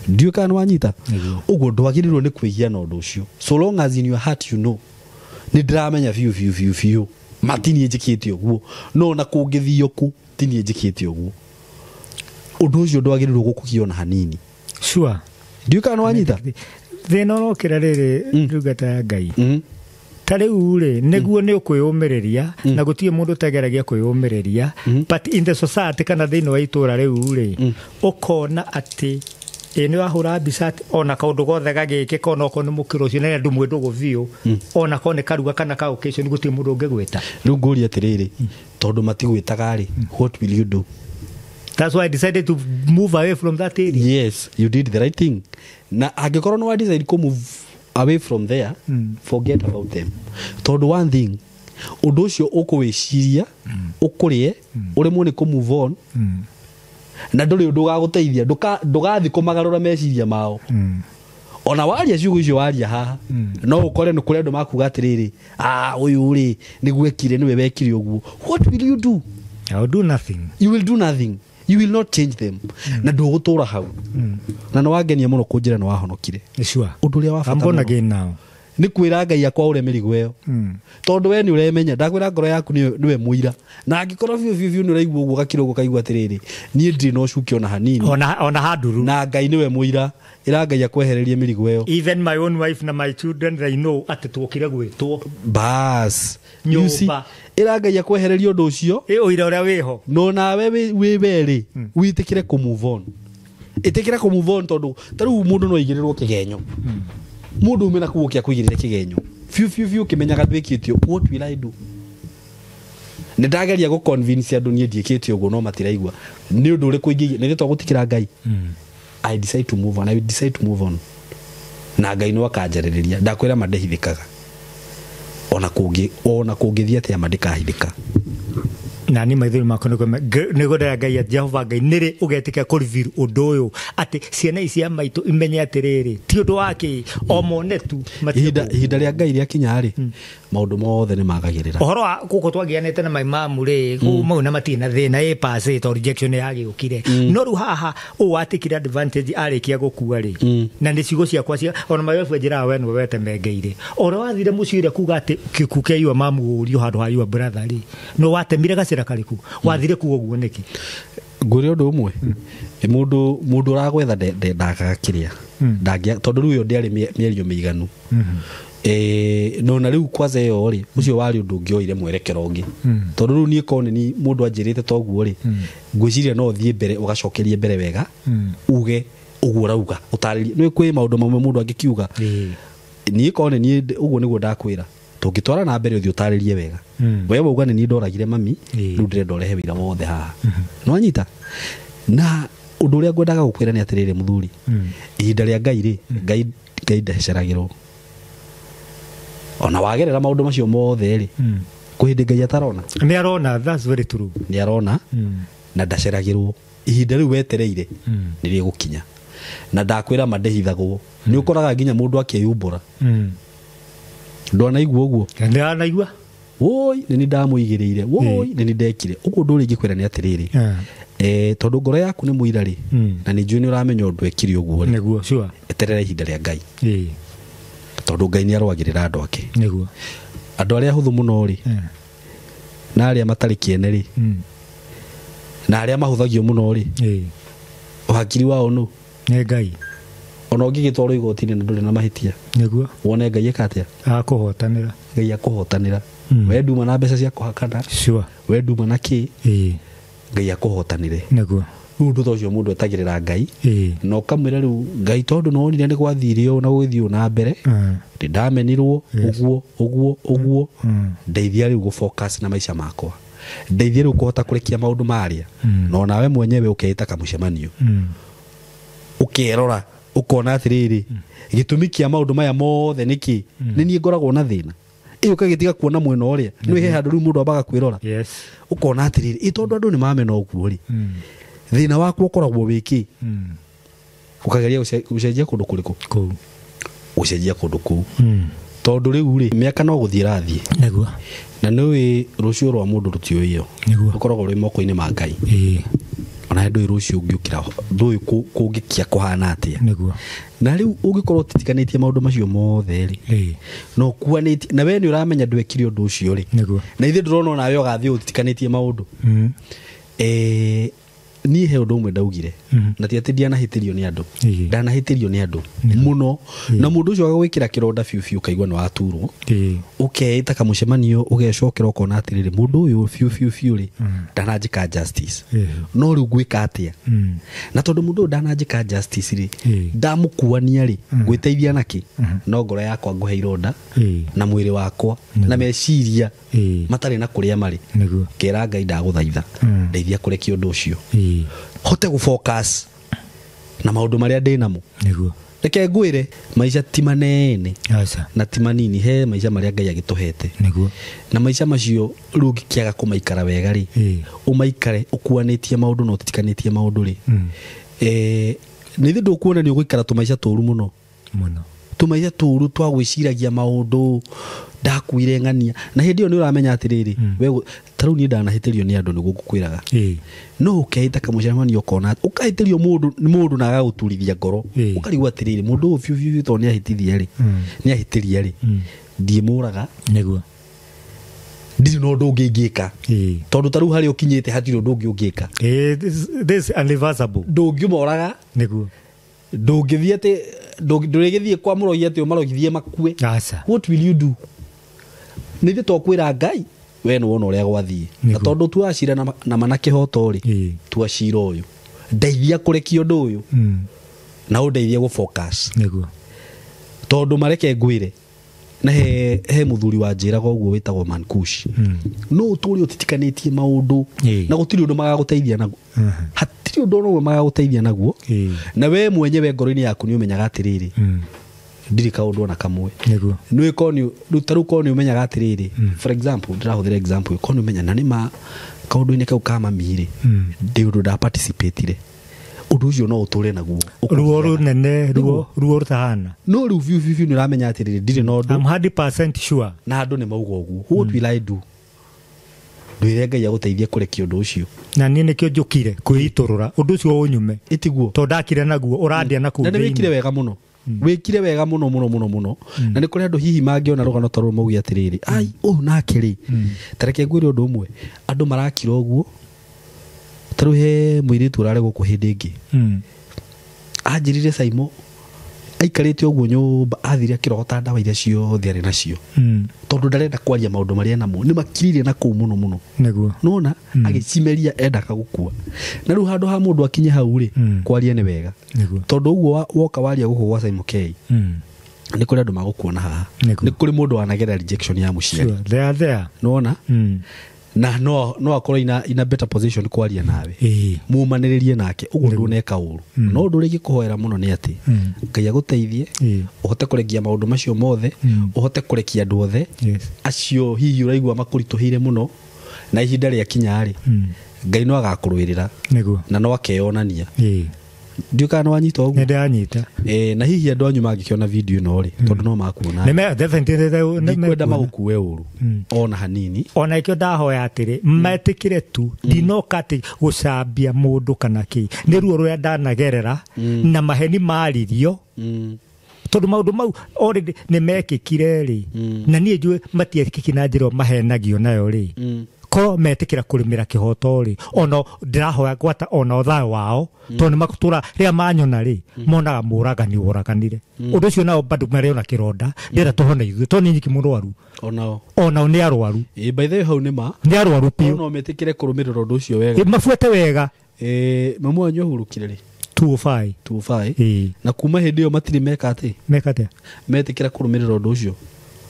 Ndiũĩ kana nĩ wanyita. Nĩguo. Ũguo ndwagĩrĩirwo nĩ kwĩgia na ũndũ ũcio, so long as in your heart you know nĩ ndĩramenya biũ biũ biũ biũ matiniĩ njĩkĩte ũguo, no ona kũngĩthio kũ tiniĩ njĩkĩte ũguo, ũndũ ũcio ndwagĩrĩirwo gũkũgia ona hanini. Sure. Ndiũĩ kana nĩ wanyita. Thĩna ũrokĩra rĩrĩ, ndungata ya Ngai, ta rĩu rĩ, nĩguo nĩ ũkwĩyũmĩrĩria, na gũtirĩ mũndũ ũtegeragia kwĩyũmĩrĩria, but in the society kana thĩinĩ wa itũra rĩu rĩ, ũkona atĩ ĩ nĩ wahũra mbica atĩ ona kaũndũ gothe gagĩkĩka, ona okorwo nĩ mũkĩro ũcio na andũ mwĩ ndũgũ biũ, ona korwo nĩ karuga kana ka occasion, gũtirĩ mũndũ ũngĩgwĩta. Rĩu ngũria atĩrĩrĩ, tondũ matigwĩtaga rĩ, what will you do? That's why I decided to move away from that area. Yes, you did the right thing. Na angĩkorwo nĩ wa decide kũ move away from there, forget about them, tondũ one thing, ũndũ ũcio ũkũwĩciria ũkũrĩe ũremwo nĩ kũ move on, na ndũrĩ ũndũ ũgagũteithia. Ndũgathiĩ kũmagarũra meciria mao. Ona waria ciugo icio waria haha, no ũkore nĩ kũrĩ andũ makuga atĩrĩrĩ, ah, ũyũ rĩ nĩguo ekire, nĩwe wekire ũguo. What will you do? I will do nothing. You will do nothing. You will not change them. Na ndũgũtũra hau. Na nĩ wangenia mũno kũnjĩra nĩ wahonokire. Sure. Ũndũ ũrĩa wa bata I'm born mũno again now. Nĩ kwĩra Ngai akwaũre mĩrigo ĩyo, tondũ we nĩ ũremenya. Ndakwĩra ngoro yaku nĩwe mũira, na angĩkorwo biũ biũ biũ nĩ ũraigua ũguo gakira ũguo kaigua atĩrĩrĩ, niĩ ndirĩ na ũcuke ona hanini. Ona handuru. Na Ngai nĩwe mũira, ĩra Ngai akwehererie mĩrigo ĩyo. Even my own wife na my children, they know atĩ tuokire gwĩtwo. Bas. You see, Nyũmba. ĩra Ngai akwehererie ũndũ ũcio. Ĩ ũira ũrĩa wĩho. No nawe wĩ werĩ wĩtĩkĩre kũ move on, ĩtĩkĩra kũ move on, tondũ ta rĩu mũndũ no aigĩrĩrwo kĩgenyo, mũndũ ume na kũu ũkĩa kũigĩrĩre kĩgenyo biũ biũ biũ ũkĩmenyaga ndwĩkĩte ũguo. What will I do? Nĩ ndageria gũ convince andũ niĩ ndiĩkĩte ũguo, no matiraigua. Nĩ ũndũ ũrĩkũ ingĩ nĩ rĩtwa gũtikĩra Ngai? I decide to move on. I decide to move on, na Ngai no akanjarĩrĩria. Ndakwĩra mandĩhithĩkaga, ona kũngĩ ona kũngĩthiĩ atĩa mandĩkahithĩka. Na ni maithori makwa nĩguo ndĩra Ngai atĩ Jehova Ngai nĩrĩ ũgetĩkĩra kũ reveal ũndũ ũyũ atĩ ciana ici cia maitũ imenye atĩrĩrĩ ti ũndũ wa kĩ o mone tu matige Ihinda rĩa Ngai rĩakinya rĩ, maũndũ mothe nĩ magagĩrĩra. Ũhoro wa gũkũ twagianĩte na maimamu rĩ, kũu mau na matirĩ na thĩna ĩ pass to rejection yagĩũkire. No rĩu haha ũũ watikire advantage arĩkia gũkua rĩ, na nĩ ciugo ciakwa cia ona mayobu njĩraga we nĩwe wetemengeire ũrĩa wathire mũciĩ ũrĩa kuga atĩ gĩkuũ kĩa your mamu ũrio handũ ha your brother rĩ, no watemire gacĩra karĩkũ wathire kuga ũguo nĩkĩ? Ngwĩre ũndũ ũmwe, mũndũ ũragwetha ndendagaga kĩrĩa tondũ rĩu ĩyo ndĩarĩ mĩario mĩiganu. No na rĩu kwanza ĩyo rĩ, ũcio warĩ ũndũ ũngĩoire mwerekero ũngĩ, tondũ rĩu niĩ korwo nĩ mũndũ anjĩrĩte toguo rĩ, ngwĩciria no ũthiĩ mbere ũgacokerie mbere wega, uge ũguo ũrauga ũtarĩrie. Nĩ kwĩ maũndũ mamwe mũndũ angĩkiuga niĩ korwo nĩ niĩ ũguo nĩguo ndakwĩra, tũngĩtwara na mbere ũthiĩ ũtarĩrie wega. We wauga nĩ niĩ ndoragire mami, rĩu ndĩrenda ũrehe wĩra wothe haha. Nĩwanyita? Na ũndũ ũrĩa ngwendaga gũkwĩra nĩ atĩrĩrĩ mũthuri, ihinda rĩa Ngai rĩ, Ngai ndaceragĩrwo. Ona wagerera maũndũ macio mothe rĩ, kwĩ hĩndĩ Ngai atarona. Nĩ arona, that's very true. Nĩ arona na ndaceragĩrwo. Ihinda rĩu wetereire nĩ rĩgũkinya. Na ndakwĩra ma ndĩhithagwo. Nĩ ũkoraga nginya mũndũ akĩyumbũra. Ndwanaigua ũguo? Ndanaigua. Woi, nĩ niĩ ndamũigĩrĩire. Woi, nĩ niĩ ndekire. Ũguo ũndũ ũrĩa ingĩkwĩra nĩ atĩrĩrĩ, tondũ ngoro yaku nĩ mũira rĩ, na nĩ njũĩ nĩ ũramenya ũndũ ekire ũguo rĩ. Nĩguo, sure. Eterera ihinda rĩa Ngai. Tondũ Ngai nĩ arũagĩrĩra andũ ake. Nĩguo. Andũ arĩa ahũthũ mũno rĩ, na arĩa matarĩ kĩene rĩ, na arĩa mahũthagio mũno rĩ, ũhakiri wao nũ? Nĩ Ngai. Ona ũngĩgĩtwarwo igoti-inĩ na ndũrĩ na mahĩtia. Nĩguo. Wone Ngai eka atĩa? Akũhotanĩra. Ngai akũhotanĩra. We nduma na mbeca cia kũhakana. Sure. We nduma na kĩ? Ngai akũhotanĩre. Nĩguo. Rĩu ũndũ ta ũcio mũndũ etagĩrĩra Ngai. Na ũkamwĩra rĩu Ngai tondũ nĩwonire nĩ gwathire ũũ na gũgĩthiĩ ũũ na mbere, nĩ ndamenirwo ũguo ũguo ũguo, ndeithia rĩu gũ focus na maica makwa, ndeithia rĩu kũhota kũrekia maũndũ marĩa, na onawe mwenyewe ũkeĩta kamũcemanio, ũkerora ũkona atĩrĩrĩ, gĩtũmi kĩa maũndũ maya mothe nĩkĩ? Nĩ niĩ ngoragwo na thĩna. Ĩ ũkagĩtiga kuona mwena ũrĩa, nĩ he handũ rĩu mũndũ ambaga kwĩrora. Ũkona atĩrĩrĩ, ĩ tondũ andũ nĩ mamena ũguo rĩ, thĩna waku ũkoragwo wĩ kĩ? Ũkageria gũcenjia kũndũ kũrĩkũ? Kũu. Gũcenjia kũndũ kũu. Tondũ rĩu rĩ, mĩaka no gũthiĩ ĩrathiĩ. Nĩguo. Na nĩũĩ rũciũ rwa mũndũ rũtiũĩo. Nĩguo. Rũkoragwo rwĩ moko-inĩ ma Ngai. Ona ndũĩ rũciũ ũngĩũkĩra, ndũĩ kũngĩkia kũhana atĩa. Nĩguo. Na rĩu ũngĩkorwo ũtitikanĩtie maũndũ macio mothe rĩ, na ũkuanĩtie, na we nĩ ũramenya ndwekire ũndũ ũcio rĩ. Nĩguo. Na ithuĩ ndũrona onawe ũgathiĩ ũtitikanĩtie maũndũ. Niĩ he ũndũ ũmwe ndaugire, na ti atĩ ndianahĩtĩrio nĩ andũ. Ndanahĩtĩrio nĩ andũ mũno. Na mũndũ ũcio agagwĩkĩra kĩronda biũ biũ ũkaigua nĩ waturwo. Ũkeĩta kamũcemanio, ũgecokera ũkona atĩrĩrĩ, mũndũ ũyũ biũ biũ biũ rĩ, ndananjĩka justice. No rĩu ngwĩka atĩa? Na tondũ mũndũ ũyũ ndananjĩka justice rĩ, ndamũkuania rĩ, ngwĩteithia nakĩ? No ngoro yakwa ngũhe ironda, na mwĩrĩ wakwa, na meciria matarĩ na kũrĩa marĩ. Ngera Ngai ndagũthaitha, ndeithia kũrekia ũndũ ũcio. Hote gũ focus na maũndũ marĩa ndĩ namo. Nĩguo. Reke ngwĩre, maica ti manene na ti manini, he maica marĩa Ngai agĩtũhete. Nĩguo. Na maica macio rĩu ũngĩkĩaga kũmaikara wega rĩ, ũmaikare ũkuanĩtie maũndũ na ũtitikanĩtie maũndũ rĩ. Nĩ ithuĩ ndũkuona nĩ ũgũikara tũmaica tũru mũno. Mũno. Tũmaica tũru twa gwĩciragia maũndũ, ndakuire ng'ania. Na hĩndĩ ĩyo nĩ ũramenya atĩrĩrĩ, we ta rĩu niĩ ndanahĩtĩrio nĩ andũ nĩguo ngũkwĩraga. No ũkeĩta kamũcemanio ũkona, ũkahĩtĩrio mũndũ na agagũturithia ngoro. Ũkarigwo atĩrĩrĩ, mũndũ ũyũ biũ biũ biũ tondũ nĩahĩtithia rĩ, nĩahĩtĩria rĩ, ndiĩmũraga. Nĩguo. Ndirĩ na ũndũ ũngĩ ingĩka. Tondũ ta rĩu harĩa ũkinyĩte hatirĩ ũndũ ũngĩ ũngĩka. This is irreversible. Ndũngĩmoraga. Nĩguo. Ndũngĩthiĩ atĩ, ndũrĩgĩthiĩ kwa mũrogi atĩ ũmarogithie makue. Aca. What will you do? Nĩ ithuĩ twakwĩra Ngai, we nĩ wona ũrĩa gwathiĩ. Na tondũ tuacira na mana kĩhoto rĩ, tuacira ũyũ. Ndeithia kũrekia ũndũ ũyũ. Na ũndeithie gũ focus. Nĩguo. Tondũ mareke ngwĩre, na he mũthuri wa njĩraga ũguo wĩtagwo Mankush. No ũtũre ũtitikanĩtie maũndũ, na gũtirĩ ũndũ magagũteithia naguo. Hatirĩ ũndũ ona ũmwe magagũteithia naguo. Na we mwenyewe ngoro-inĩ yaku nĩ ũmenyaga atĩrĩrĩ, ndirĩ kaũndũ ona kamwe. Nĩguo. Nĩ ũĩ korwo nĩ, rĩu ta rĩu korwo nĩ ũmenyaga atĩrĩrĩ, for example, ndĩrahũthĩra example, korwo nĩ ũmenya, na nĩ ma, Kaũndũ-inĩ kau ka mami rĩ, ndĩ ũndũ ndaparticipatire, ũndũ ũcio no ũtũre naguo Ruo rũnene, ruo rũtahana. No rĩu biũ biũ biũ nĩ ũramenya atĩrĩrĩ, ndirĩ na ũndũ. I'm 100% sure. Na andũ nĩ mauga ũguo, what will I do? Ndwĩre Ngai agũteithie kũrekia ũndũ ũcio. Na niĩ nĩkĩo njũkire kwĩitũrũra ũndũ ũcio ũnyume. Ĩtiguo. Tondũ ndakire naguo ũrandĩa na kũu Na nĩ wĩkire thĩinĩ. wega mũno, wĩkire wega mũno mũno mũno mũno. Na nĩ kũrĩ andũ hihi mangĩona rũgano ta rũrũ mauge atĩrĩrĩ, ai ũyũ nake rĩ, ta reke ngwĩre ũndũ ũmwe, andũ marakira ũguo. Ta rĩu he mũirĩtu ũrarĩ gũkũ hĩndĩ ĩngĩ, anjĩrire Saimo aikarĩte ũguo nyũmba, athire akĩrogota ndawa iria ciothe arĩ nacio, tondũ ndarenda kwaria maũndũ marĩa namo nĩ makirire na kũu mũno mũno. Nĩguo. Nona agĩcimeria endaga gũkua, na rĩu handũ ha mũndũ akinye hau rĩ, kwaria nĩ wega. Nĩguo. Tondũ ũguo woka waria gũkũ gwa Saimo K, nĩ kũrĩ andũ magũkuona haha. Nĩguo. Nĩ kũrĩ mũndũ wanagerera rejection ya mũciari. Sure. They are there. Nona na no akorwo ina better position kwaria nawe, mumanĩrĩrie nake ũguo ndũneka ũru. No ũndũ ũrĩa ingĩkũhoera mũno nĩ atĩ Ngai agũteithie ũhote kũrekia maũndũ macio mothe, ũhote kũrekia andũ othe acio hihi ũraigua makũritũhĩire mũno, na ihinda rĩakinya rĩ, Ngai no agakũrũĩrĩra. Nĩguo. Na no akeyonania. Ndiũĩ kana nĩ wanyita ũguo. Nĩ ndĩranyita. Na hihi andũ anyu mangĩkĩona video ĩno rĩ, tondũ no makuona, ndikwenda magũkue ũru ona hanini. Ona ikĩo ndahoya atĩrĩ, metĩkĩre tu ndinoka atĩ gũcambia mũndũ kana kĩ, nĩ ruo rũrĩa ndanagerera na maheni maririo, tondũ maũndũ mau already nĩ mekĩkire rĩ, na niĩ njũĩ matiekĩkire na njĩra ĩyo mahenagio nayo rĩ. Korwo metĩkĩra kũrĩmĩra kĩhoto rĩ, ona ndĩrahoya gwata ona ũthayũ wao, tondũ nĩmatũra rĩrĩa manyona rĩ, monaga mũragani ũraganire. Ũndũ ũcio nao bado marĩ ona kĩronda, ndĩrenda tũhone ithuĩ, tondũ niĩ nyiki mũrwaru. Onao. Onao nĩ arwaru. By the way, hau nĩ ma. Nĩ arwaru biũ. No metĩkĩre kũrũmĩrĩra ũndũ ũcio wega. Mabuate wega. Mamu wanyu ahurũkire rĩ? 205. 205. Na kuma hĩndĩ ĩyo matirĩ meka atĩ? Meka atĩa? Metĩkĩra kũrũmĩrĩra ũndũ ũcio.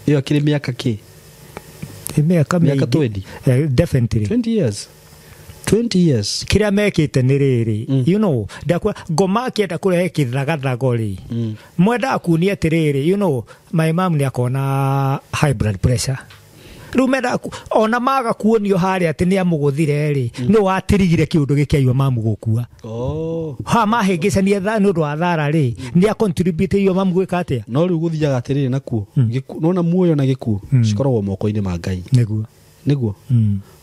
Ĩyo akĩrĩ mĩaka kĩ? Mĩaka Mĩaka mĩingĩ. 20. Definitely. 20 years. 20 years. Kĩrĩa mekĩte nĩ rĩrĩ, you know, ndakwa ngoma akĩenda kũrehe kĩthagathago rĩ, mwendaga kuonia atĩrĩrĩ, you know, my mom nĩ akona high blood pressure. Rĩu mendaga ona maga kuonio harĩa atĩ nĩ amũgũthire rĩ, nĩ watirigire kĩũndũ gĩkĩaiywo mamu gũkua. Ha mahĩngĩcania nĩ ũndũ wa thara rĩ, nĩ a contribute iyo mamu gwĩka atĩa? No rĩu gũthiaga atĩrĩrĩ nakuo, nona muoyo na gĩkuũ cikoragwo moko-inĩ ma Ngai. Nĩguo. Nĩguo.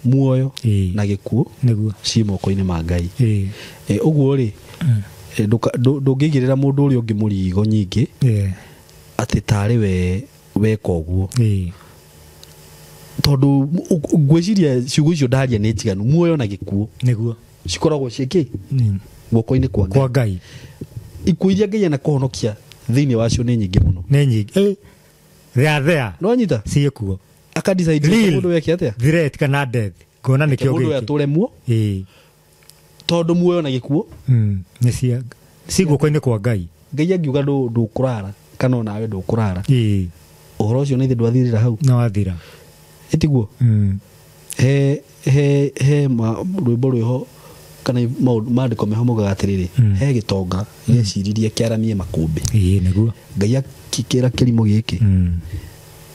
Muoyo na gĩkuũ Nĩguo. ci moko-inĩ ma Ngai. Ũguo rĩ, ndũngĩigĩrĩra mũndũ ũrĩa ũngĩ mũrigo nyingĩ atĩ tarĩ we weka ũguo. Tondũ ngwĩciria ciugo icio ndaria nĩ njiganu, muoyo na gĩkuũ Nĩguo. cikoragwo ciĩ kĩ? Guoko-inĩ kwa Ngai. Kwa Ngai. Ikuũ iria Ngai anakũhonokia thĩinĩ wacio nĩ nyingĩ mũno. Nĩ nyingĩ. They are there. No wanyita? Ciĩkuo. Aka decide Real. mũndũ weke atĩa? Threat kana death. Ngona nĩkĩo Mũndũ gĩkĩ. atũre muo. Tondũ muoyo na gĩkuũ. Nĩ cia ci guoko-inĩ kwa Ngai. Ngai angiuga ndũkũrara kana onawe ndũkũrara. Ũhoro ũcio nĩ ithe ndwathirĩra hau. No wathira. Ĩtiguo? He rwĩmbo rwĩho kana maandĩko meho maugaga atĩrĩrĩ, he gĩtonga gĩeciririe kĩaramie makũmbĩ. Nĩguo. Ngai akĩkĩra kĩrimũ gĩkĩ,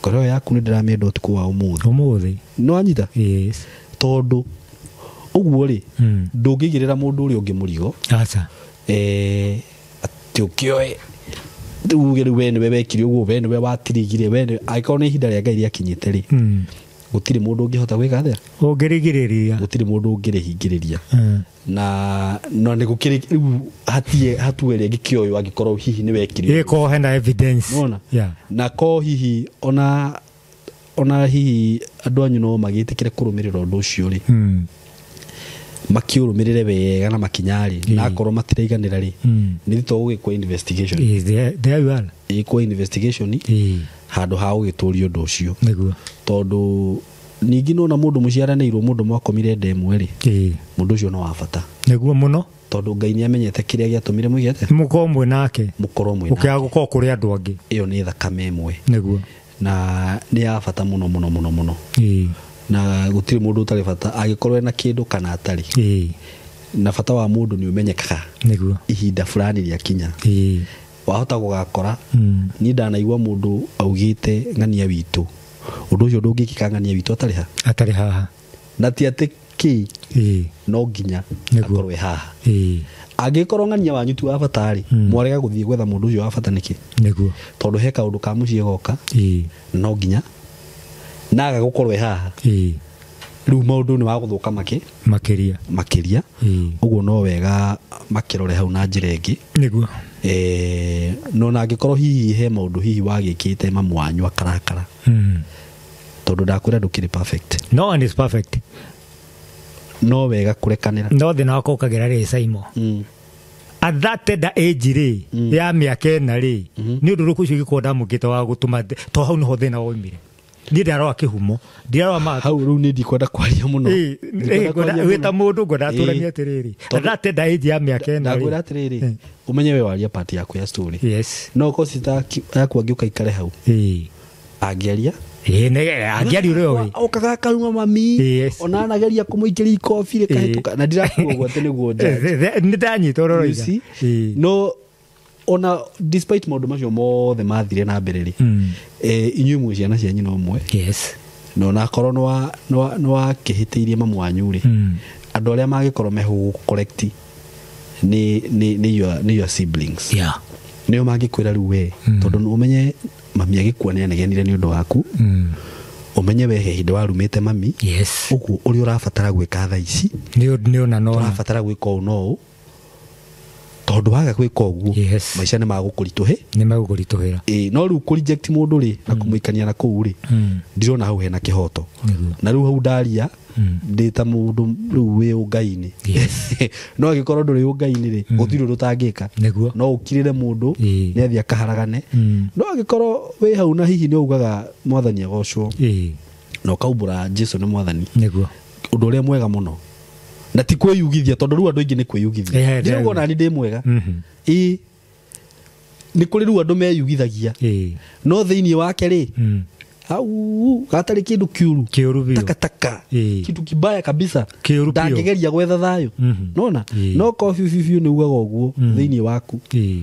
ngoro ĩyo yaku nĩ ndĩramĩenda ũtukũ wa ũmũthĩ. Ũmũthĩ. Nĩ wanyita? Yes. Tondũ ũguo rĩ, ndũngĩigĩrĩra mũndũ ũrĩa ũngĩ mũrigo. Aca. Atĩ ũkĩoe uge rĩu we nĩwe wekire ũguo, we nĩwe watirigire, we nĩwe, angĩkorwo nĩ ihinda rĩa Ngai rĩakinyĩte rĩ, gũtirĩ mũndũ ũngĩhota gwĩka atĩa? Ũngĩrigĩrĩria. Gũtirĩ mũndũ ũngĩrĩhingĩrĩria. Na no nĩ gũkĩrĩ rĩu hatie hatua ĩrĩa ĩngĩkĩoywo angĩkorwo hihi nĩ wekire ũguo. Ĩkorwo hena evidence. Nĩwona? Na ko hihi ona hihi andũ anyu no magĩtĩkĩre kũrũmĩrĩra ũndũ ũcio rĩ, makĩũrũmĩrĩre wega na makinya rĩ, na akorwo matiraiganĩra rĩ, nĩ thito gũgĩkwo investigation. Yes, there you are. Ĩkwo investigation handũ ha gũgĩtũria ũndũ ũcio. Nĩguo. Tondũ ningĩ nona mũndũ mũciaranĩirwo, mũndũ mwakomire nda ĩmwe rĩ, mũndũ ũcio no wa bata. Nĩguo mũno. Tondũ Ngai nĩ amenyete kĩrĩa gĩatũmire mwĩke atĩa? Mũkorwo mwĩ nake. Mũkorwo mwĩ nake. Ũkĩaga gũkorwo kũrĩ andũ angĩ. Ĩyo nĩ thakame ĩmwe. Nĩguo. Na nĩ ya bata mũno mũno mũno mũno. Na gũtirĩ mũndũ ũtarĩ bata angĩkorwo ena kĩndũ kana atarĩ. Na bata wa mũndũ nĩ ũmenyekaga. Nĩguo. Ihinda fulani rĩakinya. Wahota gũgakora. Niĩ ndanaigua mũndũ augĩte ng'ania witũ. Ũndũ ũcio ndũngĩkĩka ng'ania witũ atarĩ ha? Atarĩ haha. Na ti atĩ kĩ Ĩĩ. no nginya Nĩguo. akorwo e haha. Ĩĩ. Angĩkorwo ng'ania wanyu ti wa bata rĩ, mwarega gũthiĩ gwetha mũndũ ũcio wa bata nĩkĩ? Nĩguo. Tondũ he kaũndũ ka mũciĩ goka, Ĩĩ. no nginya naga gũkorwo e haha, Ĩĩ. rĩu maũndũ nĩ wagũthũka Makĩria. makĩria. Ĩĩ. Ũguo no wega makĩrore hau na njĩra ĩngĩ. Nĩguo. No na angĩkorwo hihi he maũndũ hihi wagĩkĩte mamu wanyu akarakara, tondũ ndakwĩra ndũkĩrĩ perfect. No one is perfect. No wega kũrekanĩra. No thĩna wakwa ũkagĩra rĩ, Saimo, at that tender age rĩ, ya mĩaka 4 rĩ, nĩ ũndũ ũrĩkũ ũcio ũngĩkorwo ndamũkĩte wa gũtũma to hau nĩho thĩna waumire. Niĩ ndarora kĩhumo, ndirarora ma Hau rĩu nĩ ndikwenda kwaria mũno. Ndikwenda kwaria wĩta mũno. mũndũ ngwenda atũranie atĩrĩrĩ, at that tender age ya mĩaka 4 Ndakwĩra rĩ. atĩrĩrĩ, ũmenye we waria part yaku ya story. Yes. No korwo sister yaku angĩũka ikare hau, Ĩĩ. angĩaria Ĩĩ, angĩaria ũrĩa ũĩ. okaga akaruma mami, Yes. ona anageria kũmũikĩria ikobi rĩkahĩtũka, na ndirakuga ũguo atĩ nĩguo judge. Nĩ ndanyita ũrĩa You ũroiga. see? Ĩĩ. No ona despite maũndũ macio mothe mathire na mbere rĩ, inyuĩ mwĩ ciana cia nyina ũmwe, Yes. na onakorwo nĩ wakĩhĩtĩirie mamu wanyu rĩ, andũ arĩa mangĩkorwo meho gũcorrect nĩ your siblings. Yeah. Nĩo mangĩkwĩra rĩu we, tondũ ũmenye mami agĩkua nĩ anegenire nĩ ũndũ waku, ũmenye we he hĩndĩ warumĩte mami. Yes. Ũguo ũrĩa ũrabatara gwĩka thaa ici, Nĩ ũna nona. ũrabatara gwĩka ũũ no ũũ, tondũ waga gwĩka ũguo, Yes. maica nĩ magũkũritũhĩ. Nĩ megũkũritũhĩra. Ĩĩ, no rĩu kũ reject mũndũ rĩ na kũmũikania na kũu rĩ, ndirona hau hena kĩhoto. Nĩguo. Na rĩu hau ndaria ndĩ ta mũndũ rĩu wĩ ũngai-inĩ. Yes. No angĩkorwo ndũrĩ ũngai-inĩ rĩ, gũtirĩ ũndũ ũtangĩka. Nĩguo. No ũkirĩre mũndũ, Ĩĩ. nĩ athiĩ akaharagane. No angĩkorwo wĩ hau na hihi nĩ ugaga mwathani agocwo, Ĩĩ. na ũkaumbũra Jesu nĩ mwathani, Nĩguo. ũndũ ũrĩa mwega mũno, na ti kwĩyugithia, tondũ rĩu andũ aingĩ nĩ kwĩyugithia. Ndirauga ona niĩ ndĩ mwega. Ĩĩ, nĩ kũrĩ rĩu andũ meyugithagia, Ĩĩ. no thĩinĩ wake rĩ, hau gatarĩ kĩndũ kĩũru. Kĩũru biũ. Takataka. Ĩĩ. Kitu kibaya kabisa. Kĩũru biũ. Ndangĩgeria gwetha thayũ. Nona Ĩĩ. no ko biũ biũ biũ nĩ ugaga ũguo thĩinĩ waku. Ĩĩ.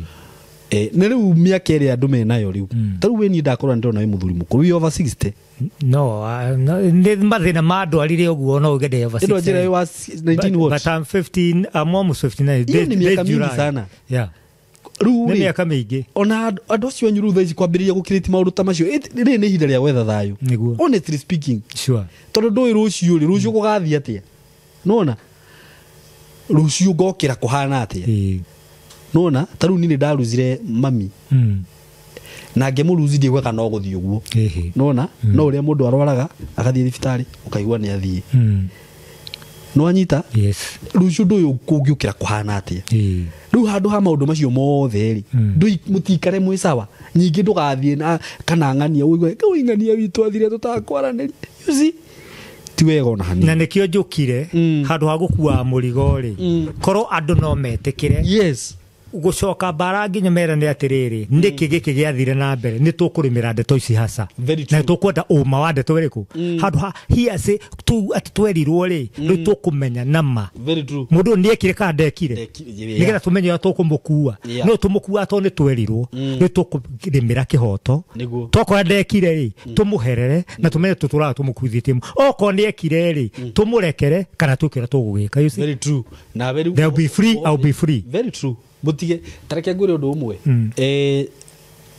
Nĩ rĩu mĩaka ĩrĩa andũ menayo rĩu, ta rĩu we niĩ ndakorwo nĩ ndĩrona wĩ mũthuri mũkũrũ, wĩ over 60. No, nĩ mathĩna ma ndwarire ũguo no ũgende over Ĩno njĩra 60. wa 19 But, what? but I'm 15, I'm almost 59. Hiyo ni miaka mingi July. sana. Yeah. Rĩu Nĩ rĩ, mĩaka mĩingĩ. ona andũ acio anyu rĩu thaa ici kwambĩrĩria gũkirĩti maũndũ ta macio, rĩrĩ nĩ ihinda rĩa gwetha thayũ. Nĩguo. Honestly speaking, Sure. tondũ ndũĩ rũciũ rĩ, rũciũ gũgathiĩ atĩa, nona rũciũ ngokĩra kũhana atĩa. Ĩĩ. Nona ta rĩu niĩ nĩ ndaruzire mami, na ngĩmũruzi ndiaugaga no gũthiĩ ũguo. Ĩhĩ. Nona no ũrĩa mũndũ arwaraga agathiĩ thibitarĩ ũkaigua nĩ athiĩ. Nĩwanyita? Yes. Rũciũ ndũĩ kũngĩũkĩra kũhana atĩa. Ĩĩ. Rĩu handũ ha maũndũ macio mothe rĩ, mũtikare mwĩ sawa, nyingĩ ndũgathiĩ na kana ng'ania ũigue kau ng'ania witũ athire tũtakwaranĩria. You see? Ti wega ona hanini. Na nĩkĩo njũkire, handũ ha gũkua mũrigo rĩ, korwo andũ no metĩkĩre Yes. gũcoka mbara nginya merane atĩrĩrĩ, nĩkĩ gĩkĩ gĩathire na mbere, nĩ tũkũrĩmĩra ndeto ici haca, Very true. na tũkwenda ũma wa ndeto ĩrĩkũ, handũ ha hearsay tu atĩ twerirwo rĩ, rĩu tũkũmenya nama Very true. mũndũ ũyũ nĩekire kana ndekire, Ndekire, yeah. nĩgetha tũmenye ũrĩa tũkũmũkua. Yeah. No tũmũkua tondũ nĩ twerirwo, rĩu tũkũrĩmĩra kĩhoto. Nĩguo. Tokora ndekire rĩ, tũmũherere na tũmenye tũtũraga tũmũkuithĩtie, okorwo nĩekire rĩ, tũmũrekere kana twĩke ũrĩa tũgũgĩka. You see? Very true. Na very They'll be free, I'll be free. Very true. Mũtige tareke ngwĩre ũndũ ũmwe.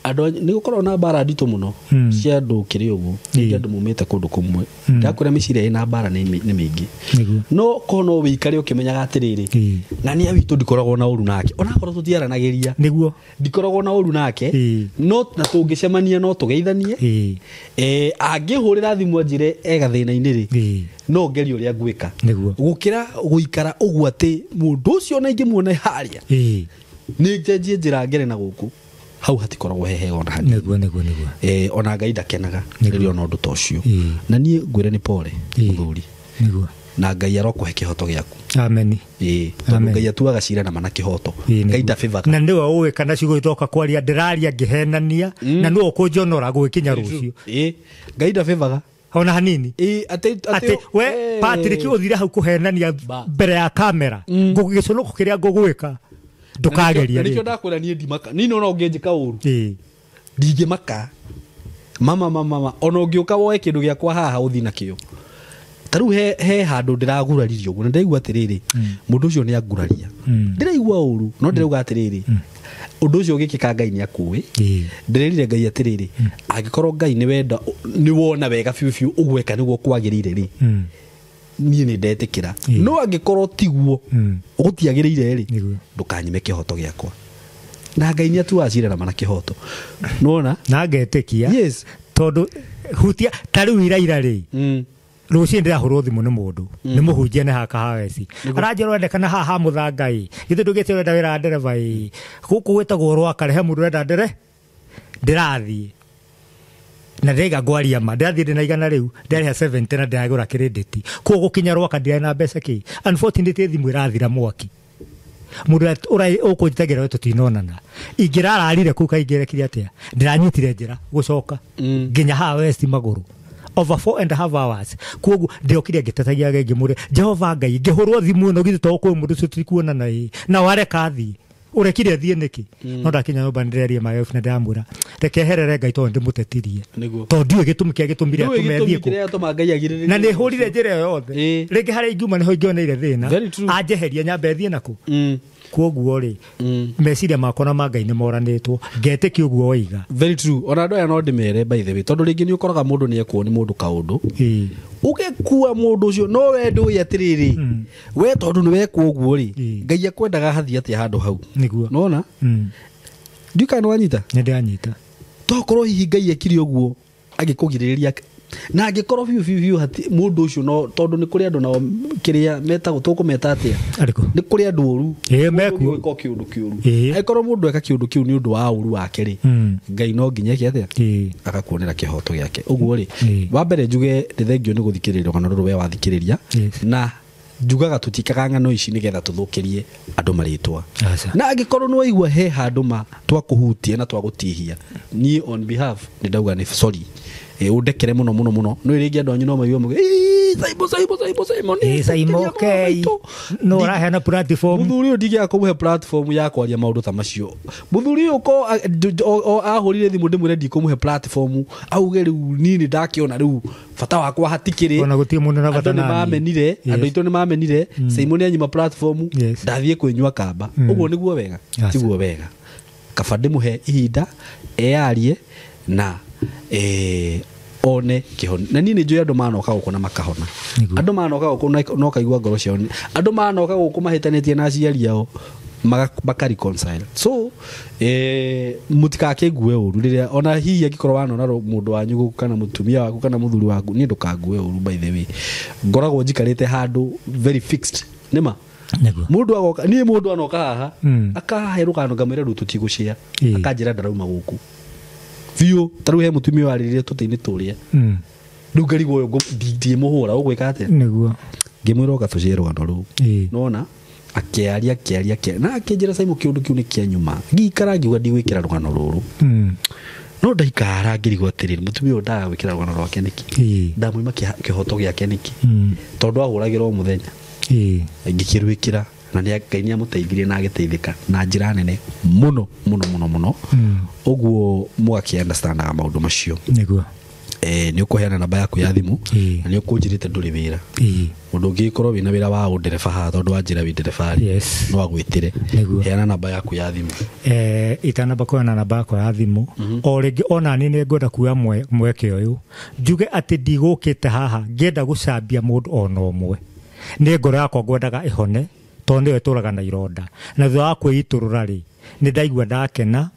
Andũ nĩ gũkoragwo na mbara nditũ mũno cia andũ kĩrĩ ũguo, ningĩ andũ mumĩte kũndũ kũmwe, ndakwĩra mĩciria ĩna mbara nĩ mĩingĩ. Nĩguo. No korwo no wĩikare ũkĩmenyaga atĩrĩrĩ, Ĩĩ. ng'ania witũ ndikoragwo na ũru nake, onakorwo tũtiaranagĩria, Nĩguo. ndikoragwo na ũru nake. Ĩĩ. No na tũngĩcemania no tũgeithanie. Ĩĩ. Angĩhũrĩra thimũ anjĩre e gathĩna-inĩ rĩ, Ĩĩ. no ngerie ũrĩa ngwĩka. Nĩguo. Gũkĩra gũikara ũguo atĩ mũndũ ũcio ona ingĩmuona harĩa, Ĩĩ. nĩ njenjie njĩra ngere na gũkũ, hau hatikoragwo he hega ona hanini. Nĩguo, nĩguo, nĩguo. Ona Ngai ndakenaga Nĩguo. rĩrĩa ona ũndũ ta ũcio. Ĩĩ. Na niĩ ngwĩre nĩ pore, Ĩĩ. mũthuri, Nĩguo. na Ngai arokũhe kĩhoto gĩaku. Ameni. Ĩĩ, tondũ Amen. Ngai atuaga cira na mana kĩhoto. Ĩĩ, Ngai nĩguo. ndabĩbaga. Na nĩwe ũĩ kana ciugo itoka kwaria ndĩraria ngĩhenania, na nĩwe ũkũnjonora gũgĩkinya rũciũ. Ĩĩ, Ngai ndabĩbaga. Ona hanini. Ĩĩ, atĩ Atĩ we Patrick ũthire hau kũhenania Ba. mbere ya kamera, gĩconoko kĩrĩa ngũgwĩka ndũkageria Na nĩkĩo rĩngĩ. ndakwĩra niĩ ndimaka, niĩ no ũngĩnjĩka ũru, Ĩĩ. ndingĩmaka mama mama mama, ona ũngĩũka woe kĩndũ gĩakwa haha ũthi nakĩo, Ta rĩu he handũ ndĩraguraririo ũguo na ndĩraigua atĩrĩrĩ, mũndũ ũcio nĩ anguraria. Ndĩraigua ũru no ndĩrauga atĩrĩrĩ, ũndũ ũcio ũgĩkĩka Ngai nĩ akũĩ. Ndĩrerire Ngai atĩrĩrĩ, angĩkorwo Ngai nĩ wenda nĩ wona wega biũ biũ ũgweka nĩguo kwagĩrĩire rĩ, niĩ nĩ ndetĩkĩra. No angĩkorwo tiguo gũtiagĩrĩire rĩ, ndũkanyime kĩhoto gĩakwa. Na Ngai nĩ atuaga cira na kĩhoto. Nĩwona? Na ngetĩkia. Yes. Tondũ hutia ta rĩu iraira rĩ, rũcinĩ ndĩrahũrwo thimũ nĩ mũndũ, nĩ mũhunjia nĩ haka haweci aranjĩra ũrendekana haha ha mũthanga ĩ, githĩ ndũgĩte ũrenda wĩra wa ndereba ĩ, gũkũ gwĩtagwo Rwaka he mũndũ ũrenda ndere ndĩrathiĩ na ndĩraiga ngwaria ma, ndĩrathiĩ ndĩna 100 rĩu, ndĩrarĩha 70 na ndĩragũra credit, koguo gũkinya Rwaka ndirarĩ na mbeca kĩ. Unfortunately thimũ ĩrathira mwaki, mũndũ ũrĩa ũkũnjitagĩra we tũtinonana, ingĩrararire kũu kaingĩrekire atĩa, ndĩranyitire njĩra gũcoka nginya haha West magũrũ over 4.5 hours. Koguo ndiokire ngĩtetagia ngĩmũre Jehova Ngai, ngĩhũrwo thimũ ĩno githĩ to kwĩ mũndũ ũcio tũtikuonana ĩ, na wareka athiĩ, ũrekire athiĩ nĩkĩ? No ndakinya nyũmba nĩndĩreria my wife na ndĩramwĩra reke eherere Ngai tondũ ndĩmũtetirie, tondũ ndiũĩ gĩtũmi kĩrĩa gĩtũmire atũme athiĩ kũ, na nĩ hũrire njĩra ĩyo yothe, rĩngĩ harĩa ingiuma nĩho ingĩoneire thĩna, anjeherie nyambe thiĩ nakũ. Koguo rĩ, meciria makwa na ma Ngai nĩ moranĩtwo, ngetĩkia ũguo waiga. Very true. Ona andũ aya no ndĩmere by the way, tondũ rĩngĩ nĩ ũkoraga mũndũ nĩ ekwo nĩ mũndũ kaũndũ, ũgĩkua mũndũ ũcio no we ndũĩ atĩrĩrĩ, we tondũ nĩ wekwo ũguo rĩ, Ngai akwendaga hathiĩ atĩa handũ hau. Nĩguo. Nĩwona? Ndiũĩ kana nĩwanyita? Nĩ ndĩranyita. Tokorwo hihi Ngai ekire ũguo agĩkũgirĩrĩria, na angĩkorwo biũ biũ biũ hati mũndũ ũcio no tondũ nĩ kũrĩ andũ nao kĩrĩa metagwo tũkũmeta atĩa, nĩ kũrĩ andũ ũru, mekuo gwĩka kĩũndũ kĩũru, angĩkorwo mũndũ eka kĩũndũ kĩu nĩ ũndũ wa ũru wake rĩ, Ngai no nginya eke atĩa, agakuonera kĩhoto gĩake. Ũguo rĩ, wa mbere njuge nĩ thengio nĩ gũthikĩrĩria rũgano rũrũ we wathikĩrĩria, na njugaga tũtikaga ng'ano ici nĩgetha tũthũkĩrie andũ marĩtwa. Na angĩkorwo nĩ waigua he handũ ma twakũhutia na twagũtihia, niĩ on behalf nĩ ndauga nĩ sorry, ũndekere mũno mũno mũno. No rĩngĩ andũ anyu no maigue mauge, Saimo Saimo Saimo Saimo nĩ Saimo K no ũraheana platform. Mũthuri ũyũ ndingĩaga kũmũhe platform ya kwaria maũndũ ta macio. Mũthuri ũyũ ko ahũrire thimũ ndĩmwĩre ndikũmũhe platform, auge rĩu niĩ nĩ ndakĩona rĩu bata wakwa hatikĩrĩ, ona gũtirĩ mũndũ na bata nani. Andũ nĩmamenire, andũ aitũ nĩmamenire, Saimo nĩ anyima platform, ndathiĩ kwĩnyua kamba. Ũguo nĩguo wega, tiguo wega. Kaba ndĩmũhe ihinda eyarie na one kĩhonia. Na niĩ nĩ njũĩ andũ manoka gũkũ na makahona, andũ manoka gũkũ na ũkaigua ngoro ciao, andũ manoka gũkũ mahĩtanĩtie na aciari ao maka reconcile. So mũtikakĩngue ũru rĩrĩa ona hihi angĩkorwo wanona mũndũ wanyu gũkũ kana mũtumia waku kana mũthuri waku, niĩ ndũkangue ũru by the way. Ngoragwo njikarĩte handũ very fixed. Nĩma mũndũ agoka, niĩ mũndũ anoka haha akahe rũgano ngamwĩra rĩu tũtigũcĩa, akanjĩra ndarauma gũkũ biũ. Ta rĩu he mũtumia warĩrire tũtĩ-inĩ tũrĩa, rĩu ngarigwo ũyũ ndimũhũra ũgwĩka atĩa, nĩguo ngĩmwĩra oka tũcĩe rũgano rũu. Nĩwona akĩaria akĩaria akĩaria na akĩnjĩra Saimo kĩũndũ kĩu nĩ kĩa nyuma, ngĩikara ngiuga ndigwĩkĩra rũgano rũrũ, no ndaikara ngĩrigwo atĩrĩrĩ, mũtumia ũyũ ndaga gwĩkĩra rũgano rwake nĩkĩ, ndamwima kĩhoto gĩake nĩkĩ, tondũ ahũragĩra o mũthenya, ngĩkĩrwĩkĩra na nĩ Ngai nĩ amũteithirie na agĩteithĩka na njĩra nene mũno mũno mũno mũno. Ũguo mũgakĩ understandaga maũndũ macio. Nĩguo. Nĩ ũkũheana namba yaku ya thimũ na nĩ ũkũnjĩrĩte ndũrĩ wĩra, mũndũ ũngĩkorwo wĩna wĩra wa ũndereba haha tondũ wanjĩra wĩ ndereba rĩ, no agwĩtĩre. Heana namba yaku ya thimũ. Itanamba kũheana namba yakwa ya thimũ, o rĩngĩ ona niĩ nĩ ngwenda kuoya mweke ũyũ njuge atĩ ndigũkĩte haha ngĩenda gũcambia mũndũ ona ũmwe, nĩ ngoro yakwa ngwendaga ĩhone tondũ nĩyo ĩtũraga na ironda, na thutha wa kwĩitũrũra rĩ, nĩ ndaigua ndakena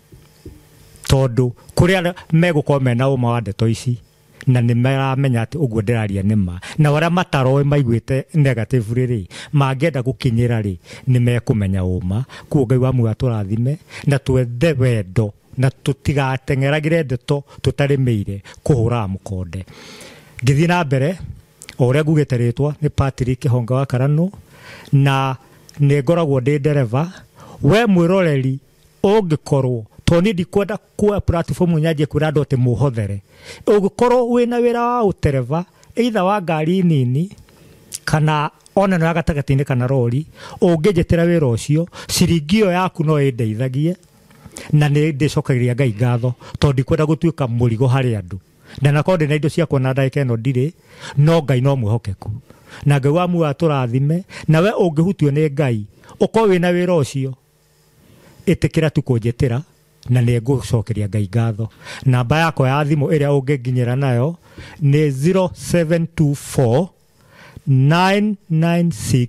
tondũ kũrĩ arĩa megũkorwo mena ũma wa ndeto ici na nĩ maramenya atĩ ũguo ndĩraria nĩ ma, na arĩa mataroĩ maiguĩte negative rĩ, mangĩenda gũkinyĩra rĩ, nĩ mekũmenya ũma. Koguo Ngai wa muoyo atũrathime na twende wendo na tũtigateng'eragĩre ndeto tũtarĩmĩire kũhũraga mũkonde. Ngĩthiĩ na mbere o ũrĩa ngugĩte rĩtwa nĩ Patrick Kĩhonga wa Karanũ, na nĩ ngoragwo ndĩ ndereba. We mwĩroreri ũngĩkorwo tondũ niĩ ndikwenda kuoya platform nyanjie kwĩra andũ atĩ mũhothere, ũngĩkorwo wĩna wĩra wa ũtereba either wa ngari nini kana ona no ya gatagatĩ-inĩ kana rori, ũngĩnjĩtĩra wĩra ũcio, ciringi ĩyo yaku no ĩndeithagie, na nĩ ndĩcokagĩria Ngai ngatho tondũ ndikwenda gũtuĩka mũrigo harĩ andũ. Ndanakorwo ndĩ na indo ciakwa na ndagĩka ĩno ndirĩ, no Ngai no mwĩhokeku, na Ngai wa muoyo atũrathime. Nawe ũngĩhutio nĩ Ngai ũkorwo wĩna wĩra ũcio, ĩtĩkĩra tu kũnjĩtĩra na nĩ ngũcokeria Ngai ngatho. Namba yakwa ya thimũ ĩrĩa ũngĩnginyĩra nayo nĩ 0724 996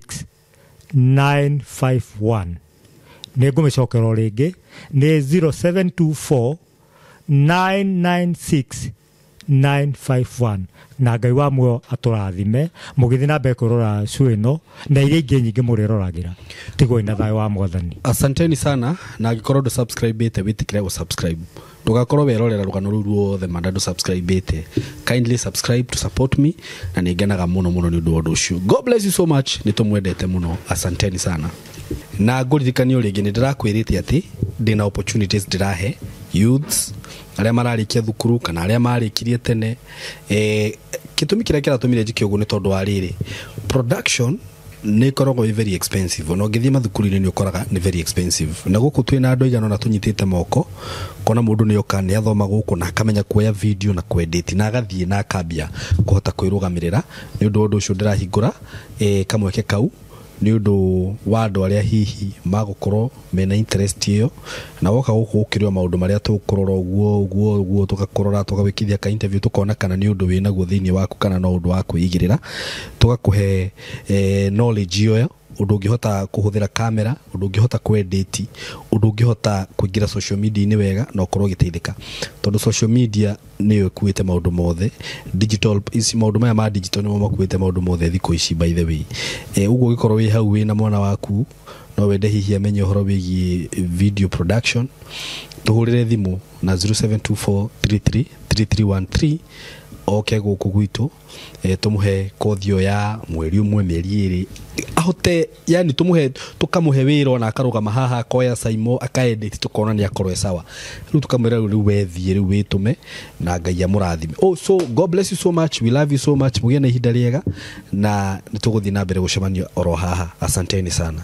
951. Nĩ ngũmĩcokera o rĩngĩ, nĩ 0724 996 951. Na Ngai wa muoyo atũrathime mũgĩthiĩ na mbere kwĩrora show ĩno na iria ingĩ nyingĩ mũrĩroragĩra. Tigwo na thayũ wa Mwathani. Asanteni sana, na angĩkorwo ndũ subscribe-ĩte, wĩtĩkĩre gũ subscribe. Ndũgakorwo werorera rũgano rũu ruothe manda ndũ subscribe-ĩte. Kindly subscribe to support me, na nĩ ngenaga mũno mũno nĩ ũndũ wa ũndũ ũcio. God bless you so much, nĩ tũmwendete mũno. Asanteni sana. Na ngũririkanio rĩngĩ, nĩ ndĩrakwĩrĩte atĩ ndĩna opportunities ndĩrahe youths arĩa mararĩkia thukuru kana arĩa marĩkirie tene. Gĩtũmi kĩrĩa kĩratũmire njĩke ũguo nĩ tondũ wa rĩrĩ, production nĩ ĩkoragwo ĩ very expensive, ona ũngĩthiĩ mathukuru-inĩ nĩ ũkoraga nĩ very expensive. Na gũkũ twĩna andũ aigana ũna tũnyitĩte moko, kona mũndũ nĩ oka nĩ athoma gũkũ na akamenya kuoya video na kwedit na agathiĩ na akambia kũhota kwĩrũgamĩrĩra. Nĩ ũndũ wa ũndũ ũcio ndĩrahingũra kamweke kau nĩ ũndũ wa andũ arĩa hihi magũkorwo mena interest ĩyo, na woka gũkũ ũkĩrĩo maũndũ marĩa tũkũrora ũguo ũguo ũguo, tũgakũrora, tũgagwĩkithia ka interview, tũkona kana nĩ ũndũ wĩnaguo thĩinĩ waku kana no ũndũ wa kwĩigĩrĩra, tũgakũhe knowledge ĩyo, ũndũ ũngĩhota kũhũthĩra kamera, ũndũ ũngĩhota kwedit, ũndũ ũngĩhota kũingĩra social media-inĩ wega na ũkorwo ũgĩteithĩka, tondũ social media nĩyo ĩkuĩte maũndũ mothe. Digital ici, maũndũ maya ma digital nĩmo makuĩte maũndũ mothe thikũ ici, by the way. Ũguo ũgĩkorwo wĩ hau wĩna mwana waku, no wende hihi amenye ũhoro wĩgiĩ video production, tũhũrĩre thimũ na 0724333313, oke gũkũ gwitũ, tũmũhe kothi ĩyo ya mweri ũmwe, mĩeri 2, ahote yani tũmũhe, tũkamũhe wĩra ona akarũgama haha akoya Saimo akaedit, tũkona nĩ akorwo e sawa. Rĩu tũkamwĩra rĩu wethiĩ, rĩu wĩtũme, na Ngai amũrathime. Oh, so God bless you so much, we love you so much, mũgĩe na ihinda rĩega na nĩ tũgũthiĩ na mbere gũcemania oro haha. Asanteni sana.